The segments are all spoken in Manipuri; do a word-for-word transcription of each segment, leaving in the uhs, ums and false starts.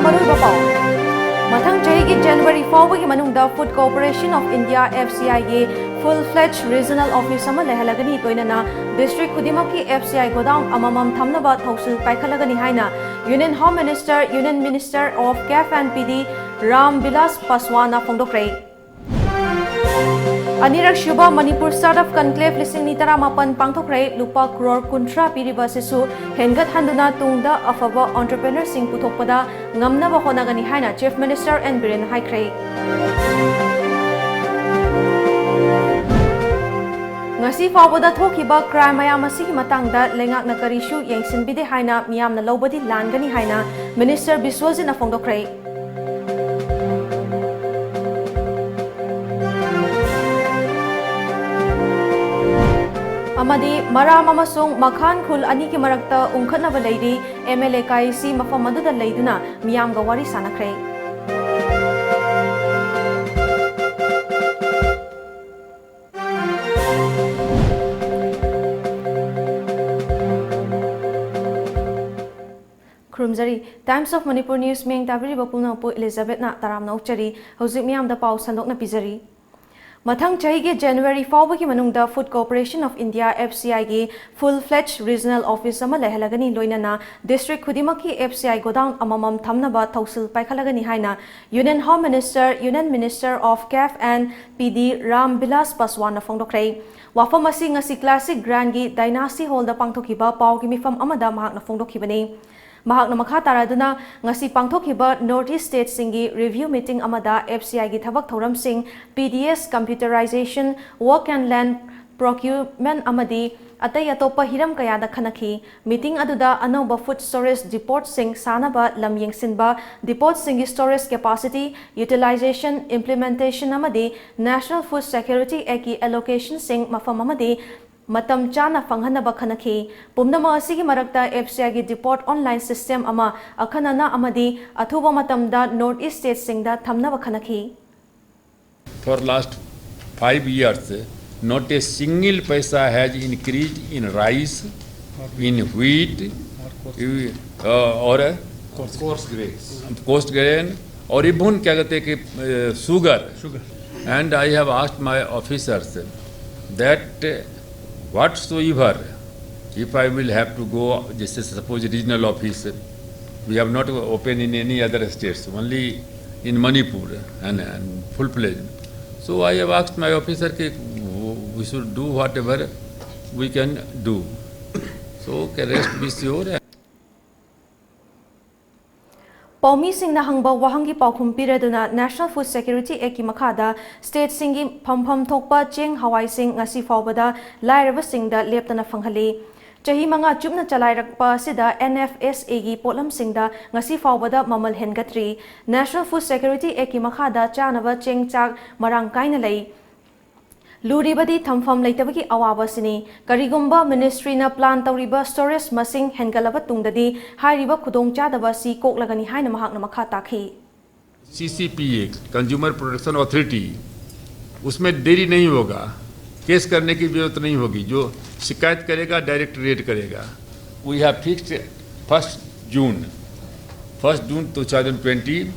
ꯑꯔꯣꯏꯕ ꯄꯥꯎ꯫ ꯃꯊꯪ ꯆꯍꯤꯒꯤ ꯖꯅꯋꯥꯔꯤ ꯐꯥꯎꯕꯒꯤ ꯃꯅꯨꯡꯗ Food Corporation of India, F C I ꯒꯤ full fledged regional office ꯑꯃ ꯂꯩꯍꯜꯂꯒꯅꯤ, ꯂꯣꯏꯅꯅ district ꯈꯨꯗꯤꯡꯃꯛꯀꯤ F C I godown ꯑꯃꯃꯝ ꯊꯝꯅꯕ ꯊꯧꯁꯤꯜ ꯄꯥꯏꯈꯠꯂꯒꯅꯤ ꯍꯥꯏꯅ Union Home Minister, Union Minister of CAF and P D Ram Bilas ꯄꯥꯁꯋꯥꯟꯅ ꯐꯣꯡꯗꯣꯛꯈ꯭ꯔꯦ꯫ ꯑꯅꯤꯔꯛ ꯁꯨꯕ ꯃꯅꯤꯄꯨꯔ Startup Conclave ꯂꯤꯁꯤꯡ ꯑꯅꯤ ꯇꯔꯥꯃꯥꯄꯟ ꯄꯥꯡꯊꯣꯛꯈ꯭ꯔꯦ꯫ ꯂꯨꯄꯥ ꯀ꯭ꯔꯣꯔ ꯀꯨꯟꯊ꯭ꯔꯥ ꯄꯤꯔꯤꯕ ꯑꯁꯤꯁꯨ ꯍꯦꯟꯒꯠꯍꯟꯗꯨꯅ ꯇꯨꯡꯗ ꯑꯐꯕ entrepreneurꯁꯤꯡ ꯄꯨꯊꯣꯛꯄꯗ ꯉꯝꯅꯕ ꯍꯣꯠꯅꯒꯅꯤ ꯍꯥꯏꯅ Chief Minister N ꯕꯤꯔꯦꯟꯅ ꯍꯥꯏꯈ꯭ꯔꯦ꯫ ꯉꯁꯤ ꯐꯥꯎꯕꯗ ꯊꯣꯛꯈꯤꯕ crime ꯃꯌꯥꯝ ꯑꯁꯤꯒꯤ ꯃꯇꯥꯡꯗ ꯂꯩꯉꯥꯛꯅ ꯀꯔꯤꯁꯨ ꯌꯦꯡꯁꯤꯟꯕꯤꯗꯦ ꯍꯥꯏꯅ ꯃꯤꯌꯥꯝꯅ ꯂꯧꯕꯗꯤ ꯂꯥꯟꯒꯅꯤ ꯍꯥꯏꯅ Minister ꯕꯤꯁ꯭ꯋꯖꯤꯠꯅ ꯐꯣꯡꯗꯣꯛꯈ꯭ꯔꯦ꯫ ꯑꯃꯗꯤ ꯃꯔꯥꯝ ꯑꯃꯁꯨꯡ ꯃꯈꯥꯟ ꯈꯨꯜ ꯑꯅꯤꯒꯤ ꯃꯔꯛꯇ ꯎꯪꯈꯠꯅꯕ ꯂꯩꯔꯤ꯫ M L A ꯀꯥꯏꯁꯤ ꯃꯐꯝ ꯑꯗꯨꯗ ꯂꯩꯗꯨꯅ ꯃꯤꯌꯥꯝꯒ ꯋꯥꯔꯤ ꯁꯥꯟꯅꯈ꯭ꯔꯦ꯫ ꯈꯨꯔꯨꯝꯖꯔꯤ꯫ Times of Manipur News ꯃꯤꯠꯌꯦꯡ ꯇꯥꯕꯤꯔꯤꯕ ꯄꯨꯝꯅꯃꯛꯄꯨ ꯏꯂꯤꯖꯥꯕꯦꯠꯅ ꯇꯔꯥꯝꯅ ꯑꯣꯛꯆꯔꯤ꯫ ꯍꯧꯖꯤꯛ ꯃꯤꯌꯥꯝꯗ ꯄꯥꯎ ꯁꯟꯗꯣꯛꯅ ꯄꯤꯖꯔꯤ꯫ ꯃꯊꯪ ꯆꯍꯤꯒꯤ ꯖꯅꯋꯥꯔꯤ ꯐꯥꯎꯕꯒꯤ ꯃꯅꯨꯡꯗ Food Corporation of India, F C I ꯒꯤ full fledged regional office ꯑꯃ ꯂꯩꯍꯜꯂꯒꯅꯤ, ꯂꯣꯏꯅꯅ district ꯈꯨꯗꯤꯡꯃꯛꯀꯤ F C I godown ꯑꯃꯃꯝ ꯊꯝꯅꯕ ꯊꯧꯁꯤꯜ ꯄꯥꯏꯈꯠꯂꯒꯅꯤ ꯍꯥꯏꯅ Union Home Minister, Union Minister of CAF and P D Ram Bilas ꯄꯥꯁꯋꯥꯟꯅ ꯐꯣꯡꯗꯣꯛꯈ꯭ꯔꯦ꯫ ꯋꯥꯐꯝ ꯑꯁꯤ ꯉꯁꯤ Classic Grandꯒꯤ Dynasty Hallꯗ ꯄꯥꯡꯊꯣꯛꯈꯤꯕ ꯄꯥꯎꯒꯤ ꯃꯤꯐꯝ ꯑꯃꯗ ꯃꯍꯥꯛꯅ ꯐꯣꯡꯗꯣꯛꯈꯤꯕꯅꯤ꯫ ꯃꯍꯥꯛꯅ ꯃꯈꯥ ꯇꯥꯔꯗꯨꯅ ꯉꯁꯤ ꯄꯥꯡꯊꯣꯛꯈꯤꯕ North East Stateꯁꯤꯡꯒꯤ review meeting ꯑꯃꯗ F C Iꯒꯤ ꯊꯕꯛ ꯊꯧꯔꯝꯁꯤꯡ, P D S computerization, work and land procurement ꯑꯃꯗꯤ ꯑꯇꯩ ꯑꯇꯣꯞꯄ ꯍꯤꯔꯝ ꯀꯌꯥꯗ ꯈꯟꯅꯈꯤ꯫ Meeting ꯑꯗꯨꯗ ꯑꯅꯧꯕ food storage depotꯁꯤꯡ ꯁꯥꯅꯕ ꯂꯝ ꯌꯦꯡꯁꯤꯟꯕ, depotꯁꯤꯡꯒꯤ storage capacity, utilization, implementation ꯑꯃꯗꯤ National Food Security Actꯀꯤ allocationꯁꯤꯡ ꯃꯐꯝ ꯑꯃꯗꯤ ꯃꯇꯝ ꯆꯥꯅ ꯐꯪꯍꯟꯅꯕ ꯈꯟꯅꯈꯤ꯫ ꯄꯨꯝꯅꯃꯛ ꯑꯁꯤꯒꯤ ꯃꯔꯛꯇ F C Iꯒꯤ depot online system ꯑꯃ ꯑꯈꯟꯅꯅ ꯑꯃꯗꯤ ꯑꯊꯨꯕ ꯃꯇꯝꯗ North East Stateꯁꯤꯡꯗ ꯊꯝꯅꯕ ꯈꯟꯅꯈꯤ꯫ For last five years, not a single paisa has increased in rice, in wheat, uh, or uh, Coarse grains. Coarse grain, और even क्या कहते हैं कि sugar. And I have asked my officers that whatsoever, if I will have to go, जैसे suppose regional office, we have not open in any other states, only in Manipur and, and full fledged. So I have asked my officer कि we should do whatever we can do. So can rest be sure. ꯄꯥꯎꯃꯤꯁꯤꯡꯅ ꯍꯪꯕ ꯋꯥꯍꯪꯒꯤ ꯄꯥꯎꯈꯨꯝ ꯄꯤꯔꯗꯨꯅ National Food Security Actꯀꯤ ꯃꯈꯥꯗ stateꯁꯤꯡꯒꯤ ꯐꯝꯐꯝ ꯊꯣꯛꯄ ꯆꯦꯡ ꯍꯋꯥꯏꯁꯤꯡ ꯉꯁꯤ ꯐꯥꯎꯕꯗ ꯂꯥꯏꯔꯕꯁꯤꯡꯗ ꯂꯦꯞꯇꯅ ꯐꯪꯍꯜꯂꯤ꯫ ꯆꯍꯤ ꯃꯉꯥ ꯆꯨꯞꯅ ꯆꯂꯥꯏꯔꯛꯄ ꯑꯁꯤꯗ NFSAꯒꯤ ꯄꯣꯠꯂꯝꯁꯤꯡꯗ ꯉꯁꯤ ꯐꯥꯎꯕꯗ ꯃꯃꯜ ꯍꯦꯟꯒꯠꯇ꯭ꯔꯤ꯫ National Food Security Actꯀꯤ ꯃꯈꯥꯗ ꯆꯥꯅꯕ ꯆꯦꯡ ꯆꯥꯛ ꯃꯔꯥꯡ ꯀꯥꯏꯅ ꯂꯩ꯫ ꯂꯨꯔꯤꯕꯗꯤ ꯊꯝꯐꯝ ꯂꯩꯇꯕꯒꯤ ꯑꯋꯥꯕ ꯑꯁꯤꯅꯤ꯫ ꯀꯔꯤꯒꯨꯝꯕ ministryꯅ plan ꯇꯧꯔꯤꯕ storage ꯃꯁꯤꯡ ꯍꯦꯟꯒꯠꯂꯕ ꯇꯨꯡꯗꯗꯤ ꯍꯥꯏꯔꯤꯕ ꯈꯨꯗꯣꯡꯆꯥꯗꯕ ꯑꯁꯤ ꯀꯣꯛꯂꯒꯅꯤ ꯍꯥꯏꯅ ꯃꯍꯥꯛꯅ ꯃꯈꯥ ꯇꯥꯈꯤ꯫ CCPA, Consumer Protection Authority, उसमें देरी नहीं होगा, केस करने की जरूरत नहीं होगी, जो शिकायत करेगा direct रेड करेगा। We have fixed first June, first June two thousand twenty,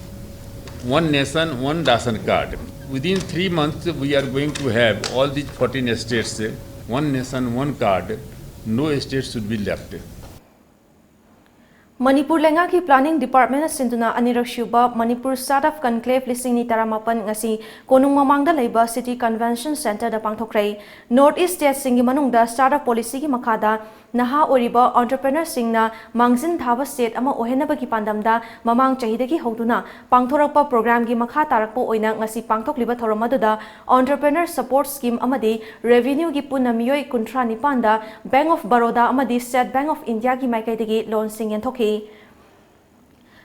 one nation, one ration card. Within three months, we are going to have all these fourteen states, one nation, one card, no state should be left. Manipur ꯂꯩꯉꯥꯛꯀꯤ planning departmentꯅ ꯁꯤꯟꯗꯨꯅ ꯑꯅꯤꯔꯛ ꯁꯨꯕ Manipur Startup Conclave ꯂꯤꯁꯤꯡ ꯑꯅꯤ ꯇꯔꯥꯃꯥꯄꯟ ꯉꯁꯤ ꯀꯣꯅꯨꯡ ꯃꯃꯥꯡꯗ ꯂꯩꯕ City Convention Centreꯗ ꯄꯥꯡꯊꯣꯛꯈ꯭ꯔꯦ꯫ North East stateꯁꯤꯡꯒꯤ ꯃꯅꯨꯡꯗ startup policyꯒꯤ ꯃꯈꯥꯗ ꯅꯍꯥ ꯑꯣꯏꯔꯤꯕ entrepreneurꯁꯤꯡꯅ ꯃꯥꯡꯖꯤꯟ ꯊꯥꯕ state ꯑꯃ ꯑꯣꯏꯍꯟꯅꯕꯒꯤ ꯄꯥꯟꯗꯝꯗ ꯃꯃꯥꯡ ꯆꯍꯤꯗꯒꯤ ꯍꯧꯗꯨꯅ ꯄꯥꯡꯊꯣꯔꯛꯄ programꯒꯤ ꯃꯈꯥ ꯇꯥꯔꯛꯄ ꯑꯣꯏꯅ ꯉꯁꯤ ꯄꯥꯡꯊꯣꯛꯂꯤꯕ ꯊꯧꯔꯝ ꯑꯗꯨꯗ Entrepreneur Support Scheme ꯑꯃꯗꯤ revenueꯒꯤ ꯄꯨꯟꯅ ꯃꯤꯑꯣꯏ ꯀꯨꯟꯊ꯭ꯔꯥ ꯅꯤꯄꯥꯟꯗ Bank of Baroda ꯑꯃꯗꯤ State Bank of Indiaꯒꯤ ꯃꯥꯏꯀꯩꯗꯒꯤ loanꯁꯤꯡ ꯌꯦꯟꯊꯣꯛꯈꯤ꯫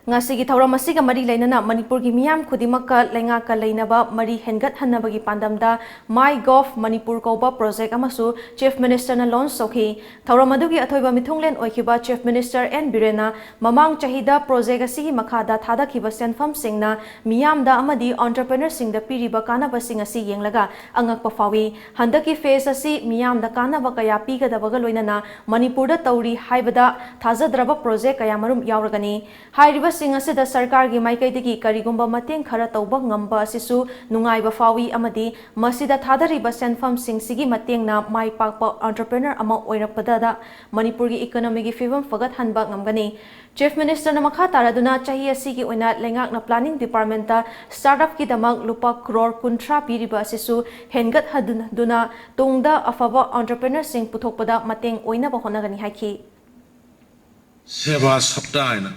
ꯉꯁꯤꯒꯤ ꯊꯧꯔꯝ ꯑꯁꯤꯒ ꯃꯔꯤ ꯂꯩꯅꯅ ꯃꯅꯤꯄꯨꯔꯒꯤ ꯃꯤꯌꯥꯝ ꯈꯨꯗꯤꯡꯃꯛꯀ ꯂꯩꯉꯥꯛꯀ ꯂꯩꯅꯕ ꯃꯔꯤ ꯍꯦꯟꯒꯠꯍꯟꯅꯕꯒꯤ ꯄꯥꯟꯗꯝꯗ My Gov Manipur ꯀꯧꯕ ꯄ꯭ꯔꯣꯖꯦꯛ ꯑꯃꯁꯨ ꯆꯤꯐ ꯃꯤꯅꯤꯁꯇꯔꯅ ꯂꯣꯟꯆ ꯇꯧꯈꯤ꯫ ꯊꯧꯔꯝ ꯑꯗꯨꯒꯤ ꯑꯊꯣꯏꯕ ꯃꯤꯊꯨꯡꯂꯦꯟ ꯑꯣꯏꯈꯤꯕ ꯆꯤꯐ ꯃꯤꯅꯤꯁꯇꯔ ꯑꯦꯟ ꯕꯤꯔꯦꯟꯅ ꯃꯃꯥꯡ ꯆꯍꯤꯗ ꯄ꯭ꯔꯣꯖꯦꯛ ꯑꯁꯤꯒꯤ ꯃꯈꯥꯗ ꯊꯥꯗꯈꯤꯕ ꯁꯦꯟꯐꯝꯁꯤꯡꯅ ꯃꯤꯌꯥꯝꯗ ꯑꯃꯗꯤ ꯑꯣꯟꯇꯔꯄ꯭ꯔꯦꯅꯔꯁꯤꯡꯗ ꯄꯤꯔꯤꯕ ꯀꯥꯟꯅꯕꯁꯤꯡ ꯑꯁꯤ ꯌꯦꯡꯂꯒ ꯑꯉꯛꯄ ꯐꯥꯎꯏ꯫ ꯍꯟꯗꯛꯀꯤ ꯐꯦꯖ ꯑꯁꯤ ꯃꯤꯌꯥꯝꯗ ꯀꯥꯟꯅꯕ ꯀꯌꯥ ꯄꯤꯒꯗꯕꯒ ꯂꯣꯏꯅꯅ ꯃꯅꯤꯄꯨꯔꯗ ꯇꯧꯔꯤ ꯍꯥꯏꯕꯗ ꯊꯥꯖꯗ꯭ꯔꯕ ꯄ꯭ꯔꯣꯖꯦꯛ ꯀꯌꯥꯃꯔꯨꯝ ꯌꯥꯎꯔꯒꯅꯤ꯫ ꯍꯥꯏꯔꯤꯕꯁꯤꯡ ꯑꯁꯤꯗ ꯁꯔꯀꯥꯔꯒꯤ ꯃꯥꯏꯀꯩꯗꯒꯤ ꯀꯔꯤꯒꯨꯝꯕ ꯃꯇꯦꯡ ꯈꯔ ꯇꯧꯕ ꯉꯝꯕ ꯑꯁꯤꯁꯨ ꯅꯨꯡꯉꯥꯏꯕ ꯐꯥꯎꯏ ꯑꯃꯗꯤ ꯃꯁꯤꯗ ꯊꯥꯗꯔꯤꯕ ꯁꯦꯟꯐꯝꯁꯤꯡꯁꯤꯒꯤ ꯃꯇꯦꯡꯅ ꯃꯥꯏ ꯄꯥꯛꯄ ꯑꯣꯟꯇꯔꯄ꯭ꯔꯦꯅꯔ ꯑꯃ ꯑꯣꯏꯔꯛꯄꯗ ꯃꯅꯤꯄꯨꯔꯒꯤ ꯏꯀꯣꯅꯣꯃꯤꯒꯤ ꯐꯤꯕꯝ ꯐꯒꯠꯍꯟꯕ ꯉꯝꯒꯅꯤ꯫ ꯆꯤꯐ ꯃꯤꯅꯤꯁꯇꯔꯅ ꯃꯈꯥ ꯇꯥꯔꯗꯨꯅ ꯆꯍꯤ ꯑꯁꯤꯒꯤ ꯑꯣꯏꯅ ꯂꯩꯉꯥꯛꯅ ꯄ꯭ꯂꯥꯅꯤꯡ ꯗꯤꯄꯥꯔꯠꯃꯦꯟꯇ ꯁ꯭ꯇꯥꯔꯠ ꯑꯞꯀꯤꯗꯃꯛ ꯂꯨꯄꯥ ꯀ꯭ꯔꯣꯔ ꯀꯨꯟꯊ꯭ꯔꯥ ꯄꯤꯔꯤꯕ ꯑꯁꯤꯁꯨ ꯍꯦꯟꯒꯠꯍꯟꯗꯨꯅ ꯇꯨꯡꯗ ꯑꯐꯕ ꯑꯣꯟꯇꯔꯄ꯭ꯔꯦꯅꯔꯁꯤꯡ ꯄꯨꯊꯣꯛꯄꯗ ꯃꯇꯦꯡ ꯑꯣꯏꯅꯕ ꯍꯣꯠꯅꯒꯅꯤ ꯍꯥꯏꯈꯤ꯫ ꯁꯦꯕꯥ ꯁꯞꯇꯥ ꯍꯥꯏꯅ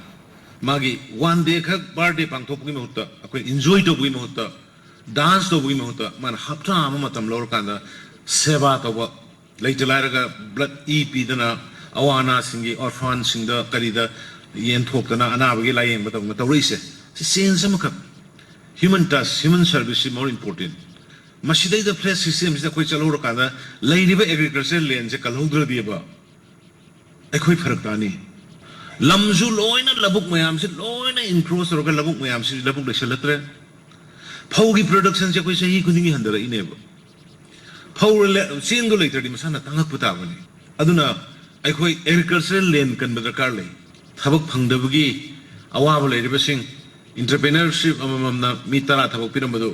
ꯃꯥꯒꯤ ꯋꯥꯟ ꯗꯦ ꯈꯛ ꯕꯥꯔꯗꯦ ꯄꯥꯡꯊꯣꯛꯄꯒꯤ ꯃꯍꯨꯠꯇ, ꯑꯩꯈꯣꯏ ꯏꯟꯖꯣꯏ ꯇꯧꯕꯒꯤ ꯃꯍꯨꯠꯇ, ꯗꯥꯟꯁ ꯇꯧꯕꯒꯤ ꯃꯍꯨꯠꯇ ꯃꯥꯅ ꯍꯞꯇꯥ ꯑꯃ ꯃꯇꯝ ꯂꯧꯔꯀꯥꯟꯗ ꯁꯦꯕꯥ ꯇꯧꯕ, ꯂꯩꯇ ꯂꯥꯏꯔꯒ ꯕ꯭ꯂꯗ ꯏ ꯄꯤꯗꯅ ꯑꯋꯥ ꯑꯅꯥꯁꯤꯡꯒꯤ ꯑꯣꯔꯐꯥꯟꯁꯤꯡꯗ ꯀꯔꯤꯗ ꯌꯦꯟꯊꯣꯛꯇꯅ ꯑꯅꯥꯕꯒꯤ ꯂꯥꯏꯌꯦꯡꯕ ꯇꯧꯗꯅ ꯇꯧꯔꯛꯏꯁꯦ, ꯁꯤ ꯆꯦꯟꯖ ꯑꯃꯈꯛ꯫ Human touch, human service ꯁꯤ more important꯫ ꯃꯁꯤꯗꯩꯗ ꯐ꯭ꯂꯦꯠ ꯁꯤꯁꯇꯦꯝꯁꯤꯗ ꯑꯩꯈꯣꯏ ꯆꯠꯍꯧꯔꯀꯥꯟꯗ ꯂꯩꯔꯤꯕ ꯑꯦꯒ꯭ꯔꯤꯀꯜꯆꯔ ꯂꯦꯟꯁꯦ ꯀꯜꯍꯧꯗ꯭ꯔꯗꯤꯕ ꯑꯩꯈꯣꯏ ꯐꯔꯛ ꯇꯥꯅꯤ꯫ ꯂꯝꯁꯨ ꯂꯣꯏꯅ ꯂꯧꯕꯨꯛ ꯃꯌꯥꯝꯁꯤ ꯂꯣꯏꯅ ꯏꯟꯀ꯭ꯔꯣꯁ ꯇꯧꯔꯒ ꯂꯧꯕꯨꯛ ꯃꯌꯥꯝꯁꯤ ꯂꯧꯕꯨꯛ ꯂꯩꯁꯜꯂꯛꯇ꯭ꯔꯦ꯫ ꯐꯧꯒꯤ ꯄ꯭ꯔꯗꯛꯁꯟꯁꯦ ꯑꯩꯈꯣꯏ ꯆꯍꯤ ꯈꯨꯗꯤꯡꯒꯤ ꯍꯟꯊꯔꯛꯏꯅꯦꯕ꯫ ꯐꯧ ꯂꯦ-, ꯆꯦꯡꯗꯣ ꯂꯩꯇ꯭ꯔꯗꯤ ꯃꯁꯥꯅ ꯇꯥꯡꯉꯛꯄ ꯇꯥꯕꯅꯤ꯫ ꯑꯗꯨꯅ ꯑꯩꯈꯣꯏ ꯑꯦꯒ꯭ꯔꯤꯀꯜꯆꯔꯦꯜ ꯂꯦꯟ ꯀꯟꯕ ꯗꯔꯀꯥꯔ ꯂꯩ꯫ ꯊꯕꯛ ꯐꯪꯗꯕꯒꯤ ꯑꯋꯥꯕ ꯂꯩꯔꯤꯕꯁꯤꯡ, ꯏꯟꯇꯔꯄ꯭ꯔꯦꯅꯔꯁꯤꯞ ꯑꯃꯃꯝꯅ ꯃꯤ ꯇꯔꯥ ꯊꯕꯛ ꯄꯤꯔꯝꯕꯗꯨ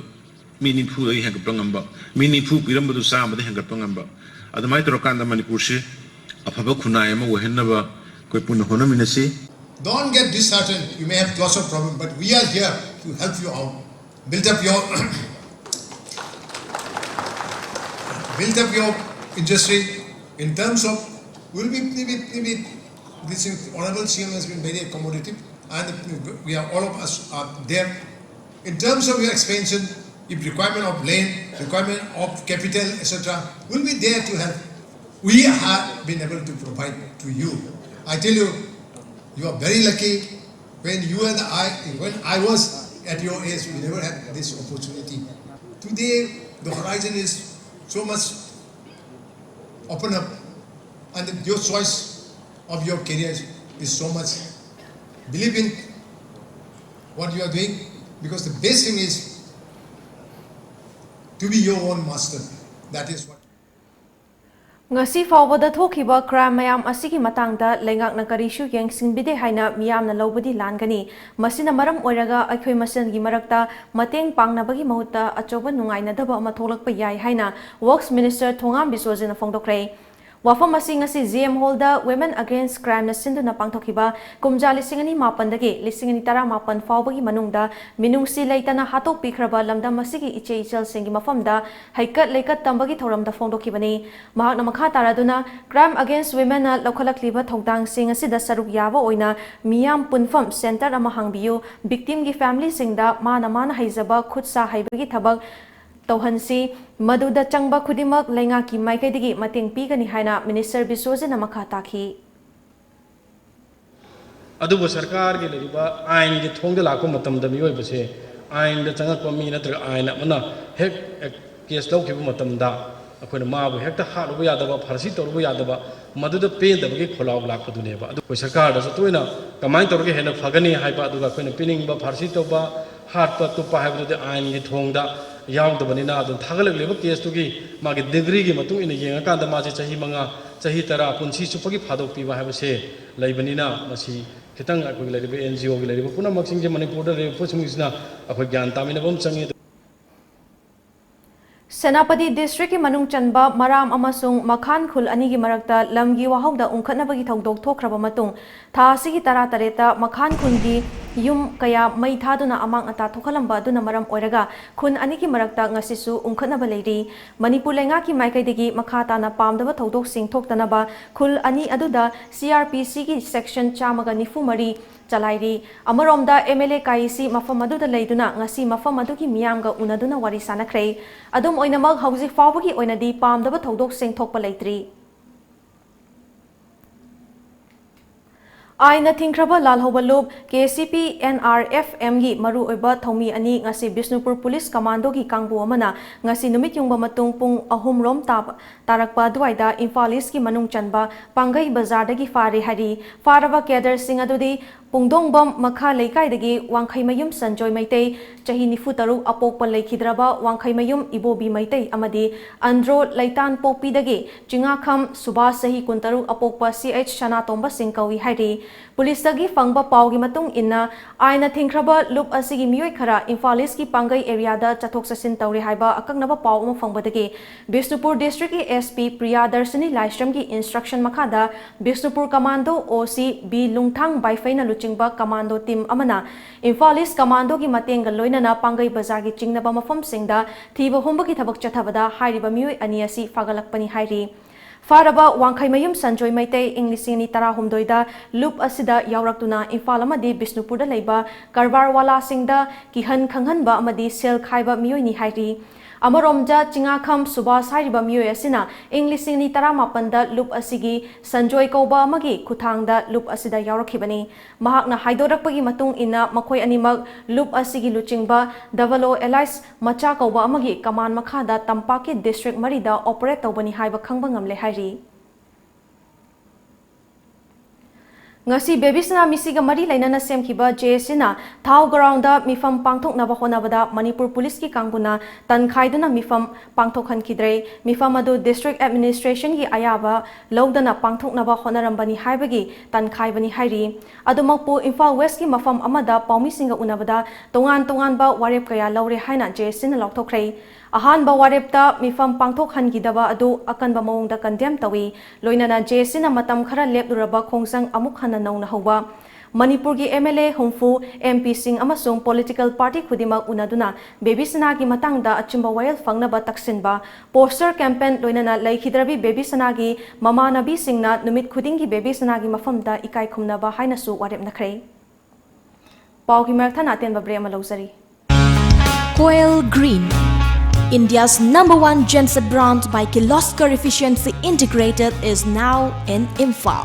ꯃꯤ ꯅꯤꯐꯨꯗꯒꯤ ꯍꯦꯟꯒꯠꯄ ꯉꯝꯕ, ꯃꯤ ꯅꯤꯐꯨ ꯄꯤꯔꯝꯕꯗꯨ ꯆꯥꯝꯃꯗ ꯍꯦꯟꯒꯠꯄ ꯉꯝꯕ, ꯑꯗꯨꯃꯥꯏꯅ ꯇꯧꯔꯀꯥꯟꯗ ꯃꯅꯤꯄꯨꯔꯁꯤ ꯑꯐꯕ ꯈꯨꯟꯅꯥꯏ ꯑꯃ ꯑꯣꯏꯍꯟꯅꯕ ꯑꯩꯈꯣꯏ ꯄꯨꯟꯅ ꯍꯣꯠꯅꯃꯤꯟꯅꯁꯤ꯫ Don't get disheartened. You may have lots of problems, but we are here to help you out. Build up your build up your industry in terms of, we'll be, maybe, maybe this is, Honorable C M has been very accommodative, and we are, all of us are there. In terms of your expansion, if requirement of land, requirement of capital, et cetera, we'll be there to help. We have been able to provide to you. I tell you, you are very lucky. When you and I, when I was at your age, we never had this opportunity. Today, the horizon is so much open up, and your choice of your career is so much. Believe in what you are doing, because the best thing is to be your own master. That is what. ꯉꯁꯤ ꯐꯥꯎꯕꯗ ꯊꯣꯛꯈꯤꯕ ꯀ꯭ꯔꯥꯏꯝ ꯃꯌꯥꯝ ꯑꯁꯤꯒꯤ ꯃꯇꯥꯡꯗ ꯂꯩꯉꯥꯛꯅ ꯀꯔꯤꯁꯨ ꯌꯦꯡꯁꯤꯟꯕꯤꯗꯦ ꯍꯥꯏꯅ ꯃꯤꯌꯥꯝꯅ ꯂꯧꯕꯗꯤ ꯂꯥꯟꯒꯅꯤ꯫ ꯃꯁꯤꯅ ꯃꯔꯝ ꯑꯣꯏꯔꯒ ꯑꯩꯈꯣꯏ ꯃꯁꯦꯜꯒꯤ ꯃꯔꯛꯇ ꯃꯇꯦꯡ ꯄꯥꯡꯅꯕꯒꯤ ꯃꯍꯨꯠꯇ ꯑꯆꯧꯕ ꯅꯨꯡꯉꯥꯏꯅꯗꯕ ꯑꯃ ꯊꯣꯛꯂꯛꯄ ꯌꯥꯏ ꯍꯥꯏꯅ Works Minister ꯊꯣꯉꯥꯝ ꯕꯤꯁꯣꯖꯤꯅ ꯐꯣꯡꯗꯣꯛꯈ꯭ꯔꯦ꯫ ꯋꯥꯐꯝ ꯑꯁꯤ ꯉꯁꯤ G M Hall ꯗ Women Against Crime ꯅ ꯁꯤꯟꯗꯨꯅ ꯄꯥꯡꯊꯣꯛꯈꯤꯕ ꯀꯨꯝꯖꯥ ꯂꯤꯁꯤꯡ ꯑꯅꯤ ꯃꯥꯄꯟꯗꯒꯤ ꯂꯤꯁꯤꯡ ꯑꯅꯤ ꯇꯔꯥꯃꯥꯄꯟ ꯐꯥꯎꯕꯒꯤ ꯃꯅꯨꯡꯗ ꯃꯤꯅꯨꯡꯁꯤ ꯂꯩꯇꯅ ꯍꯥꯠꯇꯣꯛꯄꯤꯈ꯭ꯔꯕ ꯂꯝꯗꯝ ꯑꯁꯤꯒꯤ ꯏꯆꯦ ꯏꯆꯜꯁꯤꯡꯒꯤ ꯃꯐꯝꯗ ꯍꯩꯀꯠ ꯂꯩꯀꯠ ꯇꯝꯕꯒꯤ ꯊꯧꯔꯝꯗ ꯐꯣꯡꯗꯣꯛꯈꯤꯕꯅꯤ꯫ ꯃꯍꯥꯛꯅ ꯃꯈꯥ ꯇꯥꯔꯗꯨꯅ, Crime Against Women ꯅ ꯂꯧꯈꯠꯂꯛꯂꯤꯕ ꯊꯧꯗꯥꯡꯁꯤꯡ ꯑꯁꯤꯗ ꯁꯔꯨꯛ ꯌꯥꯕ ꯑꯣꯏꯅ ꯃꯤꯌꯥꯝ ꯄꯨꯟꯐꯝ ꯁꯦꯟꯇꯔ ꯑꯃ ꯍꯥꯡꯕꯤꯌꯨ, victim ꯒꯤ family ꯁꯤꯡꯗ ꯃꯥꯅ ꯃꯥꯅ ꯍꯩꯖꯕ ꯈꯨꯠ ꯁꯥ ꯍꯩꯕꯒꯤ ꯊꯕꯛ ꯇꯧꯍꯟꯁꯤ, ꯃꯗꯨꯗ ꯆꯪꯕ ꯈꯨꯗꯤꯡꯃꯛ ꯂꯩꯉꯥꯛꯀꯤ ꯃꯥꯏꯀꯩꯗꯒꯤ ꯃꯇꯦꯡ ꯄꯤꯒꯅꯤ ꯍꯥꯏꯅ Minister ꯕꯤꯁꯣꯖꯤꯅ ꯃꯈꯥ ꯇꯥꯈꯤ꯫ ꯑꯗꯨꯕꯨ ꯁꯔꯀꯥꯔꯒꯤ ꯂꯩꯔꯤꯕ ꯑꯥꯏꯟꯒꯤ ꯊꯣꯡꯗ ꯂꯥꯛꯄ ꯃꯇꯝꯗ ꯃꯤꯑꯣꯏꯕꯁꯦ ꯑꯥꯏꯟꯗ ꯆꯪꯉꯛꯄ ꯃꯤ ꯅꯠꯇ꯭ꯔꯒ ꯑꯥꯏꯟ ꯑꯃꯅ ꯍꯦꯛ ꯀꯦꯁ ꯂꯧꯈꯤꯕ ꯃꯇꯝꯗ ꯑꯩꯈꯣꯏꯅ ꯃꯥꯕꯨ ꯍꯦꯛꯇ ꯍꯥꯠꯂꯨꯕ ꯌꯥꯗꯕ, ꯐꯥꯔꯁꯤ ꯇꯧꯔꯨꯕ ꯌꯥꯗꯕ, ꯃꯗꯨꯗ ꯄꯦꯟꯗꯕꯒꯤ ꯈꯣꯜꯂꯥꯎ ꯂꯥꯛꯄꯗꯨꯅꯦꯕ꯫ ꯑꯗꯨ ꯑꯩꯈꯣꯏ ꯁꯔꯀꯥꯔꯗꯁꯨ ꯇꯣꯏꯅ ꯀꯃꯥꯏꯅ ꯇꯧꯔꯒ ꯍꯦꯟꯅ ꯐꯒꯅꯤ ꯍꯥꯏꯕ, ꯑꯗꯨꯒ ꯑꯩꯈꯣꯏꯅ ꯄꯤꯅꯤꯡꯕ ꯐꯥꯔꯁꯤ ꯇꯧꯕ, ꯍꯥꯠꯄ ꯇꯨꯞꯄ ꯍꯥꯏꯕꯗꯨꯗꯤ ꯑꯥꯏꯟꯒꯤ ꯊꯣꯡꯗ ꯌꯥꯎꯗꯕꯅꯤꯅ, ꯑꯗꯨꯝ ꯊꯥꯒꯠꯂꯛꯂꯤꯕ ꯀꯦꯁꯇꯨꯒꯤ ꯃꯥꯒꯤ ꯗꯤꯒ꯭ꯔꯤꯒꯤ ꯃꯇꯨꯡ ꯏꯟꯅ ꯌꯦꯡꯉꯀꯥꯟꯗ ꯃꯥꯁꯦ ꯆꯍꯤ ꯃꯉꯥ, ꯆꯍꯤ ꯇꯔꯥ, ꯄꯨꯟꯁꯤ ꯆꯨꯞꯄꯒꯤ ꯐꯥꯗꯣꯛꯄꯤꯕ ꯍꯥꯏꯕꯁꯦ ꯂꯩꯕꯅꯤꯅ, ꯃꯁꯤ ꯈꯤꯇꯪ ꯑꯩꯈꯣꯏꯒꯤ ꯂꯩꯔꯤꯕ ꯑꯦꯟ ꯖꯤ ꯑꯣꯒꯤ ꯂꯩꯔꯤꯕ ꯄꯨꯝꯅꯃꯛꯁꯤꯡꯁꯦ, ꯃꯅꯤꯄꯨꯔꯗ ꯂꯩꯔꯤꯕ ꯄꯣꯠꯁꯤꯡꯁꯤꯅ ꯑꯩꯈꯣꯏ ꯒ꯭ꯌꯥꯟ ꯇꯥꯃꯤꯟꯅꯕ ꯑꯃ ꯆꯪꯉꯤ꯫ ꯁꯦꯅꯥꯄꯇꯤ district ꯀꯤ ꯃꯅꯨꯡ ꯆꯟꯕ ꯃꯔꯥꯝ ꯑꯃꯁꯨꯡ ꯃꯈꯥꯟ ꯈꯨꯜ ꯑꯅꯤꯒꯤ ꯃꯔꯛꯇ ꯂꯝꯒꯤ ꯋꯥꯍꯧꯗ ꯎꯪꯈꯠꯅꯕꯒꯤ ꯊꯧꯗꯣꯛ ꯊꯣꯛꯈ꯭ꯔꯕ ꯃꯇꯨꯡ, ꯊꯥ ꯑꯁꯤꯒꯤ ꯇꯔꯥꯇꯔꯦꯠꯇ ꯃꯈꯥꯟ ꯈꯨꯜꯒꯤ ꯌꯨꯝ ꯀꯌꯥ ꯃꯩ ꯊꯥꯗꯨꯅ ꯑꯃꯥꯡ ꯑꯇꯥ ꯊꯣꯛꯍꯜꯂꯝꯕ ꯑꯗꯨꯅ ꯃꯔꯝ ꯑꯣꯏꯔꯒ ꯈꯨꯟ ꯑꯅꯤꯒꯤ ꯃꯔꯛꯇ ꯉꯁꯤꯁꯨ ꯎꯪꯈꯠꯅꯕ ꯂꯩꯔꯤ꯫ ꯃꯅꯤꯄꯨꯔ ꯂꯩꯉꯥꯛꯀꯤ ꯃꯥꯏꯀꯩꯗꯒꯤ ꯃꯈꯥ ꯇꯥꯅ ꯄꯥꯝꯗꯕ ꯊꯧꯗꯣꯛꯁꯤꯡ ꯊꯣꯛꯇꯅꯕ ꯈꯨꯜ ꯑꯅꯤ ꯑꯗꯨꯗ C R P C ꯒꯤ section ꯆꯥꯝꯃꯒ ꯅꯤꯐꯨ ꯃꯔꯤ ꯆꯂꯥꯏꯔꯤ꯫ ꯑꯃꯔꯣꯝꯗ, M L A ꯀꯥꯏꯁꯤ ꯃꯐꯝ ꯑꯗꯨꯗ ꯂꯩꯗꯨꯅ ꯉꯁꯤ ꯃꯐꯝ ꯑꯗꯨꯒꯤ ꯃꯤꯌꯥꯝꯒ ꯎꯅꯗꯨꯅ ꯋꯥꯔꯤ ꯁꯥꯅꯈ꯭ꯔꯦ꯫ ꯑꯗꯨꯝ ꯑꯣꯏꯅꯃꯛ, ꯍꯧꯖꯤꯛ ꯐꯥꯎꯕꯒꯤ ꯑꯣꯏꯅꯗꯤ ꯄꯥꯝꯗꯕ ꯊꯧꯗꯣꯛꯁꯤꯡ ꯊꯣꯛꯄ ꯂꯩꯇ꯭ꯔꯤ꯫ ꯑꯥꯏꯟꯅ ꯊꯤꯡꯈ꯭ꯔꯕ ꯂꯥꯜꯍꯧꯕ ꯂꯨꯞ K C P N R F ꯑꯦꯝꯒꯤ ꯃꯔꯨꯑꯣꯏꯕ ꯊꯧꯃꯤ ꯑꯅꯤ ꯉꯁꯤ ꯕꯤꯁꯅꯨꯄꯨꯔ ꯄꯨꯂꯤꯁ ꯀꯃꯥꯟꯗꯣꯒꯤ ꯀꯥꯡꯕꯨ ꯑꯃꯅ ꯉꯁꯤ ꯅꯨꯃꯤꯠ ꯌꯨꯡꯕ ꯃꯇꯨꯡ ꯄꯨꯡ ꯑꯍꯨꯝ ꯔꯣꯝ ꯇꯥꯕ, ꯇꯥꯔꯛꯄ ꯑꯗꯨꯋꯥꯏꯗ ꯏꯝꯐꯥꯜ ꯏꯁꯀꯤ ꯃꯅꯨꯡ ꯆꯟꯕ ꯄꯥꯡꯒꯩ ꯕꯖꯥꯔꯗꯒꯤ ꯐꯥꯔꯦ ꯍꯥꯏꯔꯤ꯫ ꯐꯥꯔꯕ ꯀꯦꯗꯔꯁꯤꯡ ꯑꯗꯨꯗꯤ ꯄꯨꯡꯗꯣꯡꯕꯝ ꯃꯈꯥ ꯂꯩꯀꯥꯏꯗꯒꯤ ꯋꯥꯡꯈꯩꯃꯌꯨꯝ ꯁꯟꯖꯣꯏ ꯃꯩꯇꯩ, ꯆꯍꯤ ꯅꯤꯐꯨ ꯇꯔꯨꯛ, ꯑꯄꯣꯛꯄ ꯂꯩꯈꯤꯗ꯭ꯔꯕ ꯋꯥꯡꯈꯩꯃꯌꯨꯝ ꯏꯕꯣꯕꯤ ꯃꯩꯇꯩ ꯑꯃꯗꯤ ꯑꯟꯗ꯭ꯔꯣ ꯂꯩꯇꯥꯟ ꯄꯣꯛꯄꯤꯗꯒꯤ ꯆꯤꯉꯥꯈꯝ ꯁꯨꯕꯥꯁ, ꯆꯍꯤ ꯀꯨꯟꯇꯔꯨꯛ, ꯑꯄꯣꯛꯄ ꯁꯤ ꯑꯩꯆ ꯁꯅꯥꯇꯣꯝꯕ ꯁꯤꯡ ꯀꯧꯏ ꯍꯥꯏꯔꯤ꯫ ꯄꯨꯂꯤꯁꯇꯒꯤ ꯐꯪꯕ ꯄꯥꯎꯒꯤ ꯃꯇꯨꯡ ꯏꯟꯅ, ꯑꯥꯏꯟꯅ ꯊꯤꯡꯈ꯭ꯔꯕ ꯂꯨꯞ ꯑꯁꯤꯒꯤ ꯃꯤꯑꯣꯏ ꯈꯔ ꯏꯝꯐꯥꯜ ꯏꯁꯀꯤ ꯄꯥꯡꯒꯩ ꯑꯦꯔꯤꯌꯥꯗ ꯆꯠꯊꯣꯛ ꯆꯠꯁꯤꯟ ꯇꯧꯔꯤ ꯍꯥꯏꯕ ꯑꯀꯛꯅꯕ ꯄꯥꯎ ꯑꯃ ꯐꯪꯕꯗꯒꯤ ꯕꯤꯁꯅꯨꯄꯨꯔ ꯗꯤꯁꯇ꯭ꯔꯤꯛꯀꯤ ꯑꯦꯁ ꯄꯤ ꯄ꯭ꯔꯤꯌꯥꯗꯔꯁꯤꯅꯤ ꯂꯥꯏꯁ꯭ꯔꯝꯒꯤ ꯏꯟꯁꯇ꯭ꯔꯛꯁꯟ ꯃꯈꯥꯗ ꯕꯤꯁꯅꯨꯄꯨꯔ ꯀꯃꯥꯟꯗꯣ ꯑꯣ ꯁꯤ ꯕꯤ ꯂꯨꯡꯊꯥꯡ ꯕꯥꯏꯐꯩꯅ ꯂꯨꯆꯤꯡꯕ ꯀꯃꯥꯟꯗꯣ ꯇꯤꯝ ꯑꯃꯅ ꯏꯝꯐꯥꯜ ꯏꯁ ꯀꯃꯥꯟꯗꯣꯒꯤ ꯃꯇꯦꯡꯒ ꯂꯣꯏꯅꯅ ꯄꯥꯡꯒꯩ ꯕꯖꯥꯔꯒꯤ ꯆꯤꯡꯅꯕ ꯃꯐꯝꯁꯤꯡꯗ ꯊꯤꯕ ꯍꯨꯝꯕꯒꯤ ꯊꯕꯛ ꯆꯠꯊꯕꯗ ꯍꯥꯏꯔꯤꯕ ꯃꯤꯑꯣꯏ ꯑꯅꯤ ꯑꯁꯤ ꯐꯥꯒꯠꯂꯛꯄꯅꯤ ꯍꯥꯏꯔꯤ꯫ ꯐꯥꯔꯕ ꯋꯥꯡꯈꯩꯃꯌꯨꯝ ꯁꯟꯖꯣꯏ ꯃꯩꯇꯩ ꯏꯪ ꯂꯤꯁꯤꯡ ꯑꯅꯤ ꯇꯔꯥꯍꯨꯝꯗꯣꯏꯗ ꯂꯨꯞ ꯑꯁꯤꯗ ꯌꯥꯎꯔꯛꯇꯨꯅ ꯏꯝꯐꯥꯜ ꯑꯃꯗꯤ ꯕꯤꯁꯅꯨꯄꯨꯔꯗ ꯂꯩꯕ ꯀꯔꯕꯥꯔꯋꯥꯂꯥꯁꯤꯡꯗ ꯀꯤꯍꯟ ꯈꯪꯍꯟꯕ ꯑꯃꯗꯤ ꯁꯦꯜ ꯈꯥꯏꯕ ꯃꯤꯑꯣꯏꯅꯤ ꯍꯥꯏꯔꯤ꯫ ꯑꯃꯔꯣꯝꯗ, ꯆꯤꯉꯥꯈꯝ ꯁꯨꯕꯥꯁ ꯍꯥꯏꯔꯤꯕ ꯃꯤꯑꯣꯏ ꯑꯁꯤꯅ ꯏꯪ ꯂꯤꯁꯤꯡ ꯑꯅꯤ ꯇꯔꯥꯃꯥꯄꯟꯗ ꯂꯨꯞ ꯑꯁꯤꯒꯤ ꯁꯟꯖꯣꯏ ꯀꯧꯕ ꯑꯃꯒꯤ ꯈꯨꯠꯊꯥꯡꯗ ꯂꯨꯞ ꯑꯁꯤꯗ ꯌꯥꯎꯔꯛꯈꯤꯕꯅꯤ꯫ ꯃꯍꯥꯛꯅ ꯍꯥꯏꯗꯣꯔꯛꯄꯒꯤ ꯃꯇꯨꯡ ꯏꯟꯅ, ꯃꯈꯣꯏ ꯑꯅꯤꯃꯛ ꯂꯨꯞ ꯑꯁꯤꯒꯤ ꯂꯨꯆꯤꯡꯕ ꯗꯕꯜ ꯑꯣ ꯑꯦꯂꯥꯏꯁ ꯃꯆꯥ ꯀꯧꯕ ꯑꯃꯒꯤ ꯀꯃꯥꯟ ꯃꯈꯥꯗ ꯇꯝꯄꯥꯛꯀꯤ ꯗꯤꯁꯇ꯭ꯔꯤꯛ ꯃꯔꯤꯗ ꯑꯣꯄꯔꯦꯠ ꯇꯧꯕꯅꯤ ꯍꯥꯏꯕ ꯈꯪꯕ ꯉꯝꯂꯦ ꯍꯥꯏꯔꯤ꯫ ꯉꯁꯤ ꯕꯦꯕꯤꯁꯅꯥ ꯃꯤꯁꯤꯒ ꯃꯔꯤ ꯂꯩꯅꯅ ꯁꯦꯝꯈꯤꯕ ꯖꯦ ꯑꯦꯁ ꯁꯤꯅ ꯊꯥꯎ ꯒ꯭ꯔꯥꯎꯟꯗ ꯃꯤꯐꯝ ꯄꯥꯡꯊꯣꯛꯅꯕ ꯍꯣꯠꯅꯕꯗ ꯃꯅꯤꯄꯨꯔ ꯄꯨꯂꯤꯁꯀꯤ ꯀꯥꯡꯕꯨꯅ ꯇꯟꯈꯥꯏꯗꯨꯅ ꯃꯤꯐꯝ ꯄꯥꯡꯊꯣꯛꯍꯟꯈꯤꯗ꯭ꯔꯦ꯫ ꯃꯤꯐꯝ ꯑꯗꯨ ꯗꯤꯁꯇ꯭ꯔꯤꯛ ꯑꯦꯗꯃꯤꯅꯤꯁꯇ꯭ꯔꯦꯁꯟꯒꯤ ꯑꯌꯥꯕ ꯂꯧꯗꯅ ꯄꯥꯡꯊꯣꯛꯅꯕ ꯍꯣꯠꯅꯔꯝꯕꯅꯤ ꯍꯥꯏꯕꯒꯤ ꯇꯟꯈꯥꯏꯕꯅꯤ ꯍꯥꯏꯔꯤ꯫ ꯑꯗꯨꯃꯛꯄꯨ ꯏꯝꯐꯥꯜ ꯋꯦꯁꯀꯤ ꯃꯐꯝ ꯑꯃꯗ ꯄꯥꯎꯃꯤꯁꯤꯡꯒ ꯎꯅꯕꯗ ꯇꯣꯉꯥꯟ ꯇꯣꯉꯥꯟꯕ ꯋꯥꯔꯦꯞ ꯀꯌꯥ ꯂꯧꯔꯦ ꯍꯥꯏꯅ ꯖꯦ ꯑꯦꯁ ꯁꯤꯅ ꯂꯥꯎꯊꯣꯛꯈ꯭ꯔꯦ꯫ ꯑꯍꯥꯟꯕ ꯋꯥꯔꯦꯞꯇ ꯃꯤꯐꯝ ꯄꯥꯡꯊꯣꯛꯍꯟꯈꯤꯗꯕ ꯑꯗꯨ ꯑꯀꯟꯕ ꯃꯑꯣꯡꯗ ꯀꯟꯗꯦꯝ ꯇꯧꯏ꯫ ꯂꯣꯏꯅꯅ ꯖꯦ ꯑꯦꯁ ꯁꯤꯅ ꯃꯇꯝ ꯈꯔ ꯂꯦꯞꯂꯨꯔꯕ ꯈꯣꯡꯖꯪ ꯑꯃꯨꯛ ꯍꯟꯅ ꯅꯧꯅ ꯍꯧꯕ, ꯃꯅꯤꯄꯨꯔꯒꯤ ꯑꯦꯝ ꯑꯦꯜ ꯑꯦ ꯍꯨꯝꯐꯨ, ꯑꯦꯝ ꯄꯤꯁꯤꯡ ꯑꯃꯁꯨꯡ ꯄꯣꯂꯤꯇꯤꯀꯦꯜ ꯄꯥꯔꯇꯤ ꯈꯨꯗꯤꯡꯃꯛ ꯎꯅꯗꯨꯅ ꯕꯦꯕꯤꯁꯅꯥꯒꯤ ꯃꯇꯥꯡꯗ ꯑꯆꯨꯝꯕ ꯋꯥꯌꯦꯜ ꯐꯪꯅꯕ ꯇꯛꯁꯤꯟꯕ, ꯄꯣꯁꯇꯔ ꯀꯦꯝꯄꯦꯟ ꯂꯣꯏꯅꯅ ꯂꯩꯈꯤꯗ꯭ꯔꯕꯤ ꯕꯦꯕꯤꯁꯅꯥꯒꯤ ꯃꯃꯥꯟꯅꯕꯤꯁꯤꯡꯅ ꯅꯨꯃꯤꯠ ꯈꯨꯗꯤꯡꯒꯤ ꯕꯦꯕꯤꯁꯅꯥꯒꯤ ꯃꯐꯝꯗ ꯏꯀꯥꯏ ꯈꯨꯝꯅꯕ ꯍꯥꯏꯅꯁꯨ ꯋꯥꯔꯦꯞꯅꯈ꯭ꯔꯦ꯫ ꯄꯥꯎꯒꯤ ꯃꯔꯛ ꯊꯠꯅ ꯑꯇꯦꯟꯕ ꯕ꯭ꯔꯦꯛ ꯑꯃ ꯂꯧꯖꯔꯤ꯫ Koel Green, India's number one genset brand by Kirloskar Efficiency Integrated, is now in Imphal.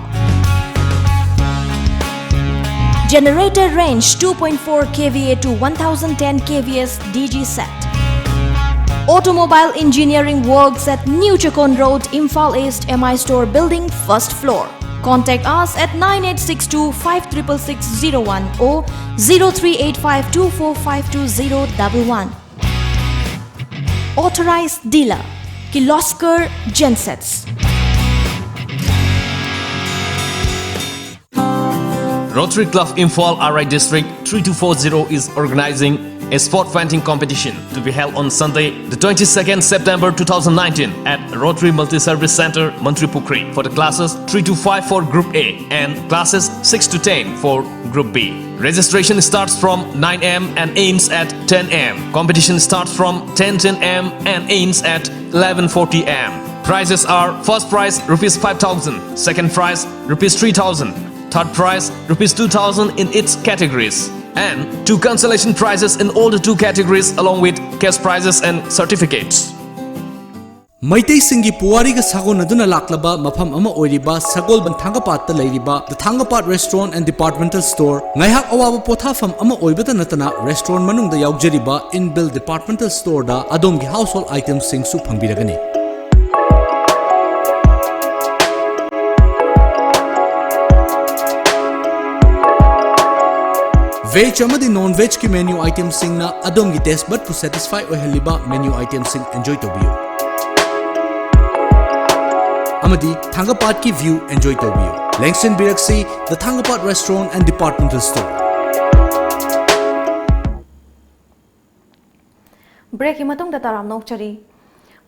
Generator range two point four K V A to one thousand ten K V S D G set. Automobile engineering works at New Chakon Road, Imphal East, M I Store Building, first floor. Contact us at nine eight six two five triple six zero one or zero three eight five two four five two zero double one. Authorized dealer, Kirloskar Gensets. Rotary Club Imphal R I District three two four zero is organizing a sport fainting competition to be held on Sunday, the twenty-second September two thousand nineteen at Rotary Multi-Service Center, Mantripukhri, for the classes three to five for Group A and classes six to ten for Group B. Registration starts from nine a m and ends at ten a m. Competition starts from ten ten a m and ends at eleven forty a m. Prizes are: first prize rupees five thousand, second prize rupees three thousand, third prize rupees two thousand in its categories, and two consolation prizes in all the two categories, along with cash prizes and certificates. ꯃꯩꯇꯩꯁꯤꯡꯒꯤ ꯄꯨꯋꯥꯔꯤꯒ ꯁꯥꯒꯣꯟꯅꯗꯨꯅ ꯂꯥꯛꯂꯕ ꯃꯐꯝ ꯑꯃ ꯑꯣꯏꯔꯤꯕ ꯁꯒꯣꯜꯕꯟ ꯊꯥꯡꯒꯄꯥꯠꯇ ꯂꯩꯔꯤꯕ The Thangapad Restaurant and Departmental Store, ꯉꯥꯏꯍꯥꯛ ꯑꯋꯥꯕ ꯄꯣꯊꯥꯐꯝ ꯑꯃ ꯑꯣꯏꯕꯇ ꯅꯠꯇꯅ restaurant ꯃꯅꯨꯡꯗ ꯌꯥꯎꯖꯔꯤꯕ Inbuilt Departmental Storeꯗ ꯑꯗꯣꯝꯒꯤ household itemꯁꯤꯡꯁꯨ ꯐꯪꯕꯤꯔꯒꯅꯤ꯫ Veg ꯑꯃꯗꯤ non vegꯀꯤ menu itemꯁꯤꯡꯅ ꯑꯗꯣꯝꯒꯤ taste budꯄꯨ satisfy ꯑꯣꯏꯍꯜꯂꯤꯕ menu itemꯁꯤꯡ enjoy ꯇꯧꯕꯤꯌꯨ꯫ ꯑꯃꯗꯤ ꯊꯥꯡꯒꯄꯥꯠꯀꯤ view enjoy ꯇꯧꯕꯤꯌꯨ꯫ ꯂꯦꯡꯁꯤꯟꯕꯤꯔꯛꯁꯤ The Thangapad Restaurant and Departmental Store꯫ Breakꯀꯤ ꯃꯇꯨꯡꯗ ꯇꯔꯥꯝꯅ ꯑꯣꯛꯆꯔꯤ꯫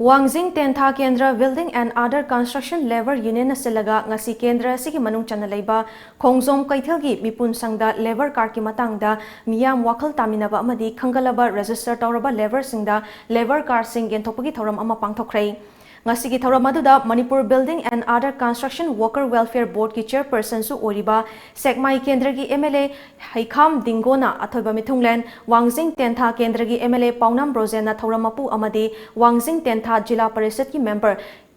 ꯋꯥꯡꯖꯤꯡ ꯇꯦꯟꯊꯥ ꯀꯦꯟꯗ꯭ꯔ Building and Other Construction Labour Unionꯅ ꯁꯤꯜꯂꯒ ꯉꯁꯤ ꯀꯦꯟꯗ꯭ꯔ ꯑꯁꯤꯒꯤ ꯃꯅꯨꯡ ꯆꯟꯅ ꯂꯩꯕ ꯈꯣꯡꯖꯣꯝ ꯀꯩꯊꯦꯜꯒꯤ ꯃꯤꯄꯨꯟ ꯁꯪꯗ labour cardꯀꯤ ꯃꯇꯥꯡꯗ ꯃꯤꯌꯥꯝ ꯋꯥꯈꯜ ꯇꯥꯃꯤꯟꯅꯕ ꯑꯃꯗꯤ ꯈꯪꯒꯠꯂꯕ register ꯇꯧꯔꯕ labourꯁꯤꯡꯗ labour cardꯁꯤꯡ ꯌꯦꯟꯊꯣꯛꯄꯒꯤ ꯊꯧꯔꯝ ꯑꯃ ꯄꯥꯡꯊꯣꯛꯈ꯭ꯔꯦ꯫ ꯉꯁꯤꯒꯤ ꯊꯧꯔꯝ ꯑꯗꯨꯗ Manipur Building and Other Construction Worker Welfare Boardꯀꯤ chairpersonꯁꯨ ꯑꯣꯏꯔꯤꯕ ꯁꯦꯛꯃꯥꯏ ꯀꯦꯟꯗ꯭ꯔꯒꯤ M L A ꯍꯩꯈꯥꯝ ꯗꯤꯡꯒꯣꯅ ꯑꯊꯣꯏꯕ ꯃꯤꯊꯨꯡꯂꯦꯟ, ꯋꯥꯡꯖꯤꯡ ꯇꯦꯟꯊꯥ ꯀꯦꯟꯗ꯭ꯔꯒꯤ M L A ꯄꯥꯎꯅꯥꯝ ꯕ꯭ꯔꯣꯖꯦꯟꯅ ꯊꯧꯔꯝ ꯃꯄꯨ ꯑꯃꯗꯤ ꯋꯥꯡꯖꯤꯡ ꯇꯦꯟꯊꯥ ꯖꯤꯂꯥ ꯄꯔꯤꯁꯗꯀꯤ member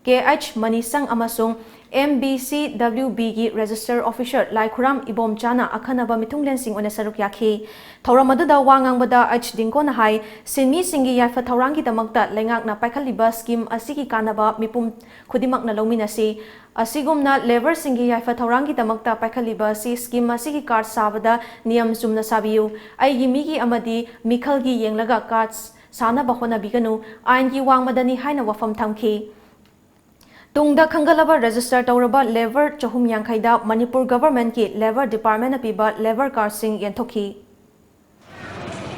K H ꯃꯅꯤꯁꯪ ꯑꯃꯁꯨꯡ ꯑꯦꯝ ꯕꯤ ꯁꯤ ꯗꯕ꯭ꯂꯤꯎ ꯕꯤꯒꯤ Register Officer ꯂꯥꯏꯈꯨꯔꯥꯝ ꯏꯕꯣꯝꯆꯥꯅ ꯑꯈꯟꯅꯕ ꯃꯤꯊꯨꯡꯂꯦꯟꯁꯤꯡ ꯑꯣꯏꯅ ꯁꯔꯨꯛ ꯌꯥꯈꯤ꯫ ꯊꯧꯔꯝ ꯑꯗꯨꯗ ꯋꯥ ꯉꯥꯡꯕꯗ ꯑꯩꯆ ꯗꯤꯡꯀꯣꯅ ꯍꯥꯏ, ꯁꯤꯟꯃꯤꯁꯤꯡꯒꯤ ꯌꯥꯏꯐ ꯊꯧꯔꯥꯡꯒꯤꯗꯃꯛꯇ ꯂꯩꯉꯥꯛꯅ ꯄꯥꯏꯈꯠꯂꯤꯕ scheme ꯑꯁꯤꯒꯤ ꯀꯥꯟꯅꯕ ꯃꯤꯄꯨꯝ ꯈꯨꯗꯤꯡꯃꯛꯅ ꯂꯧꯃꯤꯟꯅꯁꯤ꯫ ꯑꯁꯤꯒꯨꯝꯅ labourꯁꯤꯡꯒꯤ ꯌꯥꯏꯐ ꯊꯧꯔꯥꯡꯒꯤꯗꯃꯛꯇ ꯄꯥꯏꯈꯠꯂꯤꯕ ꯑꯁꯤ scheme ꯑꯁꯤꯒꯤ card ꯁꯥꯕꯗ ꯅꯤꯌꯝ ꯆꯨꯝꯅ ꯁꯥꯕꯤꯌꯨ꯫ ꯑꯩꯒꯤ ꯃꯤꯒꯤ ꯑꯃꯗꯤ ꯃꯤꯈꯜꯒꯤ ꯌꯦꯡꯂꯒ card ꯁꯥꯅꯕ ꯍꯣꯠꯅꯕꯤꯒꯅꯨ꯫ ꯑꯥꯏꯟꯒꯤ ꯋꯥꯡꯃꯗꯅꯤ ꯍꯥꯏꯅ ꯋꯥꯐꯝ ꯊꯝꯈꯤ꯫ ꯇꯨꯡꯗ ꯈꯟꯒꯠꯂꯕ register ꯇꯧꯔꯕ labour ꯆꯍꯨꯝ ꯌꯥꯡꯈꯩꯗ ꯃꯅꯤꯄꯨꯔ governmentꯀꯤ Labour Departmentꯅ ꯄꯤꯕ labour cardꯁꯤꯡ ꯌꯦꯟꯊꯣꯛꯈꯤ꯫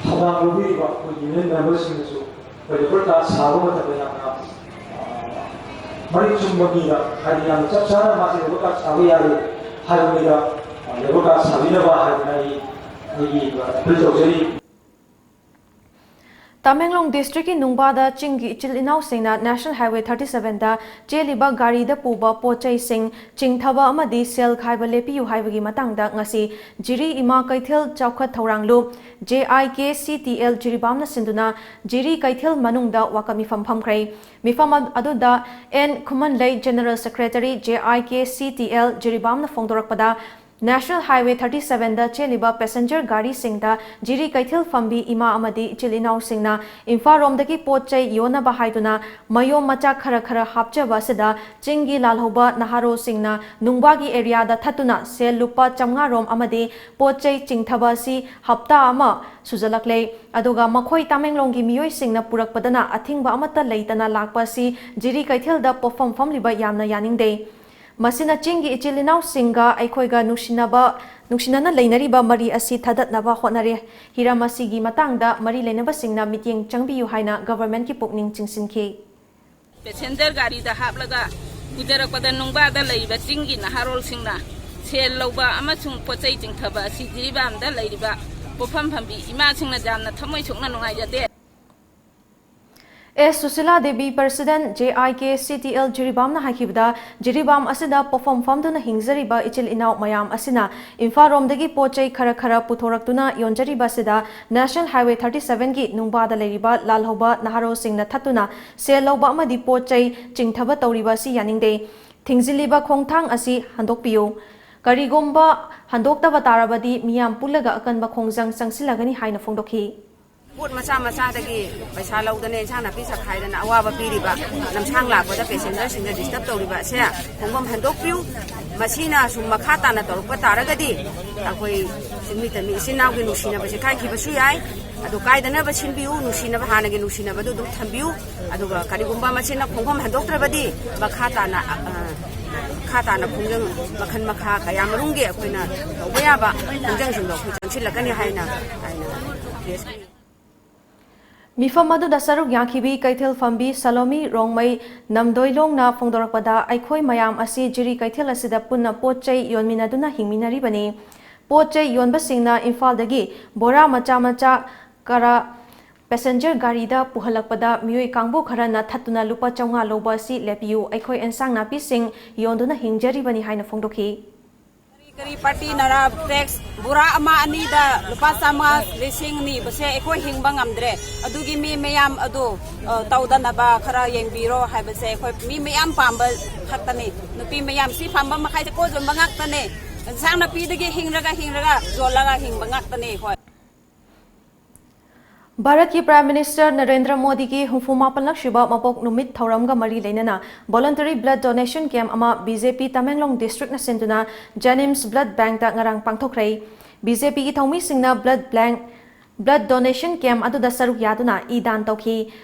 ꯊꯧꯗꯥꯡ ꯂꯧꯕꯤꯔꯤꯕ ꯑꯩꯈꯣꯏ union memberꯁꯤꯡꯅꯁꯨ ꯑꯩꯈꯣꯏ labour card ꯁꯥꯕ ꯃꯇꯝꯗ ꯌꯥꯝꯅ, ꯑ, ꯃꯔꯤꯛ ꯆꯨꯝꯕ ꯃꯤꯗ, ꯍꯥꯏꯗꯤ ꯌꯥꯝꯅ ꯆꯞ ꯆꯥꯅ ꯃꯥꯁꯦ labour card ꯁꯥꯕ ꯌꯥꯔꯦ ꯍꯥꯏꯕ ꯃꯤꯗ, ꯑ, labour card ꯁꯥꯕꯤꯅꯕ ꯍꯥꯏꯗꯅ ꯑꯩ ꯑꯩꯒꯤ appeal ꯇꯧꯖꯔꯤ꯫ ꯇꯃꯦꯡꯂꯣꯡ districtꯀꯤ ꯅꯨꯡꯕꯥꯗ ꯆꯤꯡꯒꯤ ꯏꯆꯤꯜ ꯏꯅꯥꯎꯁꯤꯡꯅ National Highway thirty sevenꯗ ꯆꯦꯜꯂꯤꯕ ꯒꯥꯔꯤꯗ ꯄꯨꯕ ꯄꯣꯠ ꯆꯩꯁꯤꯡ ꯆꯤꯡꯊꯕ ꯑꯃꯗꯤ ꯁꯦꯜ ꯈꯥꯏꯕ ꯂꯦꯞꯄꯤꯌꯨ ꯍꯥꯏꯕꯒꯤ ꯃꯇꯥꯡꯗ ꯉꯁꯤ ꯖꯤꯔꯤ ꯏꯃꯥ ꯀꯩꯊꯦꯜ ꯆꯥꯎꯈꯠ ꯊꯧꯔꯥꯡꯂꯨꯞ, J I K C T L ꯖꯤꯔꯤꯕꯥꯝꯅ ꯁꯤꯟꯗꯨꯅ ꯖꯤꯔꯤ ꯀꯩꯊꯦꯜ ꯃꯅꯨꯡꯗ ꯋꯥꯀꯠ ꯃꯤꯐꯝ ꯐꯝꯈ꯭ꯔꯦ꯫ ꯃꯤꯐꯝ ꯑꯗꯨꯗ N Khumanlei, General Secretary, J I K C T L ꯖꯤꯔꯤꯕꯥꯝꯅ ꯐꯣꯡꯗꯣꯔꯛꯄꯗ, National Highway thirty sevenꯗ ꯆꯦꯜꯂꯤꯕ passenger ꯒꯥꯔꯤꯁꯤꯡꯗ ꯖꯤꯔꯤ ꯀꯩꯊꯦꯜ ꯐꯝꯕꯤ ꯏꯃꯥ ꯑꯃꯗꯤ ꯏꯆꯤꯜ ꯏꯅꯥꯎꯁꯤꯡꯅ ꯏꯝꯐꯥꯜꯔꯣꯝꯗꯒꯤ ꯄꯣꯠ ꯆꯩ ꯌꯣꯟꯅꯕ ꯍꯥꯏꯗꯨꯅ ꯃꯌꯣꯝ ꯃꯆꯥ ꯈꯔ ꯈꯔ ꯍꯥꯞꯆꯕ ꯑꯁꯤꯗ ꯆꯤꯡꯒꯤ ꯂꯥꯜꯍꯧꯕ ꯅꯍꯥꯔꯣꯜꯁꯤꯡꯅ ꯅꯨꯡꯕꯥꯒꯤ areaꯗ ꯊꯠꯇꯨꯅ ꯁꯦꯜ ꯂꯨꯄꯥ ꯆꯥꯝꯃꯉꯥ ꯔꯣꯝ ꯑꯃꯗꯤ ꯄꯣꯠ ꯆꯩ ꯆꯤꯡꯊꯕ ꯑꯁꯤ ꯍꯞꯇꯥ ꯑꯃ ꯁꯨꯖꯜꯂꯛꯂꯦ꯫ ꯑꯗꯨꯒ ꯃꯈꯣꯏ ꯇꯃꯦꯡꯂꯣꯡꯒꯤ ꯃꯤꯑꯣꯏꯁꯤꯡꯅ ꯄꯨꯔꯛꯄꯗꯅ ꯑꯊꯤꯡꯕ ꯑꯃꯠꯇ ꯂꯩꯇꯅ ꯂꯥꯛꯄ ꯑꯁꯤ ꯖꯤꯔꯤ ꯀꯩꯊꯦꯜꯗ ꯄꯣꯠꯐꯝ ꯐꯝꯂꯤꯕ ꯌꯥꯝꯅ ꯌꯥꯅꯤꯡꯗꯦ꯫ ꯃꯁꯤꯅ ꯆꯤꯡꯒꯤ ꯏꯆꯤꯜ ꯏꯅꯥꯎꯁꯤꯡꯒ ꯑꯩꯈꯣꯏꯒ ꯅꯨꯡꯁꯤꯅꯕ, ꯅꯨꯡꯁꯤꯅꯅ ꯂꯩꯅꯔꯤꯕ ꯃꯔꯤ ꯑꯁꯤ ꯊꯗꯠꯅꯕ ꯍꯣꯠꯅꯔꯦ꯫ ꯍꯤꯔꯝ ꯑꯁꯤꯒꯤ ꯃꯇꯥꯡꯗ ꯃꯔꯤ ꯂꯩꯅꯕꯁꯤꯡꯅ ꯃꯤꯠꯌꯦꯡ ꯆꯪꯕꯤꯌꯨ ꯍꯥꯏꯅ governmentꯀꯤ ꯄꯨꯛꯅꯤꯡ ꯆꯤꯡꯁꯤꯟꯈꯤ꯫ Passenger ꯒꯥꯔꯤꯗ ꯍꯥꯞꯂꯒ ꯄꯨꯖꯔꯛꯄꯗ ꯅꯨꯡꯕꯥꯗ ꯂꯩꯔꯤꯕ ꯆꯤꯡꯒꯤ ꯅꯍꯥꯔꯣꯜꯁꯤꯡꯅ ꯁꯦꯜ ꯂꯧꯕ ꯑꯃꯁꯨꯡ ꯄꯣꯠ ꯆꯩ ꯆꯤꯡꯊꯕ ꯑꯁꯤ ꯖꯤꯔꯤꯕꯥꯝꯗ ꯂꯩꯔꯤꯕ ꯄꯣꯠꯐꯝ ꯐꯝꯕꯤ ꯏꯃꯥꯁꯤꯡꯅ ꯌꯥꯝꯅ ꯊꯃꯣꯏ ꯁꯣꯛꯅ ꯅꯨꯡꯉꯥꯏꯖꯗꯦ꯫ ꯑꯦꯁ Sushila Devi, President, J I K C T L ꯖꯤꯔꯤꯕꯥꯝꯅ ꯍꯥꯏꯈꯤꯕꯗ, Jiribam ꯑꯁꯤꯗ ꯄꯣꯠꯐꯝ ꯐꯝꯗꯨꯅ ꯍꯤꯡꯖꯔꯤꯕ ꯏꯆꯤꯜ ꯏꯅꯥꯎ ꯃꯌꯥꯝ ꯑꯁꯤꯅ ꯏꯝꯐꯥꯜꯔꯣꯝꯗꯒꯤ ꯄꯣꯠ ꯆꯩ ꯈꯔ ꯈꯔ ꯄꯨꯊꯣꯔꯛꯇꯨꯅ ꯌꯣꯟꯖꯔꯤꯕ ꯑꯁꯤꯗ National Highway thirty sevenꯒꯤ ꯅꯨꯡꯕꯥꯗ ꯂꯩꯔꯤꯕ ꯂꯥꯜꯍꯧꯕ ꯅꯍꯥꯔꯣꯜꯁꯤꯡꯅ ꯊꯠꯇꯨꯅ ꯁꯦꯜ ꯂꯧꯕ ꯑꯃꯗꯤ ꯄꯣꯠ ꯆꯩ ꯆꯤꯡꯊꯕ ꯇꯧꯔꯤꯕ ꯑꯁꯤ ꯌꯥꯅꯤꯡꯗꯦ꯫ ꯊꯤꯡꯖꯤꯜꯂꯤꯕ ꯈꯣꯡꯊꯥꯡ ꯑꯁꯤ ꯍꯟꯗꯣꯛꯄꯤꯌꯨ꯫ ꯀꯔꯤꯒꯨꯝꯕ ꯍꯟꯗꯣꯛꯇꯕ ꯇꯥꯔꯕꯗꯤ ꯃꯤꯌꯥꯝ ꯄꯨꯜꯂꯒ ꯑꯀꯟꯕ ꯈꯣꯡꯖꯪ ꯆꯪꯁꯤꯜꯂꯒꯅꯤ ꯍꯥꯏꯅ ꯐꯣꯡꯗꯣꯛꯈꯤ꯫ ꯄꯣꯠ ꯃꯆꯥ ꯃꯆꯥꯗꯒꯤ ꯄꯩꯁꯥ ꯂꯧꯗꯅ, ꯏꯟꯁꯥꯡ ꯅꯥꯄꯤ ꯆꯈꯥꯏꯗꯅ ꯑꯋꯥꯕ ꯄꯤꯔꯤꯕ, ꯂꯝꯁꯥꯡ ꯂꯥꯛꯄꯗ passengerꯁꯤꯡꯗ disturb ꯇꯧꯔꯤꯕ ꯑꯁꯦ ꯈꯣꯡꯐꯝ ꯍꯟꯗꯣꯛꯄꯤꯌꯨ꯫ ꯃꯁꯤꯅ ꯁꯨꯝ ꯃꯈꯥ ꯇꯥꯅ ꯇꯧꯔꯛꯄ ꯇꯥꯔꯒꯗꯤ ꯑꯩꯈꯣꯏ ꯆꯤꯡꯃꯤ ꯇꯝꯃꯤ ꯏꯆꯤꯟ ꯏꯅꯥꯎꯒꯤ ꯅꯨꯡꯁꯤꯅꯕꯁꯦ ꯀꯥꯏꯈꯤꯕꯁꯨ ꯌꯥꯏ꯫ ꯑꯗꯨ ꯀꯥꯏꯗꯅꯕ ꯁꯤꯟꯕꯤꯌꯨ, ꯅꯨꯡꯁꯤꯅꯕ, ꯍꯥꯟꯅꯒꯤ ꯅꯨꯡꯁꯤꯅꯕꯗꯨ ꯑꯗꯨꯝ ꯊꯝꯕꯤꯌꯨ꯫ ꯑꯗꯨꯒ ꯀꯔꯤꯒꯨꯝꯕ ꯃꯁꯤꯅ ꯈꯣꯡꯐꯝ ꯍꯟꯗꯣꯛꯇ꯭ꯔꯕꯗꯤ ꯃꯈꯥ ꯇꯥꯅ, ꯑ, ꯑ, ꯃꯈꯥ ꯇꯥꯅ ꯈꯣꯡꯖꯪ ꯃꯈꯜ ꯃꯈꯥ ꯀꯌꯥ ꯃꯔꯨꯝꯒꯤ ꯑꯩꯈꯣꯏꯅ ꯇꯧꯕ ꯌꯥꯕ ꯈꯣꯡꯖꯪꯁꯤꯡꯗꯣ ꯑꯩꯈꯣꯏ ꯆꯪꯁꯤꯜꯂꯛꯀꯅꯤ ꯍꯥꯏꯅ ꯑꯩꯅ pressꯀꯤ ꯃꯤꯐꯝ ꯑꯗꯨꯗ ꯁꯔꯨꯛ ꯌꯥꯈꯤꯕꯤ ꯀꯩꯊꯦꯜ ꯐꯝꯕꯤ ꯁꯂꯣꯃꯤ ꯔꯣꯡꯃꯩ ꯅꯝꯗꯣꯏꯂꯣꯡꯅ ꯐꯣꯡꯗꯣꯔꯛꯄꯗ, ꯑꯩꯈꯣꯏ ꯃꯌꯥꯝ ꯑꯁꯤ ꯖꯤꯔꯤ ꯀꯩꯊꯦꯜ ꯑꯁꯤꯗ ꯄꯨꯟꯅ ꯄꯣꯠ ꯆꯩ ꯌꯣꯟꯃꯤꯟꯅꯗꯨꯅ ꯍꯤꯡꯃꯤꯟꯅꯔꯤꯕꯅꯤ꯫ ꯄꯣꯠ ꯆꯩ ꯌꯣꯟꯕꯁꯤꯡꯅ ꯏꯝꯐꯥꯜꯗꯒꯤ ꯕꯣꯔꯥ ꯃꯆꯥ ꯃꯆꯥ ꯀꯔꯥ passenger ꯒꯥꯔꯤꯗ ꯄꯨꯍꯜꯂꯛꯄꯗ ꯃꯤꯑꯣꯏ ꯀꯥꯡꯕꯨ ꯈꯔꯅ ꯊꯠꯇꯨꯅ ꯂꯨꯄꯥ ꯆꯥꯝꯃꯉꯥ ꯂꯧꯕ ꯑꯁꯤ ꯂꯦꯞꯄꯤꯌꯨ, ꯑꯩꯈꯣꯏ ꯑꯦꯟꯁꯥꯡ ꯅꯥꯄꯤꯁꯤꯡ ꯌꯣꯟꯗꯨꯅ ꯍꯤꯡꯖꯔꯤꯕꯅꯤ ꯍꯥꯏꯅ ꯐꯣꯡꯗꯣꯛꯈꯤ꯫ ꯀꯔꯤ ꯀꯔꯤ partyꯅꯔ tax ꯕꯣꯔꯥ ꯑꯃ ꯑꯅꯤꯗ ꯂꯨꯄꯥ ꯆꯥꯝꯃꯉꯥ, ꯂꯤꯁꯤꯡ ꯅꯤꯕꯁꯦ ꯑꯩꯈꯣꯏ ꯍꯤꯡꯕ ꯉꯝꯗ꯭ꯔꯦ꯫ ꯑꯗꯨꯒꯤ ꯃꯤ ꯃꯌꯥꯝ ꯑꯗꯨ, ꯑ, ꯇꯧꯗꯅꯕ ꯈꯔ ꯌꯦꯡꯕꯤꯔꯣ ꯍꯥꯏꯕꯁꯦ ꯑꯩꯈꯣꯏ ꯃꯤ ꯃꯌꯥꯝ ꯄꯥꯝꯕ ꯈꯛꯇꯅꯤ꯫ ꯅꯨꯄꯤ ꯃꯌꯥꯝ ꯁꯤ ꯄꯥꯝꯕ ꯃꯈꯩꯁꯦ ꯄꯣꯠ ꯌꯣꯟꯕ ꯉꯥꯛꯇꯅꯦ꯫ ꯏꯟꯁꯥꯡ ꯅꯥꯄꯤꯗꯒꯤ ꯍꯤꯡꯔꯒ ꯍꯤꯡꯔꯒ ꯌꯣꯜꯂꯒ ꯍꯤꯡꯕ ꯉꯥꯛꯇꯅꯦ ꯑꯩꯈꯣꯏ꯫ ꯚꯥꯔꯠꯀꯤ Prime Minister ꯅꯔꯦꯟꯗ꯭ꯔ ꯃꯣꯗꯤꯒꯤ ꯍꯨꯝꯐꯨ ꯃꯥꯄꯜꯂꯛ ꯁꯨꯕ ꯃꯄꯣꯛ ꯅꯨꯃꯤꯠ ꯊꯧꯔꯝꯒ ꯃꯔꯤ ꯂꯩꯅꯅ voluntary blood donation camp ꯑꯃ BJP ꯇꯃꯦꯡꯂꯣꯡ districtꯅ ꯁꯤꯟꯗꯨꯅ JNIMS blood bankꯇ ꯉꯔꯥꯡ ꯄꯥꯡꯊꯣꯛꯈ꯭ꯔꯦ꯫ BJPꯒꯤ ꯊꯧꯃꯤꯁꯤꯡꯅ blood bank, blood donation camp ꯑꯗꯨꯗ ꯁꯔꯨꯛ ꯌꯥꯗꯨꯅ ꯏ ꯗꯥꯟ ꯇꯧꯈꯤ꯫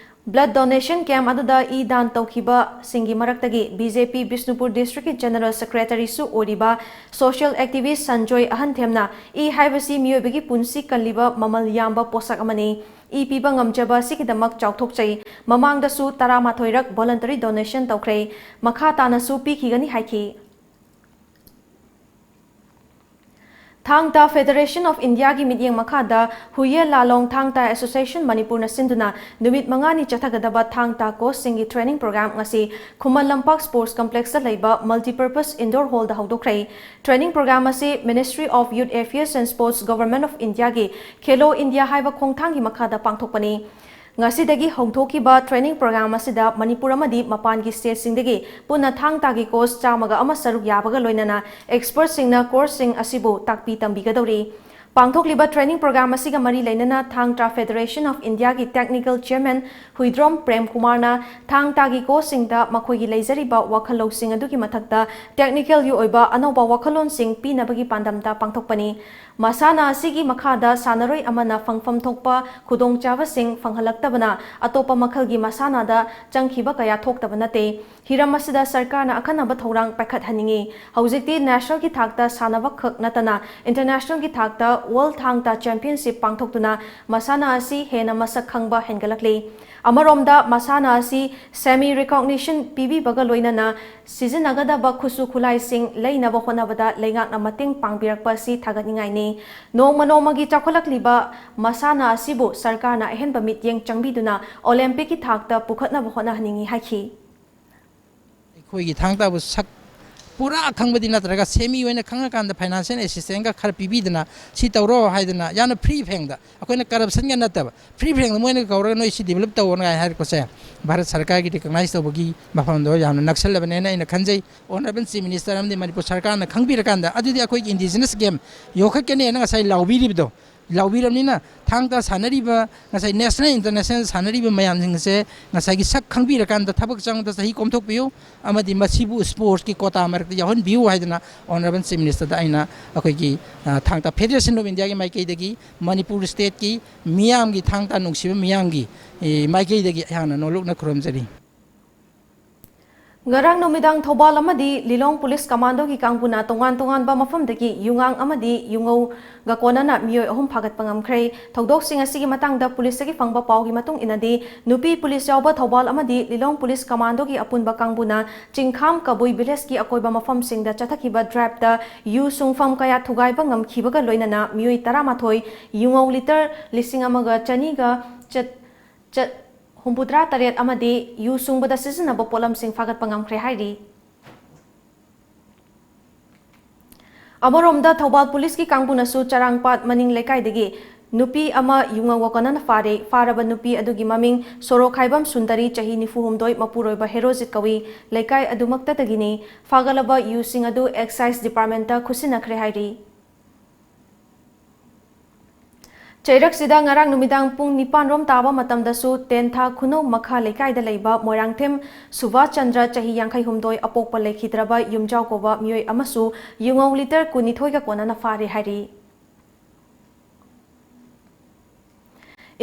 Blood donation camp ꯑꯗꯨꯗ ꯏ ꯗꯥꯟ ꯇꯧꯈꯤꯕꯁꯤꯡꯒꯤ ꯃꯔꯛꯇꯒꯤ BJP ꯕꯤꯁꯅꯨꯄꯨꯔ districtꯀꯤ General Secretaryꯁꯨ ꯑꯣꯏꯔꯤꯕ social activist ꯁꯟꯖꯣꯏ ꯑꯍꯟꯊꯦꯝꯅ ꯏ ꯍꯥꯏꯕꯁꯤ ꯃꯤꯑꯣꯏꯕꯒꯤ ꯄꯨꯟꯁꯤ ꯀꯜꯂꯤꯕ ꯃꯃꯜ ꯌꯥꯝꯕ ꯄꯣꯠꯁꯛ ꯑꯃꯅꯤ꯫ ꯏ ꯄꯤꯕ ꯉꯝꯖꯕ ꯑꯁꯤꯒꯤꯗꯃꯛ ꯆꯥꯎꯊꯣꯛꯆꯩ꯫ ꯃꯃꯥꯡꯗꯁꯨ ꯇꯔꯥꯃꯥꯊꯣꯏꯔꯛ voluntary donation ꯇꯧꯈ꯭ꯔꯦ꯫ ꯃꯈꯥ ꯇꯥꯅꯁꯨ ꯄꯤꯈꯤꯒꯅꯤ ꯍꯥꯏꯈꯤ꯫ ꯊꯥꯡ ꯇꯥ Federation of Indiaꯒꯤ ꯃꯤꯠꯌꯦꯡ ꯃꯈꯥꯗ ꯍꯨꯌꯦ ꯂꯥꯂꯣꯡ ꯊꯥꯡ ꯇꯥ Association ꯃꯅꯤꯄꯨꯔꯅ ꯁꯤꯟꯗꯨꯅ ꯅꯨꯃꯤꯠ ꯃꯉꯥꯅꯤ ꯆꯠꯊꯒꯗꯕ ꯊꯥꯡ ꯇꯥ coachꯁꯤꯡꯒꯤ training program ꯉꯁꯤ ꯈꯨꯃꯟ ꯂꯝꯄꯥꯛ Sports Complexꯇ ꯂꯩꯕ Multipurpose Indoor Hallꯗ ꯍꯧꯗꯣꯛꯈ꯭ꯔꯦ꯫ Training program ꯑꯁꯤ Ministry of Youth Affairs and Sports, Government of Indiaꯒꯤ ꯈꯦꯂꯣ ꯏꯟꯗꯤꯌꯥ ꯍꯥꯏꯕ ꯈꯣꯡꯊꯥꯡꯒꯤ ꯃꯈꯥꯗ ꯄꯥꯡꯊꯣꯛꯄꯅꯤ꯫ ꯉꯁꯤꯗꯒꯤ ꯍꯧꯗꯣꯛꯈꯤꯕ training program ꯑꯁꯤꯗ ꯃꯅꯤꯄꯨꯔ ꯑꯃꯗꯤ ꯃꯄꯥꯟꯒꯤ stateꯁꯤꯡꯗꯒꯤ ꯄꯨꯟꯅ ꯊꯥꯡ ꯇꯥꯒꯤ coach ꯆꯥꯝꯃꯒ ꯑꯃ ꯁꯔꯨꯛ ꯌꯥꯕꯒ ꯂꯣꯏꯅꯅ expertꯁꯤꯡꯅ courseꯁꯤꯡ ꯑꯁꯤꯕꯨ ꯇꯥꯛꯄꯤ ꯇꯝꯕꯤꯒꯗꯧꯔꯤ꯫ ꯄꯥꯡꯊꯣꯛꯂꯤꯕ training program ꯑꯁꯤꯒ ꯃꯔꯤ ꯂꯩꯅꯅ ꯊꯥꯡ ꯇꯥ Federation of Indiaꯒꯤ technical chairman Huidrom Prem ꯀꯨꯃꯥꯔꯅ ꯊꯥꯡ ꯇꯥꯒꯤ coachꯁꯤꯡꯗ ꯃꯈꯣꯏꯒꯤ ꯂꯩꯖꯔꯤꯕ ꯋꯥꯈꯜ ꯂꯧꯁꯤꯡ ꯑꯗꯨꯒꯤ ꯃꯊꯛꯇ technicalꯒꯤ ꯑꯣꯏꯕ ꯑꯅꯧꯕ ꯋꯥꯈꯜꯂꯣꯟꯁꯤꯡ ꯄꯤꯅꯕꯒꯤ ꯄꯥꯟꯗꯝꯗ ꯄꯥꯡꯊꯣꯛꯄꯅꯤ꯫ ꯃꯁꯥꯟꯅ ꯑꯁꯤꯒꯤ ꯃꯈꯥꯗ ꯁꯥꯟꯅꯔꯣꯏ ꯑꯃꯅ ꯐꯪꯐꯝ ꯊꯣꯛꯄ ꯈꯨꯗꯣꯡꯆꯥꯕꯁꯤꯡ ꯐꯪꯍꯜꯂꯛꯇꯕꯅ ꯑꯇꯣꯞꯄ ꯃꯈꯜꯒꯤ ꯃꯁꯥꯟꯅꯗ ꯆꯪꯈꯤꯕ ꯀꯌꯥ ꯊꯣꯛꯇꯕ ꯅꯠꯇꯦ꯫ ꯍꯤꯔꯝ ꯑꯁꯤꯗ ꯁꯔꯀꯥꯔꯅ ꯑꯈꯟꯅꯕ ꯊꯧꯔꯥꯡ ꯄꯥꯏꯈꯠꯍꯟꯅꯤꯡꯏ꯫ ꯍꯧꯖꯤꯛꯇꯤ nationalꯒꯤ ꯊꯥꯛꯇ ꯁꯥꯟꯅꯕ ꯈꯛ ꯅꯠꯇꯅ internationalꯒꯤ ꯊꯥꯛꯇ World ꯊꯥꯡ ꯇꯥ Championship ꯄꯥꯡꯊꯣꯛꯇꯨꯅ ꯃꯁꯥꯟꯅ ꯑꯁꯤ ꯍꯦꯟꯅ ꯃꯁꯛ ꯈꯪꯕ ꯍꯦꯟꯒꯠꯂꯛꯂꯤ꯫ ꯑꯃꯔꯣꯝꯗ ꯃꯁꯥꯟꯅ ꯑꯁꯤ semi recognition ꯄꯤꯕꯤꯕꯒ ꯂꯣꯏꯅꯅ ꯁꯤꯖꯤꯟꯅꯒꯗꯕ ꯈꯨꯠꯁꯨ ꯈꯨꯠꯂꯥꯏꯁꯤꯡ ꯂꯩꯅꯕ ꯍꯣꯠꯅꯕꯗ ꯂꯩꯉꯥꯛꯅ ꯃꯇꯦꯡ ꯄꯥꯡꯕꯤꯔꯛꯄ ꯑꯁꯤ ꯊꯥꯒꯠꯅꯤꯡꯉꯥꯏꯅꯤ꯫ ꯅꯣꯡꯃ ꯅꯣꯡꯃꯒꯤ ꯆꯥꯎꯈꯠꯂꯛꯂꯤꯕ ꯃꯁꯥꯟꯅ ꯑꯁꯤꯕꯨ ꯁꯔꯀꯥꯔꯅ ꯑꯍꯦꯟꯕ ꯃꯤꯠꯌꯦꯡ ꯆꯪꯕꯤꯗꯨꯅ Olympicꯀꯤ ꯊꯥꯛꯇ ꯄꯨꯈꯠꯅꯕ ꯍꯣꯠꯅꯍꯟꯅꯤꯡꯏ ꯍꯥꯏꯈꯤ꯫ ꯑꯩꯈꯣꯏꯒꯤ ꯊꯥꯡ ꯇꯥꯕꯨ ꯁꯛ ꯄꯨꯔꯥ ꯈꯪꯕꯗꯤ ꯅꯠꯇ꯭ꯔꯒ semi ꯑꯣꯏꯅ ꯈꯪꯉꯀꯥꯟꯗ financial assistantꯒ ꯈꯔ ꯄꯤꯕꯤꯗꯅ ꯁꯤ ꯇꯧꯔꯣ ꯍꯥꯏꯗꯅ ꯌꯥꯝꯅ free ꯐꯦꯡꯗ ꯑꯩꯈꯣꯏꯅ corruptionꯒ ꯅꯠꯇꯕ free ꯐꯦꯡꯗ ꯃꯣꯏꯅ ꯀꯧꯔꯒ ꯅꯣꯏ ꯁꯤ develop ꯇꯧꯑꯣꯅ ꯀꯥꯏ ꯍꯥꯏꯔꯛꯄꯁꯦ ꯚꯥꯔꯠ ꯁꯔꯀꯥꯔꯒꯤ recognize ꯇꯧꯕꯒꯤ ꯃꯐꯝꯗꯣ ꯌꯥꯝꯅ ꯅꯛꯁꯜꯂꯕꯅꯦꯅ ꯑꯩꯅ ꯈꯟꯖꯩ꯫ Honourable Chief Minister ꯑꯃꯗꯤ ꯃꯅꯤꯄꯨꯔ ꯁꯔꯀꯥꯔꯅ ꯈꯪꯕꯤꯔꯀꯥꯟꯗ ꯑꯗꯨꯗꯤ ꯑꯩꯈꯣꯏꯒꯤ indigenous game ꯌꯣꯛꯈꯠꯀꯅꯦꯅ ꯉꯁꯥꯏ ꯂꯥꯎꯕꯤꯔꯤꯕꯗꯣ ꯂꯥꯎꯕꯤꯔꯕꯅꯤꯅ ꯊꯥꯡ ꯇꯥ ꯁꯥꯟꯅꯔꯤꯕ ꯉꯁꯥꯏ national international ꯁꯥꯟꯅꯔꯤꯕ ꯃꯌꯥꯝꯁꯤꯡꯁꯦ ꯉꯁꯥꯏꯒꯤ ꯁꯛ ꯈꯪꯕꯤꯔꯀꯥꯟꯗ ꯊꯕꯛ ꯆꯪꯕꯗ ꯆꯍꯤ ꯀꯣꯝꯊꯣꯛꯄꯤꯌꯨ ꯑꯃꯗꯤ ꯃꯁꯤꯕꯨ sportsꯀꯤ quota ꯃꯔꯛꯇ ꯌꯥꯎꯍꯟꯕꯤꯌꯨ ꯍꯥꯏꯗꯅ Honourable Chief Ministerꯗ ꯑꯩꯅ ꯑꯩꯈꯣꯏꯒꯤ ꯊꯥꯡ ꯇꯥ Federation of Indiaꯒꯤ ꯃꯥꯏꯀꯩꯗꯒꯤ ꯃꯅꯤꯄꯨꯔ stateꯀꯤ ꯃꯤꯌꯥꯝꯒꯤ ꯊꯥꯡ ꯇꯥ ꯅꯨꯡꯁꯤꯕ ꯃꯤꯌꯥꯝꯒꯤ ꯃꯥꯏꯀꯩꯗꯒꯤ ꯑꯩꯍꯥꯛꯅ ꯅꯣꯂꯨꯛꯅ ꯈꯨꯔꯨꯝꯖꯔꯤ꯫ ꯉꯔꯥꯡ ꯅꯨꯃꯤꯗꯥꯡ ꯊꯧꯕꯥꯜ ꯑꯃꯗꯤ ꯂꯤꯂꯣꯡ police commandoꯒꯤ ꯀꯥꯡꯕꯨꯅ ꯇꯣꯉꯥꯟ ꯇꯣꯉꯥꯟꯕ ꯃꯐꯝꯗꯒꯤ ꯌꯨꯉꯥꯡ ꯑꯃꯗꯤ ꯌꯨꯉꯧꯒ ꯀꯣꯟꯅꯅ ꯃꯤꯑꯣꯏ ꯑꯍꯨꯝ ꯐꯥꯒꯠꯄ ꯉꯝꯈ꯭ꯔꯦ꯫ ꯊꯧꯗꯣꯛꯁꯤꯡ ꯑꯁꯤꯒꯤ ꯃꯇꯥꯡꯗ policeꯇꯒꯤ ꯐꯪꯕ ꯄꯥꯎꯒꯤ ꯃꯇꯨꯡ ꯏꯟꯅꯗꯤ, ꯅꯨꯄꯤ police ꯌꯥꯎꯕ ꯊꯧꯕꯥꯜ ꯑꯃꯗꯤ ꯂꯤꯂꯣꯡ police commandoꯒꯤ ꯑꯄꯨꯟꯕ ꯀꯥꯡꯕꯨꯅ ꯆꯤꯡꯈꯥꯝ ꯀꯕꯨꯏ villageꯀꯤ ꯑꯀꯣꯏꯕ ꯃꯐꯝꯁꯤꯡꯗ ꯆꯠꯊꯈꯤꯕ driveꯇ ꯌꯨ ꯁꯨꯡꯐꯝ ꯀꯌꯥ ꯊꯨꯒꯥꯏꯕ ꯉꯝꯈꯤꯕꯒ ꯂꯣꯏꯅꯅ ꯃꯤꯑꯣꯏ ꯇꯔꯥꯃꯥꯊꯣꯏ, ꯌꯨꯉꯧ litre ꯂꯤꯁꯤꯡ ꯑꯃꯒ ꯆꯅꯤꯒ ꯆꯠ ꯆꯠ ꯍꯨꯝꯐꯨꯇꯔꯥ ꯇꯔꯦꯠ ꯑꯃꯗꯤ ꯌꯨ ꯁꯨꯡꯕꯗ ꯁꯤꯖꯤꯟꯅꯕ ꯄꯣꯠꯂꯝꯁꯤꯡ ꯐꯥꯒꯠꯄ ꯉꯝꯈ꯭ꯔꯦ ꯍꯥꯏꯔꯤ꯫ ꯑꯃꯔꯣꯝꯗ ꯊꯧꯕꯥꯜ policeꯀꯤ ꯀꯥꯡꯕꯨꯅꯁꯨ ꯆꯔꯥꯡꯄꯥꯠ ꯃꯅꯤꯡ ꯂꯩꯀꯥꯏꯗꯒꯤ ꯅꯨꯄꯤ ꯑꯃ ꯌꯨꯉꯧ ꯀꯟꯅꯅ ꯐꯥꯔꯦ꯫ ꯐꯥꯔꯕ ꯅꯨꯄꯤ ꯑꯗꯨꯒꯤ ꯃꯃꯤꯡ ꯁꯣꯔꯣꯈꯥꯏꯕꯝ ꯁꯨꯟꯗꯔꯤ, ꯆꯍꯤ ꯅꯤꯐꯨ ꯍꯨꯝꯗꯣꯏ, ꯃꯄꯨꯔꯣꯏꯕ ꯍꯦꯔꯣꯖꯤꯠ ꯀꯧꯏ꯫ ꯂꯩꯀꯥꯏ ꯑꯗꯨꯃꯛꯇꯗꯒꯤꯅꯤ꯫ ꯐꯥꯒꯠꯂꯕ ꯌꯨꯁꯤꯡ ꯑꯗꯨ excise departmentꯇ ꯈꯨꯠꯁꯤꯟꯅꯈ꯭ꯔꯦ ꯍꯥꯏꯔꯤ꯫ ꯆꯩꯔꯛꯁꯤꯗ ꯉꯔꯥꯡ ꯅꯨꯃꯤꯗꯥꯡ ꯄꯨꯡ ꯅꯤꯄꯥꯟ ꯔꯣꯝ ꯇꯥꯕ ꯃꯇꯝꯗꯁꯨ ꯇꯦꯟꯊꯥ ꯈꯨꯅꯧ ꯃꯈꯥ ꯂꯩꯀꯥꯏꯗ ꯂꯩꯕ ꯃꯣꯏꯔꯥꯡꯊꯦꯝ ꯁꯨꯚꯥꯁ ꯆꯟꯗ꯭ꯔ, ꯆꯍꯤ ꯌꯥꯡꯈꯩ ꯍꯨꯝꯗꯣꯏ, ꯑꯄꯣꯛꯄ ꯂꯩꯈꯤꯗ꯭ꯔꯕ ꯌꯨꯝꯖꯥꯎ ꯀꯧꯕ ꯃꯤꯑꯣꯏ ꯑꯃꯁꯨ ꯌꯨꯉꯧ litre ꯀꯨꯟꯅꯤꯊꯣꯏꯒ ꯀꯣꯟꯅꯅ ꯐꯥꯔꯦ ꯍꯥꯏꯔꯤ꯫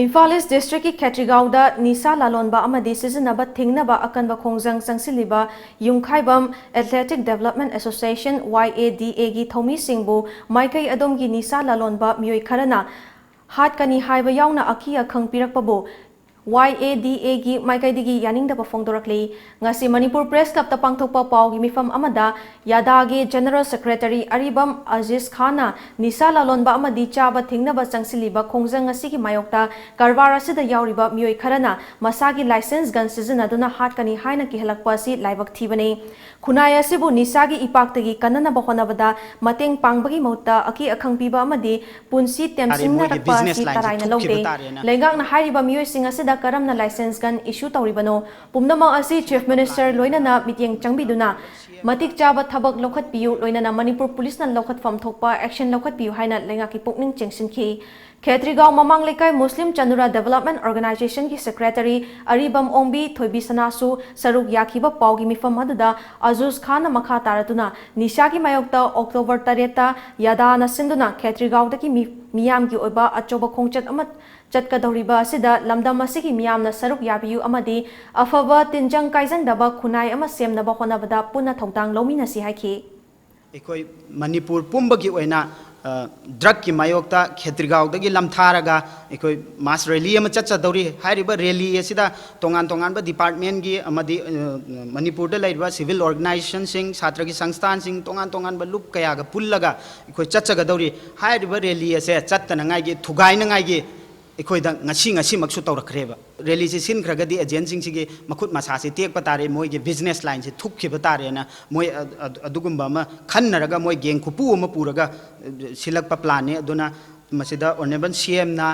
ꯏꯝꯐꯥꯜ ꯏꯁ ꯗꯤꯁꯇ꯭ꯔꯤꯛꯀꯤ ꯈꯦꯇ꯭ꯔꯤꯒꯥꯎꯗ ꯅꯤꯁꯥ ꯂꯥꯂꯣꯟꯕ ꯑꯃꯗꯤ ꯁꯤꯖꯤꯟꯅꯕ ꯊꯤꯡꯅꯕ ꯑꯀꯟꯕ ꯈꯣꯡꯖꯪ ꯆꯪꯁꯤꯜꯂꯤꯕ ꯌꯨꯝꯈꯥꯏꯕꯝ Athletic Development Association, Y A D Aꯒꯤ ꯊꯧꯃꯤꯁꯤꯡꯕꯨ ꯃꯥꯏꯀꯩ ꯑꯗꯣꯝꯒꯤ ꯅꯤꯁꯥ ꯂꯥꯂꯣꯟꯕ ꯃꯤꯑꯣꯏ ꯈꯔꯅ ꯍꯥꯠꯀꯅꯤ ꯍꯥꯏꯕ ꯌꯥꯎꯅ ꯑꯀꯤ ꯑꯈꯪ ꯄꯤꯔꯛꯄꯕꯨ Y A D Aꯒꯤ ꯃꯥꯏꯀꯩꯗꯒꯤ ꯌꯥꯅꯤꯡꯗꯕ ꯐꯣꯡꯗꯣꯔꯛꯂꯤ꯫ ꯉꯁꯤ ꯃꯅꯤꯄꯨꯔ Press Clubꯇ ꯄꯥꯡꯊꯣꯛꯄ ꯄꯥꯎꯒꯤ ꯃꯤꯐꯝ ꯑꯃꯗ ꯌꯥꯗꯥꯒꯤ General Secretary ꯑꯔꯤꯕꯝ ꯑꯖꯤꯖ ꯈꯥꯟꯅ ꯅꯤꯁꯥ ꯂꯥꯂꯣꯟꯕ ꯑꯃꯗꯤ ꯆꯥꯕ ꯊꯤꯡꯅꯕ ꯆꯪꯁꯤꯜꯂꯤꯕ ꯈꯣꯡꯖꯪ ꯑꯁꯤꯒꯤ ꯃꯥꯌꯣꯛꯇ ꯀꯔꯕꯥꯔ ꯑꯁꯤꯗ ꯌꯥꯎꯔꯤꯕ ꯃꯤꯑꯣꯏ ꯈꯔꯅ ꯃꯁꯥꯒꯤ license gun ꯁꯤꯖꯤꯟꯅꯗꯨꯅ ꯍꯥꯠꯀꯅꯤ ꯍꯥꯏꯅ ꯀꯤꯍꯜꯂꯛꯄ ꯑꯁꯤ ꯂꯥꯏꯕꯛ ꯊꯤꯕꯅꯤ꯫ ꯈꯨꯟꯅꯥꯏ ꯑꯁꯤꯕꯨ ꯅꯤꯁꯥꯒꯤ ꯏꯄꯥꯛꯇꯒꯤ ꯀꯟꯅꯅꯕ ꯍꯣꯠꯅꯕꯗ ꯃꯇꯦꯡ ꯄꯥꯡꯕꯒꯤ ꯃꯍꯨꯠꯇ ꯑꯀꯤ ꯑꯈꯪ ꯄꯤꯕ ꯑꯃꯗꯤ ꯄꯨꯟꯁꯤ ꯇꯥꯔꯦ, ꯃꯣꯏꯒꯤ ꯇꯦꯝꯁꯤꯡꯅꯔꯛꯄ business ꯑꯁꯤ lineꯁꯦ ꯇꯔꯥꯏꯅ ꯊꯨꯞꯈꯤꯕ ꯂꯧꯗꯦ꯫ ꯇꯥꯔꯦꯅ꯫ ꯂꯩꯉꯥꯛꯅ ꯍꯥꯏꯔꯤꯕ ꯃꯤꯑꯣꯏꯁꯤꯡ ꯑꯁꯤꯗ ꯀꯔꯝꯅ license gun issue ꯇꯧꯔꯤꯕꯅꯣ? ꯄꯨꯝꯅꯃꯛ ꯑꯁꯤ Chief Minister ꯂꯣꯏꯅꯅ ꯃꯤꯠꯌꯦꯡ ꯆꯪꯕꯤꯗꯨꯅ ꯃꯇꯤꯛ ꯆꯥꯕ ꯊꯕꯛ ꯂꯧꯈꯠꯄꯤꯌꯨ, ꯂꯣꯏꯅꯅ ꯃꯅꯤꯄꯨꯔ ꯄꯨꯂꯤꯁꯅ ꯂꯧꯈꯠꯐꯝ ꯊꯣꯛꯄ action ꯂꯧꯈꯠꯄꯤꯌꯨ ꯍꯥꯏꯅ ꯂꯩꯉꯥꯛꯀꯤ ꯄꯨꯛꯅꯤꯡ ꯆꯤꯡꯁꯤꯟꯈꯤ꯫ ꯈꯦꯇ꯭ꯔꯤꯒꯥꯎ ꯃꯃꯥꯡ ꯂꯩꯀꯥꯏ ꯃꯨꯁꯂꯤꯝ ꯆꯅꯨꯔꯥ Development Organizationꯒꯤ Secretary ꯑꯔꯤꯕꯝ ꯑꯣꯡꯕꯤ ꯊꯣꯏꯕꯤꯁꯅꯥꯁꯨ ꯁꯔꯨꯛ ꯌꯥꯈꯤꯕ ꯄꯥꯎꯒꯤ ꯃꯤꯐꯝ ꯑꯗꯨꯗ ꯑꯖꯨꯖ ꯈꯥꯟꯅ ꯃꯈꯥ ꯇꯥꯔꯗꯨꯅ ꯅꯤꯁꯥꯒꯤ ꯃꯥꯌꯣꯛꯇ October ꯇꯔꯦꯠꯇ ꯌꯥꯗꯥꯅ ꯁꯤꯟꯗꯨꯅ ꯈꯦꯇ꯭ꯔꯤꯒꯥꯎꯗꯒꯤ ꯃꯤ-, ꯃꯤꯌꯥꯝꯒꯤ ꯑꯣꯏꯕ ꯑꯆꯧꯕ ꯈꯣꯡꯆꯠ ꯑꯃ ꯆꯠꯀꯗꯧꯔꯤꯕ ꯑꯁꯤꯗ ꯂꯝꯗꯝ ꯑꯁꯤꯒꯤ ꯃꯤꯌꯥꯝꯅ ꯁꯔꯨꯛ ꯌꯥꯕꯤꯌꯨ ꯑꯃꯗꯤ ꯑꯐꯕ ꯇꯤꯟꯖꯪ ꯀꯥꯏꯖꯪꯗꯕ ꯈꯨꯟꯅꯥꯏ ꯑꯃ ꯁꯦꯝꯅꯕ ꯍꯣꯠꯅꯕꯗ ꯄꯨꯟꯅ ꯊꯧꯗꯥꯡ ꯂꯧꯃꯤꯟꯅꯁꯤ ꯍꯥꯏꯈꯤ꯫ ꯑꯩꯈꯣꯏ ꯃꯅꯤꯄꯨꯔ ꯄꯨꯝꯕꯒꯤ ꯑꯣꯏꯅ, ꯑ, drugꯀꯤ ꯃꯥꯌꯣꯛꯇ ꯈꯦꯇ꯭ꯔꯤꯒꯥꯎꯗꯒꯤ ꯂꯝꯊꯥꯔꯒ ꯑꯩꯈꯣꯏ mass rally ꯑꯃ ꯆꯠꯆꯗꯧꯔꯤ꯫ ꯍꯥꯏꯔꯤꯕ rally ꯑꯁꯤꯗ ꯇꯣꯉꯥꯟ ꯇꯣꯉꯥꯟꯕ departmentꯀꯤ ꯑꯃꯗꯤ, ꯑ, ꯃꯅꯤꯄꯨꯔꯗ ꯂꯩꯔꯤꯕ civil organizationꯁꯤꯡ, ꯁꯥꯇ꯭ꯔꯒꯤ ꯁꯪꯁꯊꯥꯟꯁꯤꯡ, ꯇꯣꯉꯥꯟ ꯇꯣꯉꯥꯟꯕ ꯂꯨꯞ ꯀꯌꯥꯒ ꯄꯨꯜꯂꯒ ꯑꯩꯈꯣꯏ ꯆꯠꯆꯒꯗꯧꯔꯤ꯫ ꯍꯥꯏꯔꯤꯕ rally ꯑꯁꯦ ꯆꯠꯇꯅꯉꯥꯏꯒꯤ, ꯊꯨꯒꯥꯏꯅꯉꯥꯏꯒꯤ ꯑꯩꯈꯣꯏꯗ ꯉꯁꯤ, ꯉꯁꯤꯃꯛꯁꯨ ꯇꯧꯔꯛꯈ꯭ꯔꯦꯕ꯫ Rallyꯁꯤ ꯁꯤꯟꯈ꯭ꯔꯒꯗꯤ agentꯁꯤꯡꯁꯤꯒꯤ ꯃꯈꯨꯠ ꯃꯁꯥꯁꯤ ꯇꯦꯛꯄ ꯇꯥꯔꯦ, ꯃꯣꯏꯒꯤ business lineꯁꯤ ꯊꯨꯞꯈꯤꯕ ꯇꯥꯔꯦꯅ ꯃꯣꯏ ꯑ-, ꯑ-, ꯑꯗꯨꯒꯨꯝꯕ ꯑꯃ ꯈꯟꯅꯔꯒ ꯃꯣꯏ gang ꯈꯨꯄꯨ ꯑꯃ ꯄꯨꯔꯒ, ꯑ, ꯁꯤꯜꯂꯛꯄ planꯅꯤ꯫ ꯑꯗꯨꯅ ꯃꯁꯤꯗ ꯑꯣꯅꯔꯦꯕꯜ ꯁꯤ ꯑꯦꯝꯅ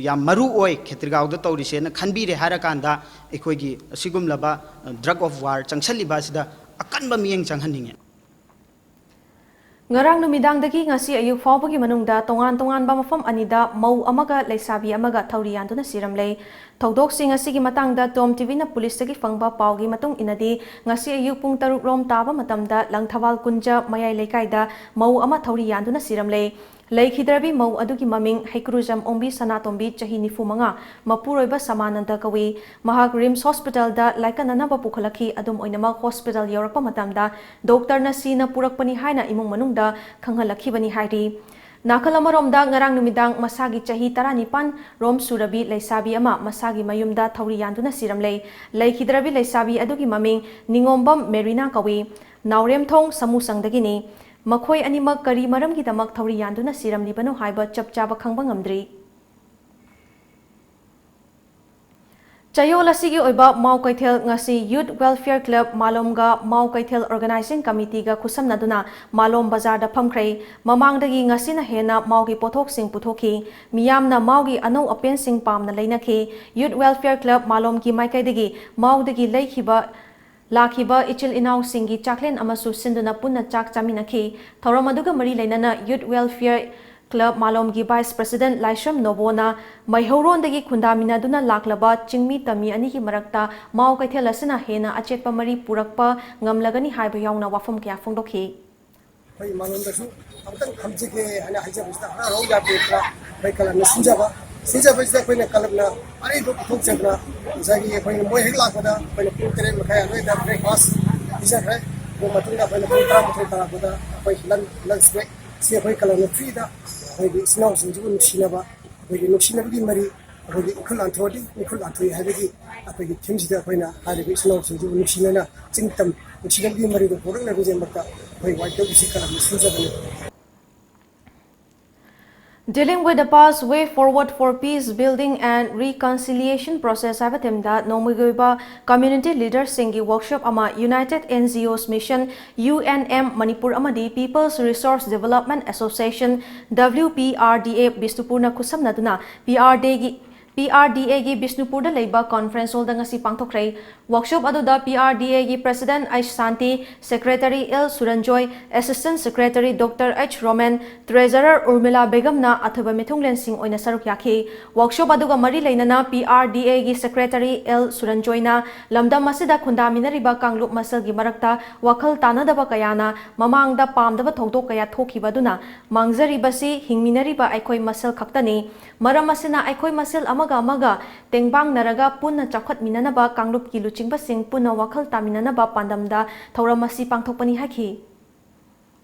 ꯌꯥꯝ ꯃꯔꯨ ꯑꯣꯏ ꯈꯦꯇ꯭ꯔꯤꯒꯥꯎꯗ ꯇꯧꯔꯤꯁꯦꯅ ꯈꯟꯕꯤꯔꯦ ꯍꯥꯏꯔꯀꯥꯟꯗ, ꯑꯩꯈꯣꯏꯒꯤ ꯑꯁꯤꯒꯨꯝꯂꯕ drug of war ꯆꯪꯁꯤꯜꯂꯤꯕ ꯑꯁꯤꯗ ꯑꯀꯟꯕ ꯃꯤꯠꯌꯦꯡ ꯆꯪꯍꯟꯅꯤꯡꯉꯦ꯫ ꯉꯔꯥꯡ ꯅꯨꯃꯤꯗꯥꯡꯗꯒꯤ ꯉꯁꯤ ꯑꯌꯨꯛ ꯐꯥꯎꯕꯒꯤ ꯃꯅꯨꯡꯗ ꯇꯣꯉꯥꯟ ꯇꯣꯉꯥꯟꯕ ꯃꯐꯝ ꯑꯅꯤꯗ ꯃꯧ ꯑꯃꯒ ꯂꯩꯁꯥꯕꯤ ꯑꯃꯒ ꯊꯧꯔꯤ ꯌꯥꯟꯗꯨꯅ ꯁꯤꯔꯝꯂꯦ꯫ ꯊꯧꯗꯣꯛꯁꯤꯡ ꯑꯁꯤꯒꯤ ꯃꯇꯥꯡꯗ ꯇꯣꯝ ꯇꯤꯚꯤꯅ ꯄꯨꯂꯤꯁꯇꯒꯤ ꯐꯪꯕ ꯄꯥꯎꯒꯤ ꯃꯇꯨꯡ ꯏꯟꯅꯗꯤ, ꯉꯁꯤ ꯑꯌꯨꯛ ꯄꯨꯡ ꯇꯔꯨꯛ ꯔꯣꯝ ꯇꯥꯕ ꯃꯇꯝꯗ ꯂꯪꯊꯕꯥꯜ ꯀꯨꯟꯖ ꯃꯌꯥꯏ ꯂꯩꯀꯥꯏꯗ ꯃꯧ ꯑꯃ ꯊꯧꯔꯤ ꯌꯥꯟꯗꯨꯅ ꯁꯤꯔꯝꯂꯦ꯫ ꯂꯩꯈꯤꯗ꯭ꯔꯕꯤ ꯃꯧ ꯑꯗꯨꯒꯤ ꯃꯃꯤꯡ ꯍꯩꯀ꯭ꯔꯨꯖꯝ ꯑꯣꯡꯕꯤ ꯁꯅꯥꯇꯣꯝꯕꯤ, ꯆꯍꯤ ꯅꯤꯐꯨ ꯃꯉꯥ, ꯃꯄꯨꯔꯣꯏꯕ ꯁꯃꯥꯅꯟꯗ ꯀꯧꯏ꯫ ꯃꯍꯥꯛ ꯔꯤꯝꯁ ꯍꯣꯁꯄꯤꯇꯥꯜꯗ ꯂꯥꯏꯀꯠꯅꯅꯕ ꯄꯨꯈꯠꯂꯛꯈꯤ꯫ ꯑꯗꯨꯝ ꯑꯣꯏꯅꯃꯛ, ꯍꯣꯁꯄꯤꯇꯥꯜ ꯌꯧꯔꯛꯄ ꯃꯇꯝꯗ ꯗꯣꯛꯇꯔꯅ ꯁꯤꯅ ꯄꯨꯔꯛꯄꯅꯤ ꯍꯥꯏꯅ ꯏꯃꯨꯡ ꯃꯅꯨꯡꯗ ꯈꯪꯍꯜꯂꯛꯈꯤꯕꯅꯤ ꯍꯥꯏꯔꯤ꯫ ꯅꯥꯀꯜ ꯑꯃꯔꯣꯝꯗ, ꯉꯔꯥꯡ ꯅꯨꯃꯤꯗꯥꯡ ꯃꯁꯥꯒꯤ ꯆꯍꯤ ꯇꯔꯥꯅꯤꯄꯥꯟ ꯔꯣꯝ ꯁꯨꯔꯕꯤ ꯂꯩꯁꯥꯕꯤ ꯑꯃ ꯃꯁꯥꯒꯤ ꯃꯌꯨꯝꯗ ꯊꯧꯔꯤ ꯌꯥꯟꯗꯨꯅ ꯁꯤꯔꯝꯂꯦ꯫ ꯂꯩꯈꯤꯗ꯭ꯔꯕꯤ ꯂꯩꯁꯥꯕꯤ ꯑꯗꯨꯒꯤ ꯃꯃꯤꯡ ꯅꯤꯉꯣꯝꯕꯝ ꯃꯦꯔꯤꯅꯥ ꯀꯧꯏ꯫ ꯅꯥꯎꯔꯦꯝꯊꯣꯡ ꯁꯃꯨꯁꯪꯗꯒꯤꯅꯤ꯫ ꯃꯈꯣꯏ ꯑꯅꯤꯃꯛ ꯀꯔꯤ ꯃꯔꯝꯒꯤꯗꯃꯛ ꯊꯧꯔꯤ ꯌꯥꯟꯗꯨꯅ ꯁꯤꯔꯝꯂꯤꯕꯅꯣ ꯍꯥꯏꯕ ꯆꯞ ꯆꯥꯕ ꯈꯪꯕ ꯉꯝꯗ꯭ꯔꯤ꯫ ꯆꯌꯣꯜ ꯑꯁꯤꯒꯤ ꯑꯣꯏꯕ ꯃꯥꯎ ꯀꯩꯊꯦꯜ ꯉꯁꯤ ꯌꯨꯠ ꯋꯦꯜꯐꯤꯌꯔ ꯀ꯭ꯂꯕ ꯃꯥꯂꯣꯝꯒ ꯃꯥꯎ ꯀꯩꯊꯦꯜ ꯑꯣꯔꯒꯅꯥꯏꯖꯤꯡ ꯀꯃꯤꯇꯤꯒ ꯈꯨꯠꯁꯝꯅꯗꯨꯅ ꯃꯥꯂꯣꯝ ꯕꯖꯥꯔꯗ ꯐꯝꯈ꯭ꯔꯦ꯫ ꯃꯃꯥꯡꯗꯒꯤ ꯉꯁꯤꯅ ꯍꯦꯟꯅ ꯃꯥꯎꯒꯤ ꯄꯣꯠꯊꯣꯛꯁꯤꯡ ꯄꯨꯊꯣꯛꯈꯤ꯫ ꯃꯤꯌꯥꯝꯅ ꯃꯥꯎꯒꯤ ꯑꯅꯧ ꯑꯄꯦꯟꯁꯤꯡ ꯄꯥꯝꯅ ꯂꯩꯅꯈꯤ꯫ ꯌꯨꯠ ꯋꯦꯜꯐꯤꯌꯔ ꯀ꯭ꯂꯕ ꯃꯥꯂꯣꯝꯒꯤ ꯃꯥꯏꯀꯩꯗꯒꯤ ꯃꯥꯎꯗꯒꯤ ꯂꯩꯈꯤꯕ ꯂꯥꯛꯈꯤꯕ ꯏꯆꯤꯜ ꯏꯅꯥꯎꯁꯤꯡꯒꯤ ꯆꯥꯛꯂꯦꯟ ꯑꯃꯁꯨ ꯁꯤꯟꯗꯨꯅ ꯄꯨꯟꯅ ꯆꯥꯛ ꯆꯥꯃꯤꯟꯅꯈꯤ꯫ ꯊꯧꯔꯝ ꯑꯗꯨꯒ ꯃꯔꯤ ꯂꯩꯅꯅ ꯌꯨꯠ ꯋꯦꯜꯐꯤꯌꯔ ꯀ꯭ꯂꯕ ꯃꯥꯂꯣꯝꯒꯤ ꯚꯥꯏꯁ ꯄ꯭ꯔꯁꯤꯗꯦꯟꯠ ꯂꯥꯏꯁ꯭ꯔꯝ ꯅꯣꯕꯣꯅ ꯃꯩꯍꯧꯔꯣꯟꯗꯒꯤ ꯈꯨꯟꯗꯥꯃꯤꯟꯅꯗꯨꯅ ꯂꯥꯛꯂꯕ ꯆꯤꯡꯃꯤ ꯇꯝꯃꯤ ꯑꯅꯤꯒꯤ ꯃꯔꯛꯇ ꯃꯥꯎ ꯀꯩꯊꯦꯜ ꯑꯁꯤꯅ ꯍꯦꯟꯅ ꯑꯆꯦꯠꯄ ꯃꯔꯤ ꯄꯨꯔꯛꯄ ꯉꯝꯂꯒꯅꯤ ꯍꯥꯏꯕ ꯌꯥꯎꯅ ꯋꯥꯐꯝ ꯀꯌꯥ ꯐꯣꯡꯗꯣꯛꯈꯤ꯫ ꯑꯩꯈꯣꯏ ꯏꯃꯥꯂꯣꯝꯗꯁꯨ ꯑꯃꯨꯛꯇꯪ ꯐꯝꯖꯒꯦ ꯍꯥꯏꯅ ꯍꯥꯏꯖꯕꯁꯤꯗ ꯍꯔꯥꯎ ꯍꯔꯥꯎ ꯌꯥꯕꯤꯔꯛꯇꯅ ꯑꯩꯈꯣꯏ ꯀ꯭ꯂꯕꯅ ꯁꯤꯟꯖꯕ, ꯁꯤꯟꯖꯕꯁꯤꯗ ꯑꯩꯈꯣꯏꯅ ꯀ꯭ꯂꯕꯅ ꯑꯔꯩꯕ ꯄꯨꯊꯣꯛꯆꯗꯅ ꯉꯁꯥꯏꯒꯤ ꯑꯩꯈꯣꯏꯅ ꯃꯣꯏ ꯍꯦꯛ ꯂꯥꯛꯄꯗ ꯑꯩꯈꯣꯏꯅ ꯄꯨꯡ ꯇꯔꯦꯠ ꯃꯈꯥꯏ ꯑꯗꯨꯋꯥꯏꯗ breakfast ꯄꯤꯖꯈ꯭ꯔꯦ꯫ ꯑꯗꯨ ꯃꯇꯨꯡꯗ ꯑꯩꯈꯣꯏꯅ ꯄꯨꯡ ꯇꯔꯥꯃꯥꯊꯣꯏ ꯇꯥꯔꯛꯄꯗ ꯑꯩꯈꯣꯏ lunch, lunch break ꯁꯤ ꯑꯩꯈꯣꯏ ꯀ꯭ꯂꯕꯅ freeꯗ ꯑꯩꯈꯣꯏꯒꯤ ꯏꯆꯤꯜ ꯏꯅꯥꯎꯁꯤꯡꯁꯤꯕꯨ ꯅꯨꯡꯁꯤꯅꯕ, ꯑꯩꯈꯣꯏꯒꯤ ꯅꯨꯡꯁꯤꯅꯕꯒꯤ ꯃꯔꯤ, ꯑꯩꯈꯣꯏꯒꯤ ꯏꯈꯨꯜ ꯂꯥꯟꯊꯣꯛꯑꯗꯤ ꯃꯤꯈꯨꯜ ꯂꯥꯟꯊꯣꯛꯏ ꯍꯥꯏꯕꯒꯤ ꯑꯩꯈꯣꯏꯒꯤ themeꯁꯤꯗ ꯑꯩꯈꯣꯏꯅ ꯍꯥꯏꯔꯤꯕ ꯏꯆꯤꯜ ꯏꯅꯥꯎꯁꯤꯡꯁꯤꯕꯨ ꯅꯨꯡꯁꯤꯅꯅ ꯆꯤꯡ ꯇꯝ ꯅꯨꯡꯁꯤꯅꯕꯒꯤ ꯃꯔꯤꯗꯨ ꯄꯨꯔꯛꯅꯕꯒꯤꯗꯃꯛꯇ ꯑꯩꯈꯣꯏ ꯋꯥꯏ ꯀꯦ B C ꯀ꯭ꯂꯕꯅ ꯁꯤꯟꯖꯕꯅꯤ꯫ Dealing with the past, way forward for peace building and reconciliation process ꯍꯥꯏꯕ theme ꯗ ꯅꯣꯡꯃꯒꯤ ꯑꯣꯏꯕ community leader ꯁꯤꯡꯒꯤ workshop ꯑꯃ United N G Os Mission, U N M, Manipur ꯑꯃꯗꯤ People's Resource Development Association, W P R D A, ꯕꯤꯁꯅꯨꯄꯨꯔꯅ ꯈꯨꯠꯁꯝꯅꯗꯨꯅ P R D A ꯒꯤ P R D A ꯒꯤ ꯕꯤꯁꯅꯨꯄꯨꯔꯗ ꯂꯩꯕ conference hall ꯗ ꯉꯁꯤ ꯄꯥꯡꯊꯣꯛꯈ꯭ꯔꯦ꯫ Workshop ꯑꯗꯨꯗ P R D A ꯒꯤ President H Santi, Secretary L Suranjoy, Assistant Secretary Doctor H Roman, Treasurer Urmila Begumꯅ ꯑꯊꯣꯏꯕ ꯃꯤꯊꯨꯡꯂꯦꯟꯁꯤꯡ ꯑꯣꯏꯅ ꯁꯔꯨꯛ ꯌꯥꯈꯤ꯫ Workshop ꯑꯗꯨꯒ ꯃꯔꯤ ꯂꯩꯅꯅ P R D A ꯒꯤ Secretary L Suranjoyꯅ ꯂꯝꯗꯝ ꯑꯁꯤꯗ ꯈꯨꯟꯗꯥꯃꯤꯟꯅꯔꯤꯕ ꯀꯥꯡꯂꯨꯞ ꯃꯁꯦꯜꯒꯤ ꯃꯔꯛꯇ ꯋꯥꯈꯜ ꯇꯥꯅꯗꯕ ꯀꯌꯥꯅ ꯃꯃꯥꯡꯗ ꯄꯥꯝꯗꯕ ꯊꯧꯗꯣꯛ ꯀꯌꯥ ꯊꯣꯛꯈꯤꯕ ꯑꯗꯨꯅ ꯃꯥꯡꯖꯔꯤꯕꯁꯤ ꯍꯤꯡꯃꯤꯟꯅꯔꯤꯕ ꯑꯩꯈꯣꯏ ꯃꯁꯦꯜ ꯈꯛꯇꯅꯤ꯫ ꯃꯔꯝ ꯑꯁꯤꯅ ꯑꯩꯈꯣꯏ ꯃꯁꯦꯜ ꯑꯃꯒ ꯑꯃꯒ ꯇꯦꯡꯕꯥꯡꯅꯔꯒ ꯄꯨꯟꯅ ꯆꯥꯎꯈꯠꯃꯤꯟꯅꯅꯕ ꯀꯥꯡꯂꯨꯞꯀꯤ ꯂꯨꯆꯤꯡꯕꯁꯤꯡ ꯄꯨꯟꯅ ꯋꯥꯈꯜ ꯇꯥꯃꯤꯟꯅꯅꯕ ꯄꯥꯟꯗꯝꯗ ꯊꯧꯔꯝ ꯑꯁꯤ ꯄꯥꯡꯊꯣꯛꯄꯅꯤ ꯍꯥꯏꯈꯤ꯫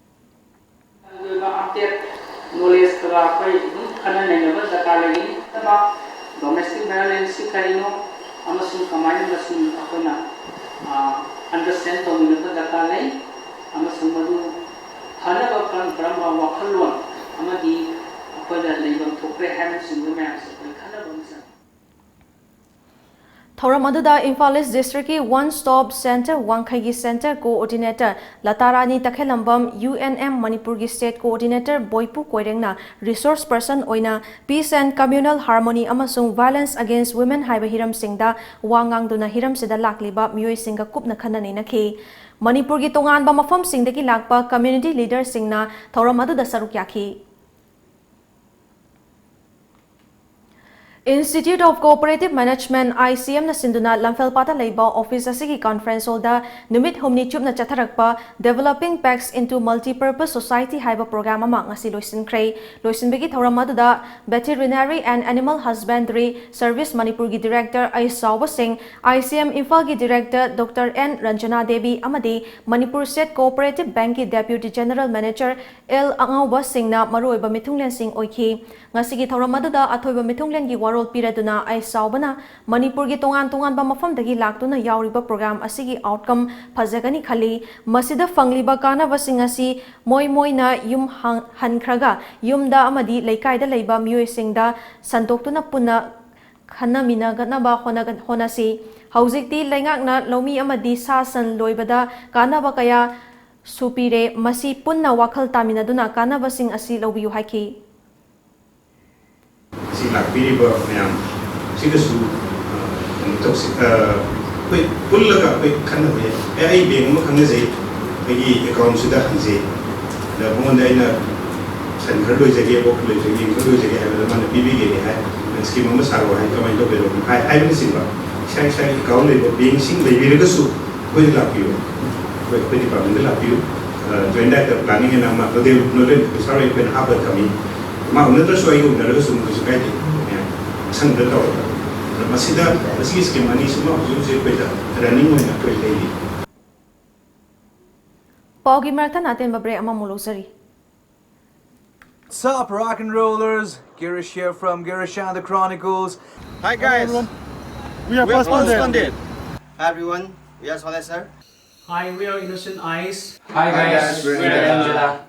ꯑꯗꯨꯒ update knowledge ꯈꯔ ꯑꯩꯈꯣꯏ ꯑꯗꯨꯝ ꯈꯟꯅ ꯅꯩꯅꯕ ꯗꯔꯀꯥꯔ ꯂꯩꯒꯅꯤ꯫ Domestic violence ꯁꯤ ꯀꯔꯤꯅꯣ ꯑꯃꯁꯨꯡ ꯀꯃꯥꯏꯅ ꯃꯁꯤ ꯑꯩꯈꯣꯏꯅ, ꯑ, understand ꯇꯧꯃꯤꯟꯅꯕ ꯗꯔꯀꯥꯔ ꯂꯩ꯫ ꯑꯃꯁꯨꯡ ꯃꯗꯨ ꯐꯅꯕ ꯀꯔꯝ ꯀꯔꯝꯕ ꯋꯥꯈꯜꯂꯣꯟ ꯑꯃꯗꯤ ꯑꯩꯈꯣꯏꯅ ꯂꯩꯐꯝ ꯊꯣꯛꯄ ꯍꯥꯏꯕꯅꯆꯤꯡꯕ ꯃꯌꯥꯝꯁꯦ ꯑꯩꯈꯣꯏ ꯈꯟꯅꯕ ꯑꯃ ꯆꯪꯏ꯫ ꯊꯧꯔꯝ ꯑꯗꯨꯗ ꯏꯝꯐꯥꯜ ꯏꯁ ꯗꯤꯁꯇ꯭ꯔꯤꯛꯀꯤ One Stop Center ꯋꯥꯡꯈꯩꯒꯤ Center Coordinator ꯂꯇꯥꯔꯥꯅꯤ ꯇꯈꯦꯜꯂꯝꯕꯝ, U N M ꯃꯅꯤꯄꯨꯔꯒꯤ State Coordinator ꯕꯣꯏꯄꯨ ꯀꯣꯏꯔꯦꯡꯅ resource person ꯑꯣꯏꯅ Peace and Communal Harmony ꯑꯃꯁꯨꯡ Violence Against Women ꯍꯥꯏꯕ ꯍꯤꯔꯝꯁꯤꯡꯗ ꯋꯥ ꯉꯥꯡꯗꯨꯅ ꯍꯤꯔꯝꯁꯤꯗ ꯂꯥꯛꯂꯤꯕ ꯃꯤꯑꯣꯏꯁꯤꯡꯒ ꯀꯨꯞꯅ ꯈꯟꯅ ꯅꯩꯅꯈꯤ꯫ ꯃꯅꯤꯄꯨꯔꯒꯤ ꯇꯣꯉꯥꯟꯕ ꯃꯐꯝꯁꯤꯡꯗꯒꯤ ꯂꯥꯛꯄ community leaderꯁꯤꯡꯅ ꯊꯧꯔꯝ ꯑꯗꯨꯗ ꯁꯔꯨꯛ ꯌꯥꯈꯤ꯫ Institute of Cooperative Management, I C M ꯅ ꯁꯤꯟꯗꯨꯅ ꯂꯝꯐꯦꯜꯄꯥꯠꯇ ꯂꯩꯕ office ꯑꯁꯤꯒꯤ conference hall ꯗ ꯅꯨꯃꯤꯠ ꯍꯨꯝꯅꯤ ꯆꯨꯞꯅ ꯆꯠꯊꯔꯛꯄ Developing Pax into Multipurpose Society ꯍꯥꯏꯕ program ꯑꯃ ꯉꯁꯤ ꯂꯣꯏꯁꯤꯟꯈ꯭ꯔꯦ꯫ ꯂꯣꯏꯁꯤꯟꯕꯒꯤ ꯊꯧꯔꯝ ꯑꯗꯨꯗ Veterinary and Animal Husbandry Service ꯃꯅꯤꯄꯨꯔꯒꯤ Director ꯑꯩ ꯆꯥꯎꯕ ꯁꯤꯡ, I C M ꯏꯝꯐꯥꯜꯒꯤ Director Doctor N Ranjana Devi ꯑꯃꯗꯤ ꯃꯅꯤꯄꯨꯔ State Cooperative Bank ꯀꯤ Deputy General Manager ꯑꯦꯜ ꯑꯉꯧꯕ ꯁꯤꯡꯅ ꯃꯔꯨꯑꯣꯏꯕ ꯃꯤꯊꯨꯡꯂꯦꯟꯁꯤꯡ ꯑꯣꯏꯈꯤ꯫ ꯉꯁꯤꯒꯤ ꯊꯧꯔꯝ ꯑꯗꯨꯗ ꯑꯊꯣꯏꯕ ꯃꯤꯊꯨꯡꯂꯦꯟꯒꯤ ꯋꯥꯔꯣꯜ ꯃꯔꯣꯜ ꯄꯤꯔꯗꯨꯅ ꯑꯩ ꯆꯥꯎꯕꯅ ꯃꯅꯤꯄꯨꯔꯒꯤ ꯇꯣꯉꯥꯟ ꯇꯣꯉꯥꯟꯕ ꯃꯐꯝꯗꯒꯤ ꯂꯥꯛꯇꯨꯅ ꯌꯥꯎꯔꯤꯕ ꯄ꯭ꯔꯣꯒ꯭ꯔꯥꯝ ꯑꯁꯤꯒꯤ ꯑꯥꯎꯠꯀꯝ ꯐꯖꯒꯅꯤ ꯈꯜꯂꯤ꯫ ꯃꯁꯤꯗ ꯐꯪꯂꯤꯕ ꯀꯥꯟꯅꯕꯁꯤꯡ ꯑꯁꯤ ꯃꯣꯏ ꯃꯣꯏꯅ ꯌꯨꯝ ꯍꯥꯡ-, ꯍꯟꯈ꯭ꯔꯒ ꯌꯨꯝꯗ ꯑꯃꯗꯤ ꯂꯩꯀꯥꯏꯗ ꯂꯩꯕ ꯃꯤꯑꯣꯏꯁꯤꯡꯗ ꯁꯟꯗꯣꯛꯇꯨꯅ ꯄꯨꯟꯅ ꯈꯟꯅꯃꯤꯟꯅꯒꯅꯕ ꯍꯣꯠꯅꯒ-, ꯍꯣꯠꯅꯁꯤ꯫ ꯍꯧꯖꯤꯛꯇꯤ ꯂꯩꯉꯥꯛꯅ ꯂꯧꯃꯤ ꯑꯃꯗꯤ ꯁꯥ ꯁꯟ ꯂꯣꯏꯕꯗ ꯀꯥꯟꯅꯕ ꯀꯌꯥ ꯁꯨ ꯄꯤꯔꯦ꯫ ꯃꯁꯤ ꯄꯨꯟꯅ ꯋꯥꯈꯜ ꯇꯥꯃꯤꯟꯅꯗꯨꯅ ꯀꯥꯟꯅꯕꯁꯤꯡ ꯑꯁꯤ ꯂꯧꯕꯤꯌꯨ ꯍꯥꯏꯈꯤ꯫ ꯁꯤ ꯂꯥꯛꯄꯤꯔꯤꯕ ꯃꯌꯥꯝ ꯁꯤꯒꯁꯨ, ꯑ, ꯀꯩꯅꯣ ꯇꯧꯁꯤ, ꯑ, ꯑꯩꯈꯣꯏ ꯄꯨꯜꯂꯒ ꯑꯩꯈꯣꯏ ꯈꯟꯅꯕ ꯌꯥꯏ꯫ ꯑꯦ, ꯑꯩ ꯕꯦꯡ ꯑꯃ ꯈꯪꯅꯖꯩ, ꯑꯩꯒꯤ ꯑꯦꯀꯥꯎꯟꯁꯤꯗ ꯍꯪꯖꯩ, ꯑꯗ ꯃꯉꯣꯟꯗ ꯑꯩꯅ ꯁꯟ ꯈꯔ ꯂꯣꯏꯖꯒꯦ, ꯑꯣꯛ ꯂꯣꯏꯖꯒꯦ, ꯌꯦꯟ ꯈꯔ ꯂꯣꯏꯖꯒꯦ ꯍꯥꯏꯕꯗ ꯃꯥꯅ ꯄꯤꯕꯤꯒꯦ ꯍꯥꯏ, ꯁ꯭ꯀꯤꯝ ꯑꯃ ꯁꯥꯔꯛꯑꯣ ꯍꯥꯏ, ꯀꯃꯥꯏꯅ ꯇꯧꯗꯣꯏꯅꯣ ꯍꯥꯏ, ꯍꯥꯏꯕꯅꯆꯤꯡꯕ ꯏꯁꯥ ꯏꯁꯥꯒꯤ ꯑꯦꯀꯥꯎꯟ ꯂꯩꯕ ꯕꯦꯡꯁꯤꯡ ꯂꯩꯕꯤꯔꯒꯁꯨ ꯑꯩꯈꯣꯏꯗ ꯂꯥꯛꯄꯤꯌꯨ, ꯑꯩꯈꯣꯏ, ꯑꯩꯈꯣꯏ ꯗꯤꯄꯥꯔꯠꯃꯦꯟꯗ ꯂꯥꯛꯄꯤꯌꯨ꯫ ꯑ, ꯖꯣꯏꯟ ꯗꯥꯏꯔꯦꯛꯇꯔ ꯄ꯭ꯂꯥꯅꯤꯡ ꯑꯦꯟ ꯑꯃ ꯅꯣꯗꯦꯜ, ꯅꯣꯗꯦꯜ ꯑꯣꯐꯤꯁꯥꯔ ꯑꯩꯈꯣꯏꯅ ꯍꯥꯞꯄ ꯊꯝꯃꯤ꯫ ꯃꯥ ꯎꯅꯗ꯭ꯔꯁꯨ ꯑꯩꯒ ꯎꯅꯔꯒꯁꯨ ꯀꯩꯁꯨ ꯀꯥꯏꯗꯦ꯫ ꯑꯁꯪꯕꯗ ꯇꯧꯔꯒ꯫ ꯑꯗꯣ ꯃꯁꯤꯗ, ꯃꯁꯤꯒꯤ ꯁ꯭ꯀꯤꯝ ꯑꯅꯤꯁꯤꯃ ꯍꯧꯖꯤꯛ ꯍꯧꯖꯤꯛ ꯑꯩꯈꯣꯏꯗ ꯔꯟꯅꯤꯡ ꯑꯣꯏꯅ ꯑꯩꯈꯣꯏ ꯂꯩꯔꯤ꯫ ꯄꯥꯎꯒꯤ ꯃꯔꯛꯇ ꯑꯇꯦꯟꯕ ꯕ꯭ꯔꯦꯛ ꯑꯃꯃꯨꯛ ꯂꯧꯖꯔꯤ꯫ What's up, rock and rollers? Girish here from Girish and the Chronicles. Hi, guys. Everyone. We are We are Postponed Dead. Postponed Dead. Hi, everyone. We are Soleil, sir. Hi, we are Innocent Eyes. Hi, guys. We're Angela.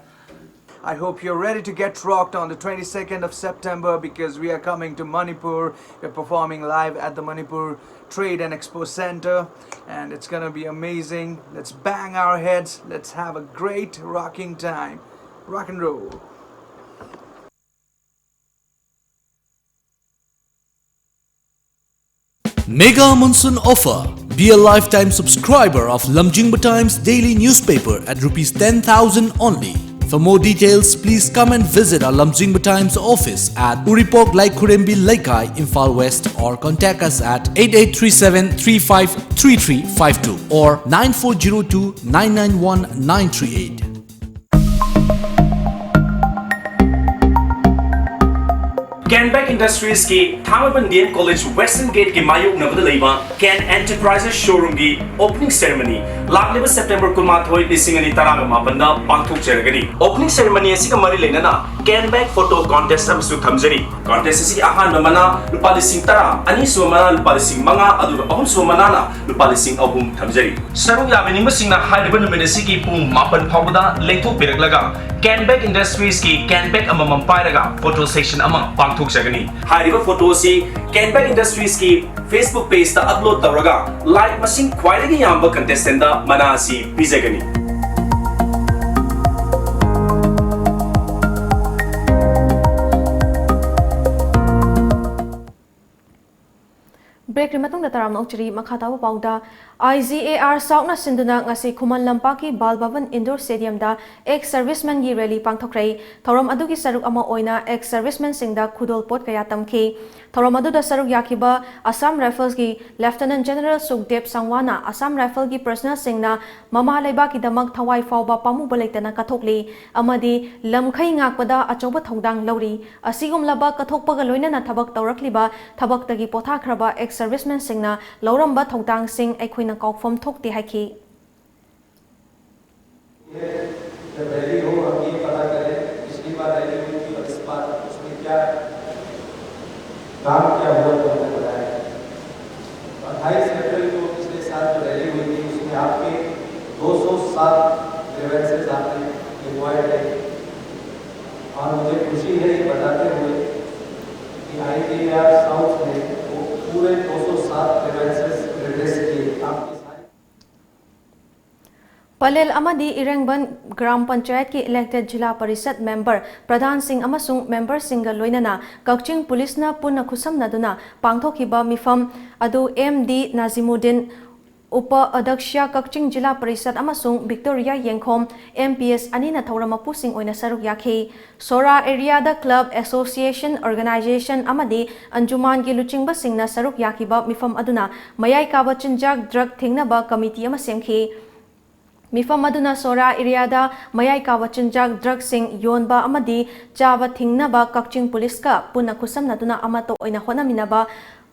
I hope you're ready to get rocked on the twenty-second of September, because we are coming to Manipur. We're performing live at the Manipur Trade and Expo Center, and it's gonna be amazing. Let's bang our heads. Let's have a great rocking time. Rock and roll. Mega Monsoon Offer. Be a lifetime subscriber of Lamjingba Times daily newspaper at rupees ten thousand only. For more details, please come and visit our Lamjingba Times office at Uripok Laikhurembi Leikai, Imphal West, or contact us at eight eight three seven three five three three five two or nine four zero two nine nine one nine three eight. Kenbag Industries ꯀꯤ ꯊꯥꯡꯃꯩꯕꯟ D M College Western Gate ꯀꯤ ꯃꯥꯌꯣꯛꯅꯕꯗ ꯂꯩꯕ Ken Enterprises Showroom ꯒꯤ opening ceremony ꯂꯥꯛꯂꯤꯕ September ꯀꯨꯟꯃꯥꯊꯣꯏ, ꯂꯤꯁꯤꯡ ꯑꯅꯤ ꯇꯔꯥꯒ ꯃꯥꯄꯟꯗ ꯄꯥꯡꯊꯣꯛꯆꯔꯒꯅꯤ꯫ Opening ceremony ꯑꯁꯤꯒ ꯃꯔꯤ ꯂꯩꯅꯅ Kenbag Photo Contest ꯑꯃꯁꯨ ꯊꯝꯖꯔꯤ꯫ Contest ꯑꯁꯤꯒꯤ ꯑꯍꯥꯟꯕ ꯃꯅꯥ ꯂꯨꯄꯥ ꯂꯤꯁꯤꯡ ꯇꯔꯥ, ꯑꯅꯤꯁꯨꯕ ꯃꯅꯥ ꯂꯨꯄꯥ ꯂꯤꯁꯤꯡ ꯃꯉꯥ, ꯑꯗꯨꯒ ꯑꯍꯨꯝꯁꯨꯕ ꯃꯅꯥꯅ ꯂꯨꯄꯥ ꯂꯤꯁꯤꯡ ꯑꯍꯨꯝ ꯊꯝꯖꯔꯤ꯫ ꯁꯔꯨꯛ ꯌꯥꯕꯤꯅꯤꯡꯕꯁꯤꯡꯅ ꯍꯥꯏꯔꯤꯕ ꯅꯨꯃꯤꯠ ꯑꯁꯤꯒꯤ ꯄꯨꯡ ꯃꯥꯄꯟ ꯐꯥꯎꯕꯗ ꯂꯦꯡꯊꯣꯛꯄꯤꯔꯛꯂꯒ Kenbag Industries ꯀꯤ Kenbag ꯑꯃꯃꯝ ꯄꯥꯏꯔꯒ photo session ꯑꯃ ꯄꯥꯡꯊꯣꯛꯆꯒꯅꯤ꯫ ꯍꯥꯏꯔꯤꯕ photo ꯑꯁꯤ Kenbag Industries ꯀꯤ Facebook page ꯇ upload ꯇꯧꯔꯒ like ꯃꯁꯤꯡ ꯈ꯭ꯋꯥꯏꯗꯒꯤ ꯌꯥꯝꯕ contestant ꯇ ꯃꯅꯥ ꯑꯁꯤ ꯄꯤꯖꯒꯅꯤ꯫ Break ꯀꯤ ꯃꯇꯨꯡꯗ ꯇꯔꯥꯝꯅ ꯑꯣꯛꯆꯔꯤ꯫ ꯃꯈꯥ ꯇꯥꯕ ꯄꯥꯎꯗ, I G A R South ꯅ ꯁꯤꯟꯗꯨꯅ ꯉꯁꯤ ꯈꯨꯃꯟ ꯂꯝꯄꯥꯛꯀꯤ ꯕꯥꯜ ꯚꯕꯟ Indoor Stadium ꯗ ex servicemen ꯒꯤ rally ꯄꯥꯡꯊꯣꯛꯈ꯭ꯔꯦ꯫ ꯊꯧꯔꯝ ꯑꯗꯨꯒꯤ ꯁꯔꯨꯛ ꯑꯃ ꯑꯣꯏꯅ ex servicemen ꯁꯤꯡꯗ ꯈꯨꯗꯣꯜꯄꯣꯠ ꯀꯌꯥ ꯇꯝꯈꯤ꯫ ꯊꯧꯔꯝ ꯑꯗꯨꯗ ꯁꯔꯨꯛ ꯌꯥꯈꯤꯕ Assam Rifles ꯀꯤ Lieutenant General ꯁꯨꯈꯗꯦꯕ ꯁꯪꯋꯥꯅ Assam Rifles ꯀꯤ personnel ꯁꯤꯡꯅ ꯃꯃꯥ ꯂꯩꯕꯥꯛꯀꯤꯗꯃꯛ ꯊꯋꯥꯏ ꯐꯥꯎꯕ ꯄꯥꯝꯃꯨꯕ ꯂꯩꯇꯅ ꯀꯠꯊꯣꯛꯂꯤ ꯑꯃꯗꯤ ꯂꯝꯈꯩ ꯉꯥꯛꯄꯗ ꯑꯆꯧꯕ ꯊꯧꯗꯥꯡ ꯂꯧꯔꯤ꯫ ꯑꯁꯤꯒꯨꯝꯂꯕ ꯀꯠꯊꯣꯛꯄꯒ ꯂꯣꯏꯅꯅ ꯊꯕꯛ ꯇꯧꯔꯛꯂꯤꯕ ꯊꯕꯛꯇꯒꯤ ꯄꯣꯊꯥꯈ꯭ꯔꯕ ex servicemen ꯁꯤꯡꯅ ꯂꯧꯔꯝꯕ ꯊꯧꯗꯥꯡꯁꯤꯡ ꯑꯩꯈꯣꯏꯅ ꯀꯥꯎꯐꯝ ꯊꯣꯛꯇꯦ ꯍꯥꯏꯈꯤ꯫ जब रैली हो, हम ये पता करें, पिछली बार रैली हुई थी और इस बार उसमें क्या काम क्या हुआ, जो हमने बताया। अट्ठाईस अप्रैल को पिछले साल जो रैली हुई थी, उसमें आपके दो सौ सात ग्रीवेंसेस आपने लिखवाए थे और मुझे खुशी है ये बताते हुए कि आईजीएआर साउथ ने वो पूरे दो सौ सात ग्रीवेंसेस रिड्रेस किए। आपकी सारी ꯄꯂꯦꯜ ꯑꯃꯗꯤ ꯏꯔꯦꯡꯕꯟ ꯒ꯭ꯔꯥꯝ ꯄꯟꯆꯥꯌꯠꯀꯤ elected ꯖꯤꯂꯥ ꯄꯔꯤꯁꯠ member, ꯄ꯭ꯔꯙꯥꯟꯁꯤꯡ ꯑꯃꯁꯨꯡ memberꯁꯤꯡꯒ ꯂꯣꯏꯅꯅ ꯀꯛꯆꯤꯡ ꯄꯨꯂꯤꯁꯅ ꯄꯨꯟꯅ ꯈꯨꯠꯁꯝꯅꯗꯨꯅ ꯄꯥꯡꯊꯣꯛꯈꯤꯕ ꯃꯤꯐꯝ ꯑꯗꯨ ꯑꯦꯝ ꯗꯤ ꯅꯥꯖꯤꯃꯨꯗꯤꯟ, ꯎꯄ ꯑꯗ꯭ꯌꯛꯁ ꯀꯛꯆꯤꯡ ꯖꯤꯂꯥ ꯄꯔꯤꯁꯠ ꯑꯃꯁꯨꯡ ꯚꯤꯛꯇꯣꯔꯤꯌꯥ ꯌꯦꯡꯈꯣꯝ, ꯑꯦꯝ ꯄꯤ ꯑꯦꯁ ꯑꯅꯤꯅ ꯊꯧꯔꯝ ꯃꯄꯨꯁꯤꯡ ꯑꯣꯏꯅ ꯁꯔꯨꯛ ꯌꯥꯈꯤ꯫ ꯁꯣꯔꯥ area ꯗ club, association, organization ꯑꯃꯗꯤ ꯑꯟꯖꯨꯃꯥꯟꯒꯤ ꯂꯨꯆꯤꯡꯕꯁꯤꯡꯅ ꯁꯔꯨꯛ ꯌꯥꯈꯤꯕ ꯃꯤꯐꯝ ꯑꯗꯨꯅ ꯃꯌꯥꯏ ꯀꯥꯕ ꯆꯤꯟꯖꯥꯛ drug ꯊꯤꯡꯅꯕ committee ꯑꯃ ꯁꯦꯝꯈꯤ꯫ ꯃꯤꯐꯝ ꯑꯗꯨꯅ ꯁꯣꯔꯥ ꯑꯦꯔꯤꯌꯥꯗ ꯃꯌꯥꯏ ꯀꯥꯕ ꯆꯤꯟꯖꯥꯛ, ꯗ꯭ꯔꯒꯁꯤꯡ ꯌꯣꯟꯕ ꯑꯃꯗꯤ ꯆꯥꯕ ꯊꯤꯡꯅꯕ ꯀꯛꯆꯤꯡ ꯄꯨꯂꯤꯁꯀ ꯄꯨꯟꯅ ꯈꯨꯠꯁꯝꯅꯗꯨꯅ ꯑꯃꯠꯇ ꯑꯣꯏꯅ ꯍꯣꯠꯅꯃꯤꯟꯅꯕ,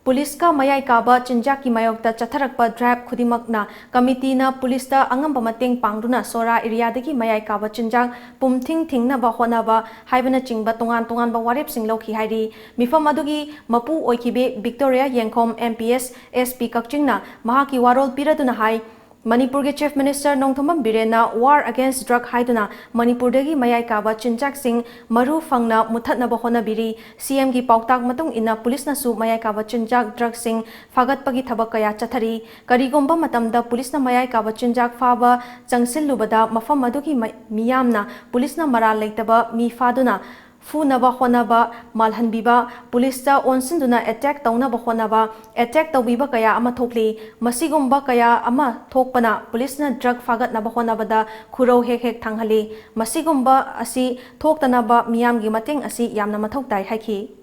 ꯄꯨꯂꯤꯁꯀ ꯃꯌꯥꯏ ꯀꯥꯕ ꯆꯤꯟꯖꯥꯛꯀꯤ ꯃꯥꯌꯣꯛꯇ ꯆꯠꯊꯔꯛꯄ ꯗ꯭ꯔꯥꯏꯕ ꯈꯨꯗꯤꯡꯃꯛꯅ ꯀꯃꯤꯇꯤꯅ ꯄꯨꯂꯤꯁꯇ ꯑꯉꯝꯕ ꯃꯇꯦꯡ ꯄꯥꯡꯗꯨꯅ ꯁꯣꯔꯥ ꯑꯦꯔꯤꯌꯥꯗꯒꯤ ꯃꯌꯥꯏ ꯀꯥꯕ ꯆꯤꯟꯖꯥꯛ ꯄꯨꯝꯊꯤꯡ ꯊꯤꯡꯅꯕ ꯍꯣꯠꯅꯕ ꯍꯥꯏꯕꯅꯆꯤꯡꯕ ꯇꯣꯉꯥꯟ ꯇꯣꯉꯥꯟꯕ ꯋꯥꯔꯦꯞꯁꯤꯡ ꯂꯧꯈꯤ ꯍꯥꯏꯔꯤ꯫ ꯃꯤꯐꯝ ꯑꯗꯨꯒꯤ ꯃꯄꯨ ꯑꯣꯏꯈꯤꯕꯤ ꯕꯤꯛꯇꯣꯔꯤꯌꯥ ꯌꯦꯡꯈꯣꯝ, M P S, S P ꯀꯛꯆꯤꯡꯅ ꯃꯍꯥꯛꯀꯤ ꯋꯥꯔꯣꯜ ꯄꯤꯔꯗꯨꯅ ꯍꯥꯏ, ꯃꯅꯤꯄꯨꯔꯒꯤ ꯆꯤꯐ ꯃꯤꯅꯤꯁꯇꯔ ꯅꯣꯡꯊꯣꯝꯕꯝ ꯕꯤꯔꯦꯟꯅ War Against Drug ꯍꯥꯏꯗꯨꯅ ꯃꯅꯤꯄꯨꯔꯗꯒꯤ ꯃꯌꯥꯏ ꯀꯥꯕ ꯆꯤꯟꯖꯥꯛꯁꯤꯡ ꯃꯔꯨ ꯐꯪꯅ ꯃꯨꯠꯊꯠꯅꯕ ꯍꯣꯠꯅꯕꯤꯔꯤ꯫ ꯁꯤ ꯑꯦꯝꯒꯤ ꯄꯥꯎꯇꯥꯛ ꯃꯇꯨꯡ ꯏꯟꯅ ꯄꯨꯂꯤꯁꯅꯁꯨ ꯃꯌꯥꯏ ꯀꯥꯕ ꯆꯤꯟꯖꯥꯛ, ꯗ꯭ꯔꯒꯁꯤꯡ ꯐꯥꯒꯠꯄꯒꯤ ꯊꯕꯛ ꯀꯌꯥ ꯆꯠꯊꯔꯤ꯫ ꯀꯔꯤꯒꯨꯝꯕ ꯃꯇꯝꯗ ꯄꯨꯂꯤꯁꯅ ꯃꯌꯥꯏ ꯀꯥꯕ ꯆꯤꯟꯖꯥꯛ ꯐꯥꯕ ꯆꯪꯁꯤꯜꯂꯨꯕꯗ ꯃꯐꯝ ꯑꯗꯨꯒꯤ ꯃ-, ꯃꯤꯌꯥꯝꯅ ꯄꯨꯂꯤꯁꯅ ꯃꯔꯥꯜ ꯂꯩꯇꯕ ꯃꯤ ꯐꯥꯗꯨꯅ ꯐꯨꯅꯕ ꯍꯣꯠꯅꯕ, ꯃꯥꯜꯍꯟꯕꯤꯕ, ꯄꯨꯂꯤꯁꯇ ꯑꯣꯟꯁꯤꯟꯗꯨꯅ ꯑꯦꯇꯦꯛ ꯇꯧꯅꯕ ꯍꯣꯠꯅꯕ, ꯑꯦꯇꯦꯛ ꯇꯧꯕꯤꯕ ꯀꯌꯥ ꯑꯃ ꯊꯣꯛꯂꯤ꯫ ꯃꯁꯤꯒꯨꯝꯕ ꯀꯌꯥ ꯑꯃ ꯊꯣꯛꯄꯅ ꯄꯨꯂꯤꯁꯅ ꯗ꯭ꯔꯒ ꯐꯥꯒꯠꯅꯕ ꯍꯣꯠꯅꯕꯗ ꯈꯨꯔꯧ ꯍꯦꯛ ꯍꯦꯛ ꯊꯥꯡꯍꯜꯂꯤ꯫ ꯃꯁꯤꯒꯨꯝꯕ ꯑꯁꯤ ꯊꯣꯛꯇꯅꯕ ꯃꯤꯌꯥꯝꯒꯤ ꯃꯇꯦꯡ ꯑꯁꯤ ꯌꯥꯝꯅ ꯃꯊꯧ ꯇꯥꯏ ꯍꯥꯏꯈꯤ꯫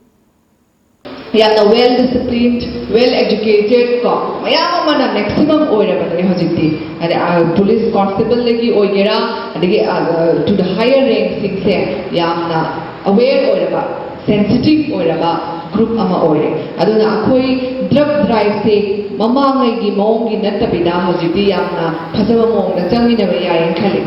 ꯌꯥꯝꯅ well disciplined, well educated ꯀꯣ, ꯃꯌꯥꯝ ꯑꯃꯅ maximum ꯑꯣꯏꯔꯕꯅꯦ ꯍꯧꯖꯤꯛꯇꯤ꯫ ꯍꯥꯏꯗꯤ ꯄꯨꯂꯤꯁ ꯀꯣꯟꯁꯇꯦꯕꯜꯗꯒꯤ ꯑꯣꯏꯒꯦꯔꯥ, ꯑꯗꯒꯤ to the higher rank ꯁꯤꯡꯁꯦ ꯌꯥꯝꯅ aware ꯑꯣꯏꯔꯕ, sensitive ꯑꯣꯏꯔꯕ group ꯑꯃ ꯑꯣꯏꯔꯦ꯫ ꯑꯗꯨꯅ ꯑꯩꯈꯣꯏ ꯗ꯭ꯔꯒ ꯗ꯭ꯔꯥꯏꯚꯁꯦ ꯃꯃꯥꯡꯉꯩꯒꯤ ꯃꯑꯣꯡꯒꯤ ꯅꯠꯇꯕꯤꯗ ꯍꯧꯖꯤꯛꯇꯤ ꯌꯥꯝꯅ ꯐꯖꯕ ꯃꯑꯣꯡꯗ ꯆꯪꯃꯤꯟꯅꯕ ꯌꯥꯏꯌꯦꯅ ꯈꯜꯂꯤ꯫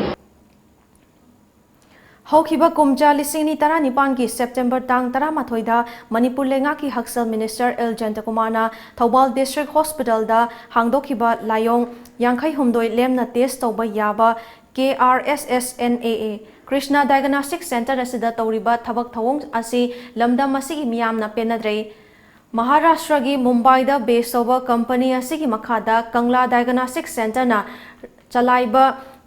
ꯍꯧꯈꯤꯕ ꯀꯨꯝꯖꯥ ꯂꯤꯁꯤꯡ ꯑꯅꯤ ꯇꯔꯥꯅꯤꯄꯥꯟꯒꯤ ꯁꯦꯞꯇꯦꯝꯕꯔ ꯇꯥꯡ ꯇꯔꯥꯃꯥꯊꯣꯏꯗ ꯃꯅꯤꯄꯨꯔ ꯂꯩꯉꯥꯛꯀꯤ ꯍꯛꯁꯦꯜ ꯃꯤꯅꯤꯁꯇꯔ ꯑꯦꯜ ꯖꯌꯟꯇꯀꯨꯃꯥꯔꯅ ꯊꯧꯕꯥꯜ ꯗꯤꯁꯇ꯭ꯔꯤꯛ ꯍꯣꯁꯄꯤꯇꯥꯜꯗ ꯍꯥꯡꯗꯣꯛꯈꯤꯕ ꯂꯥꯏꯑꯣꯡ ꯌꯥꯡꯈꯩ ꯍꯨꯝꯗꯣꯏ ꯂꯦꯝꯅ ꯇꯦꯁ ꯇꯧꯕ ꯌꯥꯕ K R S S N A A Krishna diagnostic centre ꯑꯁꯤꯗ ꯇꯧꯔꯤꯕ ꯊꯕꯛ ꯊꯧꯑꯣꯡ ꯑꯁꯤ ꯂꯝꯗꯝ ꯑꯁꯤꯒꯤ ꯃꯤꯌꯥꯝꯅ ꯄꯦꯟꯅꯗ꯭ꯔꯦ꯫ ꯃꯍꯥꯔꯥꯁꯇ꯭ꯔꯒꯤ ꯃꯨꯝꯕꯥꯏꯗ ꯕꯦꯁ ꯇꯧꯕ ꯀꯝꯄꯅꯤ ꯑꯁꯤꯒꯤ ꯃꯈꯥꯗ ꯀꯪꯂꯥ ꯗꯥꯏꯒꯅꯣꯁꯇꯤꯛ ꯁꯦꯟꯇꯔꯅ ꯆꯂꯥꯏꯕ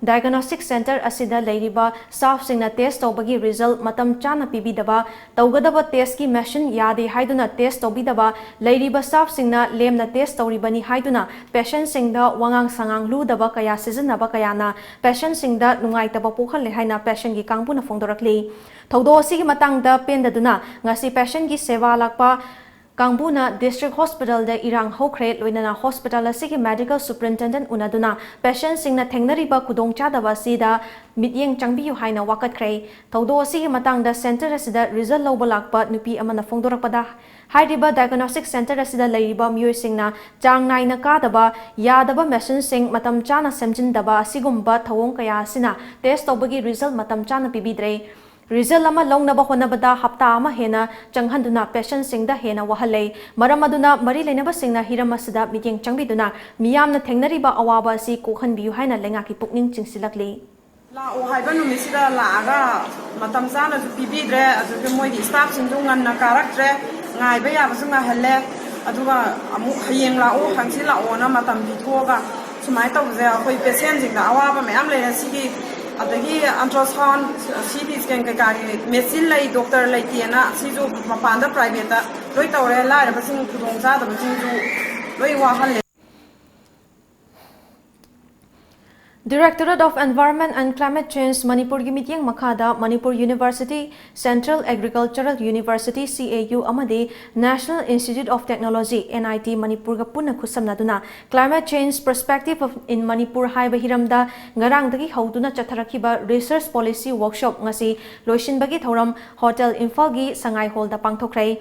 ꯗꯥꯏꯒꯅꯣꯁꯇꯤꯛ ꯁꯦꯟꯇꯔ ꯑꯁꯤꯗ ꯂꯩꯔꯤꯕ ꯁ꯭ꯇꯥꯐꯁꯤꯡꯅ ꯇꯦꯁ ꯇꯧꯕꯒꯤ ꯔꯤꯖꯜ ꯃꯇꯝ ꯆꯥꯅ ꯄꯤꯕꯤꯗꯕ, ꯇꯧꯒꯗꯕ ꯇꯦꯁꯀꯤ ꯃꯦꯁꯤꯟ ꯌꯥꯗꯦ ꯍꯥꯏꯗꯨꯅ ꯇꯦꯁ ꯇꯧꯕꯤꯗꯕ, ꯂꯩꯔꯤꯕ ꯁ꯭ꯇꯥꯐꯁꯤꯡꯅ ꯂꯦꯝꯅ ꯇꯦꯁ ꯇꯧꯔꯤꯕꯅꯤ ꯍꯥꯏꯗꯨꯅ ꯄꯦꯁꯦꯟꯁꯤꯡꯗ ꯋꯥꯉꯥꯡ ꯁꯉꯥꯡ ꯂꯨꯗꯕ ꯀꯌꯥ ꯁꯤꯖꯤꯟꯅꯕ ꯀꯌꯥꯅ ꯄꯦꯁꯦꯟꯁꯤꯡꯗ ꯅꯨꯡꯉꯥꯏꯇꯕ ꯄꯣꯛꯍꯜꯂꯦ ꯍꯥꯏꯅ ꯄꯦꯁꯦꯟꯒꯤ ꯀꯥꯡꯕꯨꯅ ꯐꯣꯡꯗꯣꯔꯛꯂꯤ꯫ ꯊꯧꯗꯣꯛ ꯑꯁꯤꯒꯤ ꯃꯇꯥꯡꯗ ꯄꯦꯟꯗꯗꯨꯅ ꯉꯁꯤ ꯄꯦꯁꯦꯟꯒꯤ ꯁꯦꯕꯥ ꯂꯥꯛꯄ ꯀꯥꯡꯕꯨꯅ district hospitalꯗ ꯏꯔꯥꯡ ꯍꯧꯈ꯭ꯔꯦ, ꯂꯣꯏꯅꯅ hospital ꯑꯁꯤꯒꯤ medical superintendent ꯎꯅꯗꯨꯅ patientꯁꯤꯡꯅ ꯊꯦꯡꯅꯔꯤꯕ ꯈꯨꯗꯣꯡꯆꯥꯗꯕ ꯑꯁꯤꯗ ꯃꯤꯠꯌꯦꯡ ꯆꯪꯕꯤꯌꯨ ꯍꯥꯏꯅ ꯋꯥꯀꯠꯈ꯭ꯔꯦ꯫ ꯊꯧꯗꯣꯛ ꯑꯁꯤꯒꯤ ꯃꯇꯥꯡꯗ center ꯑꯁꯤꯗ result ꯂꯧꯕ ꯂꯥꯛꯄ ꯅꯨꯄꯤ ꯑꯃꯅ ꯐꯣꯡꯗꯣꯔꯛꯄꯗ, ꯍꯥꯏꯔꯤꯕ diagnostic center ꯑꯁꯤꯗ ꯂꯩꯔꯤꯕ ꯃꯤꯑꯣꯏꯁꯤꯡꯅ ꯆꯥꯡ ꯅꯥꯏꯅ ꯀꯥꯗꯕ, ꯌꯥꯗꯕ machineꯁꯤꯡ ꯃꯇꯝ ꯆꯥꯅ ꯁꯦꯝꯖꯤꯟꯗꯕ ꯑꯁꯤꯒꯨꯝꯕ ꯊꯧꯑꯣꯡ ꯀꯌꯥ ꯑꯁꯤꯅ test ꯇꯧꯕꯒꯤ result ꯃꯇꯝ ꯆꯥꯅ ꯄꯤꯕꯤꯗ꯭ꯔꯦ꯫ Result ꯑꯃ ꯂꯧꯅꯕ ꯍꯣꯠꯅꯕꯗ ꯍꯞꯇꯥ ꯑꯃ ꯍꯦꯟꯅ ꯆꯪꯍꯟꯗꯨꯅ patientꯁꯤꯡꯗ ꯍꯦꯟꯅ ꯋꯥꯍꯜꯂꯦ꯫ ꯃꯔꯝ ꯑꯗꯨꯅ ꯃꯔꯤ ꯂꯩꯅꯕꯁꯤꯡꯅ ꯍꯤꯔꯝ ꯑꯁꯤꯗ ꯃꯤꯠꯌꯦꯡ ꯆꯪꯕꯤꯗꯨꯅ ꯃꯤꯌꯥꯝꯅ ꯊꯦꯡꯅꯔꯤꯕ ꯑꯋꯥꯕ ꯑꯁꯤ ꯀꯣꯛꯍꯟꯕꯤꯌꯨ ꯍꯥꯏꯅ ꯂꯩꯉꯥꯛꯀꯤ ꯄꯨꯛꯅꯤꯡ ꯆꯤꯡꯁꯤꯜꯂꯛꯂꯤ꯫ ꯂꯥꯛꯑꯣ ꯍꯥꯏꯕ ꯅꯨꯃꯤꯠꯁꯤꯗ ꯂꯥꯛꯑꯒ ꯃꯇꯝ ꯆꯥꯅꯁꯨ ꯄꯤꯕꯤꯗ꯭ꯔꯦ, ꯑꯗꯨꯒ ꯃꯣꯏꯒꯤ staffꯁꯤꯡꯁꯨ ꯉꯟꯅ ꯀꯥꯔꯛꯇ꯭ꯔꯦ, ꯉꯥꯏꯕ ꯌꯥꯕꯁꯨ ꯉꯥꯏꯍꯜꯂꯦ, ꯑꯗꯨꯒ ꯑꯃꯨꯛ ꯍꯌꯦꯡ ꯂꯥꯛꯑꯣ, ꯍꯪꯆꯤꯠ ꯂꯥꯛꯑꯣꯅ ꯃꯇꯝ ꯄꯤꯊꯣꯛꯑꯒ ꯁꯨꯃꯥꯏꯅ ꯇꯧꯕꯁꯦ ꯑꯩꯈꯣꯏ patientꯁꯤꯡꯗ ꯑꯋꯥꯕ ꯃꯌꯥꯝ ꯂꯩꯔꯦ꯫ ꯁꯤꯒꯤ ꯑꯗꯒꯤ ultrasound, CT scan ꯀꯩꯀꯥꯒꯤ machine ꯂꯩ, doctor ꯂꯩꯇꯦꯅ ꯁꯤꯁꯨ ꯃꯄꯥꯟꯗ privateꯇ ꯂꯣꯏ ꯇꯧꯔꯦ꯫ ꯂꯥꯏꯔꯕꯁꯤꯡ, ꯈꯨꯗꯣꯡ ꯆꯥꯗꯕꯁꯤꯡꯁꯨ ꯂꯣꯏ ꯋꯥꯍꯜꯂꯦ꯫ Directorate of Environment and Climate Change ꯃꯅꯤꯄꯨꯔꯒꯤ ꯃꯤꯠꯌꯦꯡ ꯃꯈꯥꯗ Manipur University, Central Agricultural University, CAU, ꯑꯃꯗꯤ National Institute of Technology, NIT, ꯃꯅꯤꯄꯨꯔꯒ ꯄꯨꯟꯅ ꯈꯨꯠꯁꯝꯅꯗꯨꯅ Climate Change Perspective of in Manipur ꯍꯥꯏꯕ ꯍꯤꯔꯝꯗ ꯉꯔꯥꯡꯗꯒꯤ ꯍꯧꯗꯨꯅ ꯆꯠꯊꯔꯛꯈꯤꯕ research policy workshop ꯉꯁꯤ ꯂꯣꯏꯁꯤꯟꯕꯒꯤ ꯊꯧꯔꯝ Hotel ꯏꯝꯐꯥꯜꯒꯤ ꯁꯉꯥꯏ ꯍꯣꯜꯗ ꯄꯥꯡꯊꯣꯛꯈ꯭ꯔꯦ꯫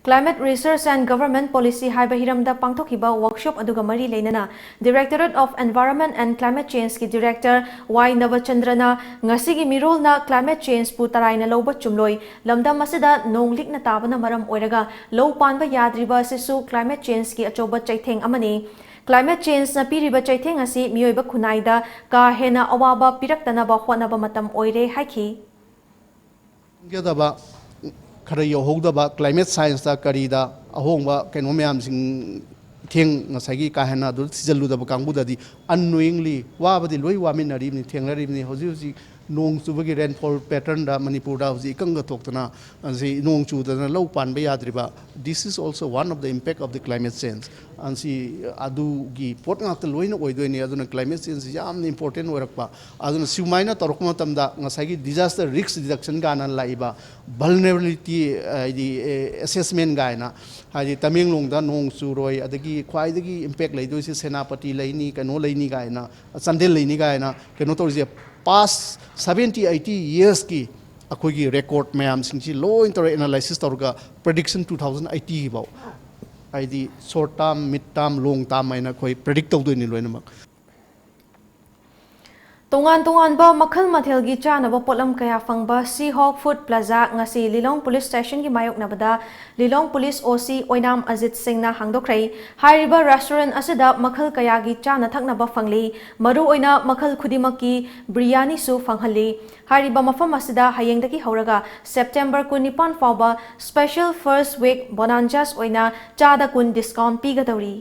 Climate Research and Government Policy ꯍꯥꯏꯕ ꯍꯤꯔꯝꯗ ꯄꯥꯡꯊꯣꯛꯈꯤꯕ workshop ꯑꯗꯨꯒ ꯃꯔꯤ ꯂꯩꯅꯅ Directorate of Environment and Climate Changeꯀꯤ Director ꯋꯥꯏ ꯅꯕꯆꯟꯗ꯭ꯔꯅ ꯉꯁꯤꯒꯤ ꯃꯤꯔꯣꯜꯅ climate changeꯄꯨ ꯇꯔꯥꯏꯅ ꯂꯧꯕ ꯆꯨꯝꯂꯣꯏ, ꯂꯝꯗꯝ ꯑꯁꯤꯗ ꯅꯣꯡ ꯂꯤꯛꯅ ꯇꯥꯕꯅ ꯃꯔꯝ ꯑꯣꯏꯔꯒ ꯂꯧ ꯄꯥꯟꯕ ꯌꯥꯗ꯭ꯔꯤꯕ ꯑꯁꯤꯁꯨ climate changeꯀꯤ ꯑꯆꯧꯕ ꯆꯩꯊꯦꯡ ꯑꯃꯅꯤ꯫ Climate changeꯅ ꯄꯤꯔꯤꯕ ꯆꯩꯊꯦꯡ ꯑꯁꯤ ꯃꯤꯑꯣꯏꯕ ꯈꯨꯟꯅꯥꯏꯗ ꯀꯥ ꯍꯦꯟꯅ ꯑꯋꯥꯕ ꯄꯤꯔꯛꯇꯅꯕ ꯍꯣꯠꯅꯕ ꯃꯇꯝ ꯑꯣꯏꯔꯦ ꯍꯥꯏꯈꯤ꯫ ꯈꯪꯖꯗꯕ, ꯈꯔ ꯌꯧꯍꯧꯗꯕ, climate scienceꯇ ꯀꯔꯤꯗ ꯑꯍꯣꯡꯕ ꯀꯩꯅꯣ ꯃꯌꯥꯝꯁꯤꯡ ꯊꯦꯡ-, ꯉꯁꯥꯏꯒꯤ ꯀꯥ ꯍꯦꯟꯅ ꯑꯗꯨ ꯊꯤꯖꯤꯜꯂꯨꯗꯕ ꯀꯥꯡꯕꯨꯗꯗꯤ unknowingly ꯋꯥꯕꯗꯤ ꯂꯣꯏ ꯋꯥꯃꯤꯟꯅꯔꯤꯕꯅꯤ, ꯊꯦꯡꯅꯔꯤꯕꯅꯤ꯫ ꯍꯧꯖꯤꯛ ꯍꯧꯖꯤꯛ ꯅꯣꯡ ꯆꯨꯕꯒꯤ rainfall patternꯗ ꯃꯅꯤꯄꯨꯔꯗ ꯍꯧꯖꯤꯛ ꯏꯀꯪꯒ ꯊꯣꯛꯇꯅ, ꯑꯁꯤ ꯅꯣꯡ ꯆꯨꯗꯅ ꯂꯧ ꯄꯥꯟꯕ ꯌꯥꯗ꯭ꯔꯤꯕ, this is also one of the impact of the climate change꯫ ꯑꯁꯤ ꯑꯗꯨꯒꯤ ꯄꯣꯠ ꯉꯥꯛꯇ ꯂꯣꯏꯅ ꯑꯣꯏꯗꯣꯏꯅꯤ꯫ ꯑꯗꯨꯅ climate change ꯁꯤ ꯌꯥꯝꯅ important ꯑꯣꯏꯔꯛꯄ꯫ ꯑꯗꯨꯅ ꯁꯨꯃꯥꯏꯅ ꯇꯧꯔꯛꯄ ꯃꯇꯝꯗ ꯉꯁꯥꯏꯒꯤ disaster risk reduction ꯀꯥꯏꯅ ꯂꯥꯛꯏꯕ vulnerability, ꯍꯥꯏꯗꯤ, assessment ꯀꯥꯏꯅ, ꯍꯥꯏꯗꯤ ꯇꯃꯦꯡꯂꯣꯡꯗ ꯅꯣꯡ ꯆꯨꯔꯣꯏ, ꯑꯗꯒꯤ ꯈ꯭ꯋꯥꯏꯗꯒꯤ impact ꯂꯩꯗꯣꯏꯁꯦ ꯁꯦꯅꯥꯄꯇꯤ ꯂꯩꯅꯤ, ꯀꯩꯅꯣ ꯂꯩꯅꯤ ꯀꯥꯏꯅ, ꯆꯥꯟꯗꯦꯜ ꯂꯩꯅꯤ ꯀꯥꯏꯅ ꯀꯩꯅꯣ ꯇꯧꯔꯤꯁꯦ, past seventy eighty years ꯀꯤ ꯑꯩꯈꯣꯏꯒꯤ record ꯃꯌꯥꯝꯁꯤꯡꯁꯤ ꯂꯣꯏ ꯇꯧꯔꯒ analysis ꯇꯧꯔꯒ prediction two thousand eighty ꯐꯥꯎ, ꯍꯥꯏꯗꯤ short term, mid term, long term ꯍꯥꯏꯅ ꯑꯩꯈꯣꯏ predict ꯇꯧꯗꯣꯏꯅꯤ ꯂꯣꯏꯅꯃꯛ꯫ ꯇꯣꯉꯥꯟ ꯇꯣꯉꯥꯟꯕ ꯃꯈꯜ ꯃꯊꯦꯜꯒꯤ ꯆꯥꯅꯕ ꯄꯣꯠꯂꯝ ꯀꯌꯥ ꯐꯪꯕ Sea Hawk Food Plaza ꯉꯁꯤ ꯂꯤꯂꯣꯡ Police Station ꯒꯤ ꯃꯥꯌꯣꯛꯅꯕꯗ ꯂꯤꯂꯣꯡ Police O C ꯑꯣꯏꯅꯥꯝ ꯑꯖꯤꯠ ꯁꯤꯡꯅ ꯍꯥꯡꯗꯣꯛꯈ꯭ꯔꯦ꯫ ꯍꯥꯏꯔꯤꯕ restaurant ꯑꯁꯤꯗ ꯃꯈꯜ ꯀꯌꯥꯒꯤ ꯆꯥꯅ ꯊꯛꯅꯕ ꯐꯪꯂꯤ꯫ ꯃꯔꯨꯑꯣꯏꯅ ꯃꯈꯜ ꯈꯨꯗꯤꯡꯃꯛꯀꯤ ꯕ꯭ꯔꯤꯌꯥꯅꯤꯁꯨ ꯐꯪꯍꯜꯂꯤ꯫ ꯍꯥꯏꯔꯤꯕ ꯃꯐꯝ ꯑꯁꯤꯗ ꯍꯌꯦꯡꯗꯒꯤ ꯍꯧꯔꯒ September ꯀꯨꯟꯅꯤꯄꯥꯟ ꯐꯥꯎꯕ special First Week Bonanzas ꯑꯣꯏꯅ ꯆꯥꯗ ꯀꯨꯟ discount ꯄꯤꯒꯗꯧꯔꯤ꯫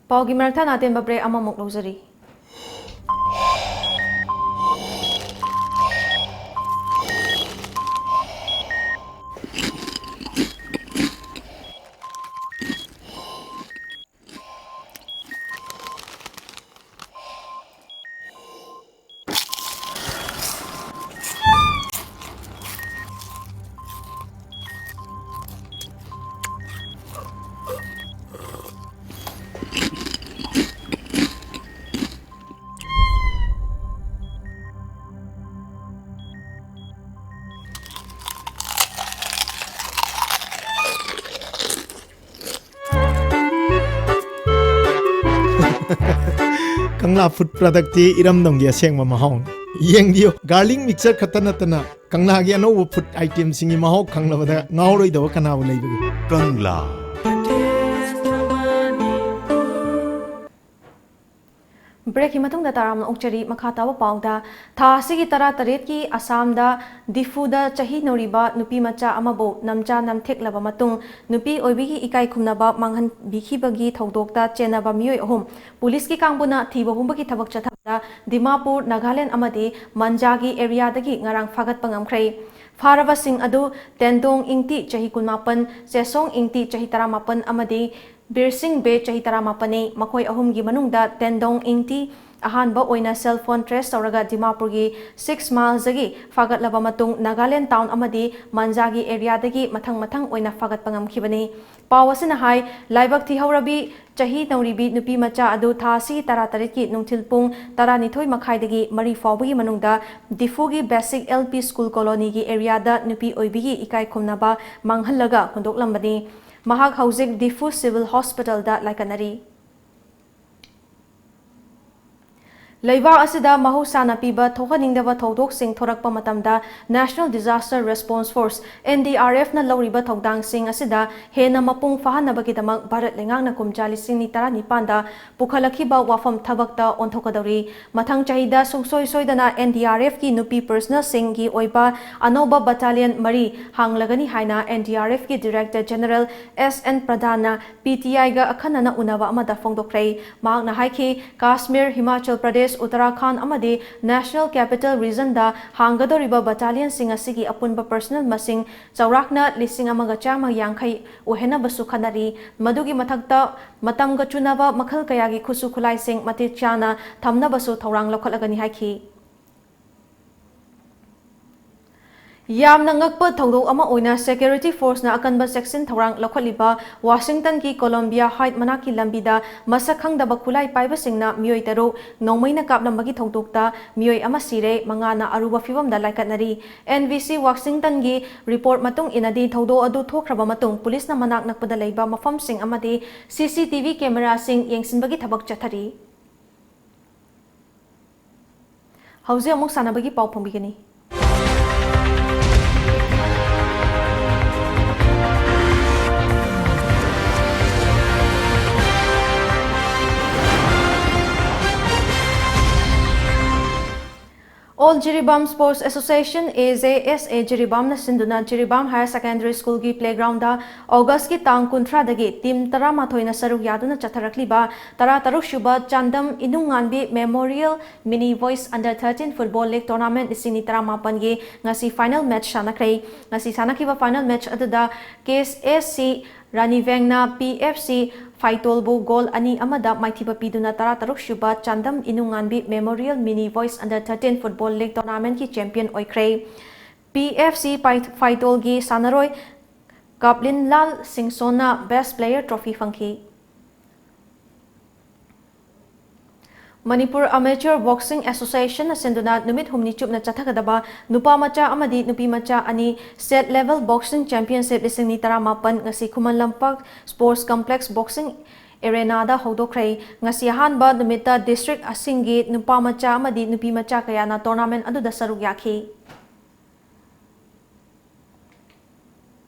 ꯄꯥꯎꯒꯤ ꯃꯔꯛ ꯊꯠꯅ ꯑꯇꯦꯟꯕ break ꯑꯃꯃꯨꯛ ꯂꯧꯖꯔꯤ꯫ ꯀꯪꯂꯥ food product ꯇꯤ ꯏꯔꯝꯗꯝꯒꯤ ꯑꯁꯦꯡꯕ ꯃꯍꯥꯎꯅꯤ꯫ ꯌꯦꯡꯕꯤꯌꯨ, garlic mixture ꯈꯛꯇ ꯅꯠꯇꯅ ꯀꯪꯂꯥꯒꯤ ꯑꯅꯧꯕ food item ꯁꯤꯡꯒꯤ ꯃꯍꯥꯎ ꯈꯪꯂꯕꯗ ꯉꯥꯎꯔꯣꯏꯗꯕ ꯀꯅꯥꯕꯨ ꯂꯩꯕꯒꯦ? ꯀꯪꯂꯥ꯫ Break ꯀꯤ ꯃꯇꯨꯡꯗ ꯇꯔꯥꯝꯅ ꯑꯣꯛꯆꯔꯤ꯫ ꯃꯈꯥ ꯇꯥꯕ ꯄꯥꯎꯗ, ꯊꯥ ꯑꯁꯤꯒꯤ ꯇꯔꯥꯇꯔꯦꯠꯀꯤ ꯑꯁꯥꯝꯗ ꯗꯤꯐꯨꯗ ꯆꯍꯤ ꯅꯧꯔꯤꯕ ꯅꯨꯄꯤ ꯃꯆꯥ ꯑꯃꯕꯨ ꯅꯝꯖꯥ ꯅꯝꯊꯦꯛꯂꯕ ꯃꯇꯨꯡ ꯅꯨꯄꯤ ꯑꯣꯏꯕꯤꯒꯤ ꯏꯀꯥꯏ ꯈꯨꯝꯅꯕ ꯃꯥꯡꯍꯟꯕꯤꯈꯤꯕꯒꯤ ꯊꯧꯗꯣꯛꯇ ꯆꯦꯟꯅꯕ ꯃꯤꯑꯣꯏ ꯑꯍꯨꯝ ꯄꯨꯂꯤꯁꯀꯤ ꯀꯥꯡꯕꯨꯅ ꯊꯤꯕ ꯍꯨꯝꯕꯒꯤ ꯊꯕꯛ ꯆꯠꯊꯕꯗ ꯗꯤꯃꯥꯄꯨꯔ, ꯅꯥꯒꯥꯂꯦꯟ ꯑꯃꯗꯤ ꯃꯟꯖꯥꯒꯤ area ꯗꯒꯤ ꯉꯔꯥꯡ ꯐꯥꯒꯠꯄ ꯉꯝꯈ꯭ꯔꯦ꯫ ꯐꯥꯔꯕꯁꯤꯡ ꯑꯗꯨ ꯇꯦꯟꯗꯣꯡ ꯏꯪꯇꯤ, ꯆꯍꯤ ꯀꯨꯟꯃꯥꯄꯟ, ꯆꯦꯁꯣꯡ ꯏꯪꯇꯤ, ꯆꯍꯤ ꯇꯔꯥꯃꯥꯄꯟ, ꯑꯃꯗꯤ ꯕꯤꯔꯁꯤꯡ ꯕꯦ, ꯆꯍꯤ ꯇꯔꯥꯃꯥꯄꯟꯅꯤ꯫ ꯃꯈꯣꯏ ꯑꯍꯨꯝꯒꯤ ꯃꯅꯨꯡꯗ ꯇꯦꯟꯗꯣꯡ ꯏꯪꯇꯤ ꯑꯍꯥꯟꯕ ꯑꯣꯏꯅ cell phone trace ꯇꯧꯔꯒ ꯗꯤꯃꯥꯄꯨꯔꯒꯤ six milesꯗꯒꯤ ꯐꯥꯒꯠꯂꯕ ꯃꯇꯨꯡ ꯅꯥꯒꯥꯂꯦꯟ town ꯑꯃꯗꯤ ꯃꯟꯖꯥꯒꯤ areaꯗꯒꯤ ꯃꯊꯪ ꯃꯊꯪ ꯑꯣꯏꯅ ꯐꯥꯒꯠꯄ ꯉꯝꯈꯤꯕꯅꯤ꯫ ꯄꯥꯎ ꯑꯁꯤꯅ ꯍꯥꯏ, ꯂꯥꯏꯕꯛ ꯊꯤꯍꯧꯔꯕꯤ ꯆꯍꯤ ꯅꯧꯔꯤꯕꯤ ꯅꯨꯄꯤ ꯃꯆꯥ ꯑꯗꯨ ꯊꯥ ꯑꯁꯤꯒꯤ ꯇꯔꯥꯇꯔꯦꯠꯀꯤ ꯅꯨꯡꯊꯤꯜ ꯄꯨꯡ ꯇꯔꯥꯅꯤꯊꯣꯏ ꯃꯈꯥꯏꯗꯒꯤ ꯃꯔꯤ ꯐꯥꯎꯕꯒꯤ ꯃꯅꯨꯡꯗ ꯗꯤꯐꯨꯒꯤ basic L P school colonyꯒꯤ areaꯗ ꯅꯨꯄꯤ ꯑꯣꯏꯕꯤꯒꯤ ꯏꯀꯥꯏ ꯈꯨꯝꯅꯕ ꯃꯥꯡꯍꯜꯂꯒ ꯍꯨꯟꯗꯣꯛꯂꯝꯕꯅꯤ꯫ ꯃꯍꯥꯛ ꯍꯧꯖꯤꯛ ꯗꯤꯐꯨ civil hospitalꯗ ꯂꯥꯏꯀꯠꯅꯔꯤ꯫ ꯂꯩꯕꯥꯛ ꯑꯁꯤꯗ ꯃꯍꯧꯁꯥꯅ ꯄꯤꯕ ꯊꯣꯛꯍꯟꯅꯤꯡꯗꯕ ꯊꯧꯗꯣꯛꯁꯤꯡ ꯊꯣꯔꯛꯄ ꯃꯇꯝꯗ National Disaster Response Force, N D R Fꯅ ꯂꯧꯔꯤꯕ ꯊꯧꯗꯥꯡꯁꯤꯡ ꯑꯁꯤꯗ ꯍꯦꯟꯅ ꯃꯄꯨꯡ ꯐꯥꯍꯟꯅꯕꯒꯤꯗꯃꯛ ꯚꯥꯔꯠ ꯂꯩꯉꯥꯛꯅ ꯀꯨꯝꯖꯥ ꯂꯤꯁꯤꯡ ꯑꯅꯤ ꯇꯔꯥꯅꯤꯄꯥꯟꯗ ꯄꯨꯈꯠꯂꯛꯈꯤꯕ ꯋꯥꯐꯝ ꯊꯕꯛꯇ ꯑꯣꯟꯊꯣꯛꯀꯗꯧꯔꯤ꯫ ꯃꯊꯪ ꯆꯍꯤꯗ ꯁꯨꯡꯁꯣꯏ ꯁꯣꯏꯗꯅ N D R Fꯀꯤ ꯅꯨꯄꯤ personnelꯁꯤꯡꯒꯤ ꯑꯣꯏꯕ ꯑꯅꯧꯕ battalion ꯃꯔꯤ ꯍꯥꯡꯂꯒꯅꯤ ꯍꯥꯏꯅ N D R Fꯀꯤ Director General S N ꯄ꯭ꯔꯙꯥꯟꯅ P T Iꯒ ꯑꯈꯟꯅꯅ ꯎꯅꯕ ꯑꯃꯗ ꯐꯣꯡꯗꯣꯛꯈ꯭ꯔꯦ꯫ ꯃꯍꯥꯛꯅ ꯍꯥꯏꯈꯤ, ꯀꯥꯁꯃꯤꯔ, ꯍꯤꯃꯥꯆꯜ ꯄ꯭ꯔꯗꯦꯁ, ꯎꯠꯇꯔꯥꯈꯟꯗ ꯑꯃꯗꯤ National Capital Regionꯗ ꯍꯥꯡꯒꯗꯧꯔꯤꯕ battalionꯁꯤꯡ ꯑꯁꯤꯒꯤ ꯑꯄꯨꯟꯕ personnel ꯃꯁꯤꯡ ꯆꯥꯎꯔꯥꯛꯅ ꯂꯤꯁꯤꯡ ꯑꯃꯒ ꯆꯥꯝꯃ ꯌꯥꯡꯈꯩ ꯑꯣꯏꯍꯟꯅꯕꯁꯨ ꯈꯟꯅꯔꯤ꯫ ꯃꯗꯨꯒꯤ ꯃꯊꯛꯇ ꯃꯇꯝꯒ ꯆꯨꯅꯕ ꯃꯈꯜ ꯀꯌꯥꯒꯤ ꯈꯨꯠꯁꯨ ꯈꯨꯠꯂꯥꯏꯁꯤꯡ ꯃꯇꯤꯛ ꯆꯥꯅ ꯊꯝꯅꯕꯁꯨ ꯊꯧꯔꯥꯡ ꯂꯧꯈꯠꯂꯒꯅꯤ ꯍꯥꯏꯈꯤ꯫ ꯌꯥꯝꯅ ꯉꯛꯄ ꯊꯧꯗꯣꯛ ꯑꯃ ꯑꯣꯏꯅ security forceꯅ ꯑꯀꯟꯕ ꯆꯦꯛꯁꯤꯟ ꯊꯧꯔꯥꯡ ꯂꯧꯈꯠꯂꯤꯕ ꯋꯥꯁꯤꯡꯇꯟꯒꯤ Columbia Heights ꯃꯅꯥꯛꯀꯤ ꯂꯝꯕꯤꯗ ꯃꯁꯛ ꯈꯪꯗꯕ ꯈꯨꯠꯂꯥꯏ ꯄꯥꯏꯕꯁꯤꯡꯅ ꯃꯤꯑꯣꯏ ꯇꯔꯨꯛ ꯅꯣꯡꯃꯩꯅ ꯀꯥꯞꯂꯝꯕꯒꯤ ꯊꯧꯗꯣꯛꯇ ꯃꯤꯑꯣꯏ ꯑꯃ ꯁꯤꯔꯦ, ꯃꯉꯥꯅ ꯑꯔꯨꯕ ꯐꯤꯚꯝꯗ ꯂꯥꯏꯀꯠꯅꯔꯤ꯫ N B C ꯋꯥꯁꯤꯡꯇꯟꯒꯤ report ꯃꯇꯨꯡ ꯏꯟꯅꯗꯤ, ꯊꯧꯗꯣꯛ ꯑꯗꯨ ꯊꯣꯛꯈ꯭ꯔꯕ ꯃꯇꯨꯡ ꯄꯨꯂꯤꯁꯅ ꯃꯅꯥꯛ ꯅꯛꯄꯗ ꯂꯩꯕ ꯃꯐꯝꯁꯤꯡ ꯑꯃꯗꯤ C C T V cameraꯁꯤꯡ ꯌꯦꯡꯁꯤꯟꯕꯒꯤ ꯊꯕꯛ ꯆꯠꯊꯔꯤ꯫ ꯍꯧꯖꯤꯛ ꯑꯃꯨꯛ ꯁꯥꯟꯅꯕꯒꯤ ꯄꯥꯎ ꯐꯪꯕꯤꯒꯅꯤ꯫ All Jiribam Sports Association, A J S A, Jiribamꯅ ꯁꯤꯟꯗꯨꯅ Jiribam Higher Secondary Schoolꯒꯤ playgroundꯗ Augustꯀꯤ ꯇꯥꯡ ꯀꯨꯟꯊ꯭ꯔꯥꯗꯒꯤ team ꯇꯔꯥꯃꯥꯊꯣꯏꯅ ꯁꯔꯨꯛ ꯌꯥꯗꯨꯅ ꯆꯠꯊꯔꯛꯂꯤꯕ ꯇꯔꯥꯇꯔꯨꯛ ꯁꯨꯕ Chandam ꯏꯅꯨꯡꯉꯥꯟꯕꯤ Memorial Mini Boys Under thirteen Football League Tournament ꯂꯤꯁꯤꯡ ꯑꯅꯤ ꯇꯔꯥꯃꯥꯄꯟꯒꯤ ꯉꯁꯤ final match ꯁꯥꯟꯅꯈ꯭ꯔꯦ꯫ ꯉꯁꯤ ꯁꯥꯟꯅꯈꯤꯕ final match ꯑꯗꯨꯗ K S C ꯔꯥꯅꯤꯕꯦꯡꯅ P F C ꯐꯥꯏꯇꯣꯜꯕꯨ goal ꯑꯅꯤ ꯑꯃꯗ ꯃꯥꯏꯊꯤꯕ ꯄꯤꯗꯨꯅ ꯇꯔꯥꯇꯔꯨꯛ ꯁꯨꯕ Chandam ꯏꯅꯨꯡꯉꯥꯟꯕꯤ Memorial Mini Boys Under thirteen Football League Tournamentꯀꯤ champion ꯑꯣꯏꯈ꯭ꯔꯦ꯫ P F C ꯐꯥꯏ-, ꯐꯥꯏꯇꯣꯜꯒꯤ ꯁꯥꯟꯅꯔꯣꯏ ꯀꯥꯞꯂꯤꯟꯂꯥꯜ ꯁꯤꯡꯁꯣꯟꯅ Best Player Trophy ꯐꯪꯈꯤ꯫ ꯃꯅꯤꯄꯨꯔ Amateur Boxing Associationꯅ ꯁꯤꯟꯗꯨꯅ ꯅꯨꯃꯤꯠ ꯍꯨꯝꯅꯤ ꯆꯨꯞꯅ ꯆꯠꯊꯒꯗꯕ ꯅꯨꯄꯥ ꯃꯆꯥ ꯑꯃꯗꯤ ꯅꯨꯄꯤ ꯃꯆꯥ ꯑꯅꯤ State Level Boxing Championship ꯂꯤꯁꯤꯡ ꯑꯅꯤ ꯇꯔꯥꯃꯥꯄꯟ ꯉꯁꯤ Khuman Lampak Sports Complex Boxing Arenaꯗ ꯍꯧꯗꯣꯛꯈ꯭ꯔꯦ꯫ ꯉꯁꯤ ꯑꯍꯥꯟꯕ ꯅꯨꯃꯤꯠꯇ district ꯑꯁꯤꯡꯒꯤ ꯅꯨꯄꯥ ꯃꯆꯥ ꯑꯃꯗꯤ ꯅꯨꯄꯤ ꯃꯆꯥ ꯀꯌꯥꯅ tournament ꯑꯗꯨꯗ ꯁꯔꯨꯛ ꯌꯥꯈꯤ꯫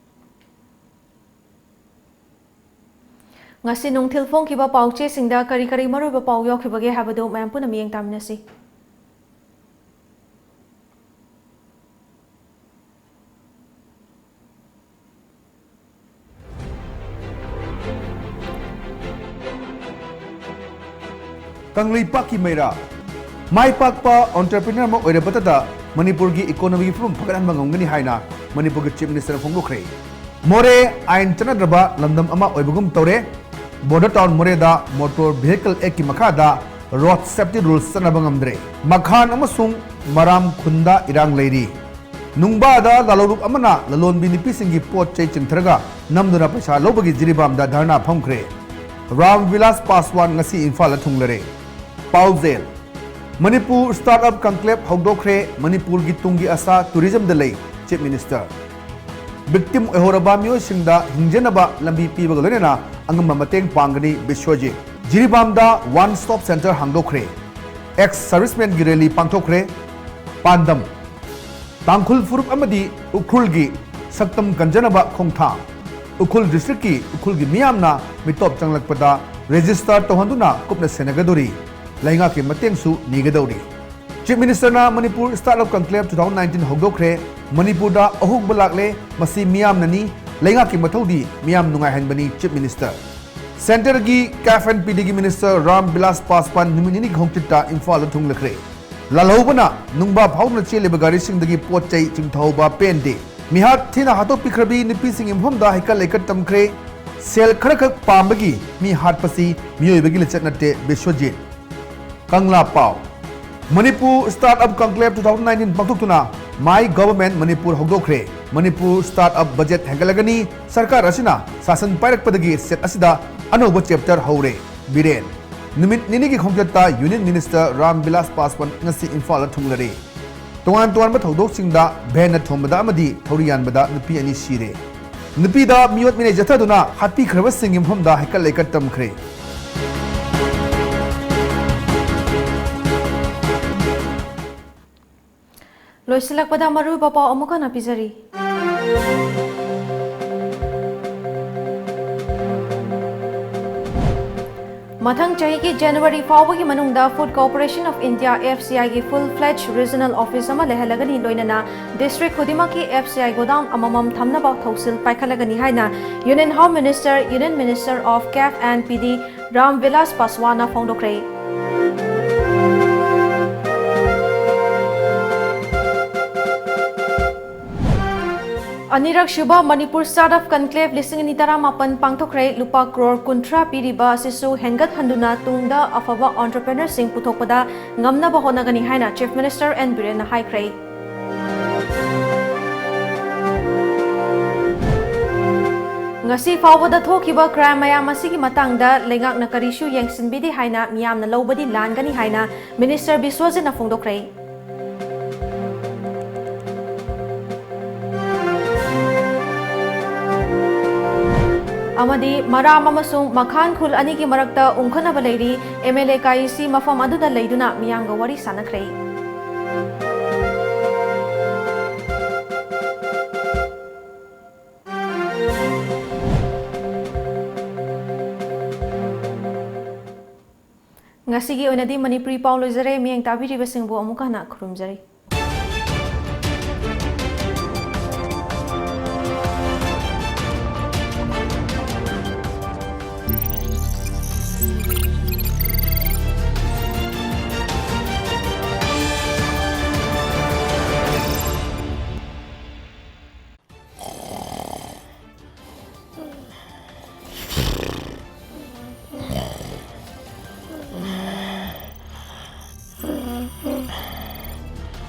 ꯉꯁꯤ ꯅꯨꯡꯊꯤꯜ ꯐꯣꯡꯈꯤꯕ ꯄꯥꯎ ꯆꯦꯁꯤꯡꯗ ꯀꯔꯤ ꯀꯔꯤ ꯃꯔꯨꯑꯣꯏꯕ ꯄꯥꯎ ꯌꯥꯎꯈꯤꯕꯒꯦ ꯍꯥꯏꯕꯗꯨ ꯃꯌꯥꯝ ꯄꯨꯟꯅ ꯃꯤꯠꯌꯦꯡ ꯇꯥꯃꯤꯟꯅꯁꯤ꯫ ꯀꯪꯂꯩꯄꯥꯛꯀꯤ ꯃꯩꯔꯥ꯫ ꯃꯥꯏ ꯄꯥꯛꯄ entrepreneur ꯑꯃ ꯑꯣꯏꯔꯕꯇꯗ ꯃꯅꯤꯄꯨꯔꯒꯤ economyꯒꯤ ꯐꯤꯕꯝ ꯐꯒꯠꯍꯟꯕ ꯉꯝꯒꯅꯤ ꯍꯥꯏꯅ ꯃꯅꯤꯄꯨꯔꯒꯤ Chief Minister ꯐꯣꯡꯗꯣꯛꯈ꯭ꯔꯦ꯫ ꯃꯣꯔꯦ ꯑꯥꯏꯟ ꯆꯠꯅꯗ꯭ꯔꯕ ꯂꯝꯗꯝ ꯑꯃ ꯑꯣꯏꯕꯒꯨꯝ ꯇꯧꯔꯦ꯫ Border town ꯃꯣꯔꯦꯗ Motor Vehicle Actꯀꯤ ꯃꯈꯥꯗ road safety rules ꯆꯠꯅꯕ ꯉꯝꯗ꯭ꯔꯦ꯫ ꯃꯈꯥꯟ ꯑꯃꯁꯨꯡ ꯃꯔꯥꯝ ꯈꯨꯟꯗ ꯏꯔꯥꯡ ꯂꯩꯔꯤ꯫ ꯅꯨꯡꯕꯥꯗ ꯂꯥꯂꯣꯡꯂꯨꯞ ꯑꯃꯅ ꯂꯂꯣꯟꯕꯤ ꯅꯨꯄꯤꯁꯤꯡꯒꯤ ꯄꯣꯠ ꯆꯩ ꯆꯤꯡꯊꯔꯒ ꯅꯝꯗꯨꯅ ꯄꯩꯁꯥ ꯂꯧꯕꯒꯤ ꯖꯤꯔꯤꯕꯥꯝꯗ ꯙꯔꯅꯥ ꯐꯝꯈ꯭ꯔꯦ꯫ ꯔꯥꯝ ꯕꯤꯂꯥꯁ ꯄꯥꯁꯋꯥꯟ ꯉꯁꯤ ꯏꯝꯐꯥꯜꯗ ꯊꯨꯡꯂꯔꯦ꯫ ꯄꯥꯎꯖꯦꯜ: ꯃꯅꯤꯄꯨꯔ Startup Conclave ꯍꯧꯗꯣꯛꯈ꯭ꯔꯦ, ꯃꯅꯤꯄꯨꯔꯒꯤ ꯇꯨꯡꯒꯤ ꯑꯁꯥ tourismꯗ ꯂꯩ, Chief Minister꯫ Victim ꯑꯣꯏꯍꯧꯔꯕ ꯃꯤꯑꯣꯏꯁꯤꯡꯗ ꯍꯤꯡꯖꯅꯕ ꯂꯝꯕꯤ ꯄꯤꯕꯒ ꯂꯣꯏꯅꯅ ꯑꯉꯝꯕ ꯃꯇꯦꯡ ꯄꯥꯡꯒꯅꯤ Biswajit. ꯖꯤꯔꯤꯕꯥꯝꯗ One Stop Centre ꯍꯥꯡꯗꯣꯛꯈ꯭ꯔꯦ꯫ Ex servicemanꯒꯤ rally ꯄꯥꯡꯊꯣꯛꯈ꯭ꯔꯦ꯫ ꯄꯥꯟꯗꯝ: ꯇꯥꯡꯈꯨꯜ ꯐꯨꯔꯨꯞ ꯑꯃꯗꯤ ꯎꯈ꯭ꯔꯨꯜꯒꯤ ꯁꯛꯇꯝ ꯀꯟꯖꯅꯕ ꯈꯣꯡꯊꯥꯡ꯫ ꯎꯈ꯭ꯔꯨꯜ districtꯀꯤ ꯎꯈ꯭ꯔꯨꯜꯒꯤ ꯃꯤꯌꯥꯝꯅ ꯃꯤꯇꯣꯞ ꯆꯪꯂꯛꯄꯗ register ꯇꯧꯍꯟꯗꯨꯅ ꯀꯨꯞꯅ ꯁꯦꯟꯅꯒꯗꯧꯔꯤ꯫ ꯂꯩꯉꯥꯛꯀꯤ ꯃꯇꯦꯡꯁꯨ ꯅꯤꯒꯗꯧꯔꯤ꯫ Chief Minister ꯅ Manipur Startup Conclave two thousand nineteen ꯍꯧꯗꯣꯛꯈ꯭ꯔꯦ꯫ ꯃꯅꯤꯄꯨꯔꯗ ꯑꯍꯣꯡꯕ ꯂꯥꯛꯂꯦ, ꯃꯁꯤ ꯃꯤꯌꯥꯝꯅꯅꯤ꯫ ꯂꯩꯉꯥꯛꯀꯤ ꯃꯊꯧꯗꯤ ꯃꯤꯌꯥꯝ ꯅꯨꯡꯉꯥꯏꯍꯟꯕꯅꯤ, Chief Minister꯫ Centre ꯒꯤ CAF and PD ꯒꯤ Minister ꯔꯥꯝ ꯕꯤꯂꯥꯁ ꯄꯥꯁꯋꯥꯟ ꯅꯨꯃꯤꯠ ꯅꯤꯅꯤꯒꯤ ꯈꯣꯡꯆꯠꯇ ꯏꯝꯐꯥꯜꯗ ꯊꯨꯡꯂꯈ꯭ꯔꯦ꯫ ꯂꯥꯜꯍꯧꯕꯅ ꯅꯨꯡꯕꯥ ꯐꯥꯎꯗꯨꯅ ꯆꯦꯜꯂꯤꯕ ꯒꯥꯔꯤꯁꯤꯡꯗꯒꯤ ꯄꯣꯠ ꯆꯩ ꯆꯤꯡꯊꯍꯧꯕ ꯄꯦꯟꯗꯦ꯫ ꯃꯤꯍꯥꯠ ꯊꯤꯅ ꯍꯥꯠꯇꯣꯛꯄꯤꯈ꯭ꯔꯕꯤ ꯅꯨꯄꯤꯁꯤꯡꯒꯤ ꯃꯐꯝꯗ ꯍꯩꯀꯠ ꯂꯩꯀꯠ ꯇꯝꯈ꯭ꯔꯦ꯫ ꯁꯦꯜ ꯈꯔꯈꯛ ꯄꯥꯝꯕꯒꯤ ꯃꯤ ꯍꯥꯠꯄꯁꯤ ꯃꯤꯑꯣꯏꯕꯒꯤ ꯂꯤꯆꯠ ꯅꯠꯇꯦ, ꯕꯤꯁ꯭ꯋꯖꯤꯠ꯫ ꯀꯪꯂꯥ ꯄꯥꯎ꯫ Manipur Startup Conclave two thousand nineteen ꯄꯥꯡꯊꯣꯛꯇꯨꯅ My Government Manipur ꯍꯧꯗꯣꯛꯈ꯭ꯔꯦ꯫ Manipur startup budget ꯍꯦꯟꯒꯠꯂꯒꯅꯤ꯫ ꯁꯔꯀꯥꯔ ꯑꯁꯤꯅ ꯁꯥꯁꯟ ꯄꯥꯏꯔꯛꯄꯗꯒꯤ state ꯑꯁꯤꯗ ꯑꯅꯧꯕ chapter ꯍꯧꯔꯦ꯫ ꯕꯤꯔꯦꯟ꯫ ꯅꯨꯃꯤꯠ ꯅꯤꯅꯤꯒꯤ ꯈꯣꯡꯆꯠꯇ Union Minister ꯔꯥꯝ ꯕꯤꯂꯥꯁ ꯄꯥꯁꯋꯥꯟ ꯉꯁꯤ ꯏꯝꯐꯥꯜꯗ ꯊꯨꯡꯂꯔꯦ꯫ ꯇꯣꯉꯥꯟ ꯇꯣꯉꯥꯟꯕ ꯊꯧꯗꯣꯛꯁꯤꯡꯗ ꯚꯦꯟꯅ ꯊꯣꯝꯕꯗ ꯑꯃꯗꯤ ꯊꯧꯔꯤ ꯌꯥꯟꯕꯗ ꯅꯨꯄꯤ ꯑꯅꯤ ꯁꯤꯔꯦ꯫ ꯅꯨꯄꯤꯗ ꯃꯤꯑꯣꯠ ꯃꯤꯅꯩ ꯆꯠꯊꯗꯨꯅ ꯍꯥꯠꯄꯤꯈ꯭ꯔꯕꯁꯤꯡꯒꯤ ꯃꯐꯝꯗ ꯍꯩꯀꯠ ꯂꯩꯀꯠ ꯇꯝꯈ꯭ꯔꯦ꯫ ꯂꯣꯏꯁꯤꯜꯂꯛꯄꯗ ꯃꯔꯨꯑꯣꯏꯕ ꯄꯥꯎ ꯑꯃꯨꯛ ꯍꯟꯅ ꯄꯤꯖꯔꯤ꯫ ꯃꯊꯪ ꯆꯍꯤꯒꯤ January ꯐꯥꯎꯕꯒꯤ ꯃꯅꯨꯡꯗ Food Corporation of India, F C I ꯒꯤ full fledged regional office ꯑꯃ ꯂꯩꯍꯜꯂꯒꯅꯤ, ꯂꯣꯏꯅꯅ district ꯈꯨꯗꯤꯡꯃꯛꯀꯤ F C I godown ꯑꯃꯃꯝ ꯊꯝꯅꯕ ꯊꯧꯁꯤꯜ ꯄꯥꯏꯈꯠꯂꯒꯅꯤ ꯍꯥꯏꯅ Union Home Minister, Union Minister of CAF and PD Ram Bilas ꯄꯥꯁꯋꯥꯟꯅ ꯐꯣꯡꯗꯣꯛꯈ꯭ꯔꯦ꯫ ꯑꯅꯤꯔꯛ ꯁꯨꯕ ꯃꯅꯤꯄꯨꯔ Startup Conclave ꯂꯤꯁꯤꯡ ꯑꯅꯤ ꯇꯔꯥꯃꯥꯄꯟ ꯄꯥꯡꯊꯣꯛꯈ꯭ꯔꯦ꯫ ꯂꯨꯄꯥ ꯀ꯭ꯔꯣꯔ ꯀꯨꯟꯊ꯭ꯔꯥ ꯄꯤꯔꯤꯕ ꯑꯁꯤꯁꯨ ꯍꯦꯟꯒꯠꯍꯟꯗꯨꯅ ꯇꯨꯡꯗ ꯑꯐꯕ entrepreneurꯁꯤꯡ ꯄꯨꯊꯣꯛꯄꯗ ꯉꯝꯅꯕ ꯍꯣꯠꯅꯒꯅꯤ ꯍꯥꯏꯅ Chief Minister ꯑꯦꯟ ꯕꯤꯔꯦꯟꯅ ꯍꯥꯏꯈ꯭ꯔꯦ꯫ ꯉꯁꯤ ꯐꯥꯎꯕꯗ ꯊꯣꯛꯈꯤꯕ crime ꯃꯌꯥꯝ ꯑꯁꯤꯒꯤ ꯃꯇꯥꯡꯗ ꯂꯩꯉꯥꯛꯅ ꯀꯔꯤꯁꯨ ꯌꯦꯡꯁꯤꯟꯕꯤꯗꯦ ꯍꯥꯏꯅ ꯃꯤꯌꯥꯝꯅ ꯂꯧꯕꯗꯤ ꯂꯥꯟꯒꯅꯤ ꯍꯥꯏꯅ Minister ꯕꯤꯁ꯭ꯋꯖꯤꯠꯅ ꯐꯣꯡꯗꯣꯛꯈ꯭ꯔꯦ꯫ ꯑꯃꯗꯤ ꯃꯔꯥꯝ ꯑꯃꯁꯨꯡ ꯃꯈꯥꯟ ꯈꯨꯜ ꯑꯅꯤꯒꯤ ꯃꯔꯛꯇ ꯎꯪꯈꯠꯅꯕ ꯂꯩꯔꯤ꯫ MLA ꯀꯥꯏꯁꯤ ꯃꯐꯝ ꯑꯗꯨꯗ ꯂꯩꯗꯨꯅ ꯃꯤꯌꯥꯝꯒ ꯋꯥꯔꯤ ꯁꯥꯟꯅꯈ꯭ꯔꯦ꯫ ꯉꯁꯤꯒꯤ ꯑꯣꯏꯅꯗꯤ ꯃꯅꯤꯄꯨꯔꯤ ꯄꯥꯎ ꯂꯣꯏꯖꯔꯦ꯫ ꯃꯤꯠꯌꯦꯡ ꯇꯥꯕꯤꯔꯤꯕꯁꯤꯡꯕꯨ ꯑꯃꯨꯛꯀ ꯍꯟꯅ ꯈꯨꯔꯨꯝꯖꯔꯤ꯫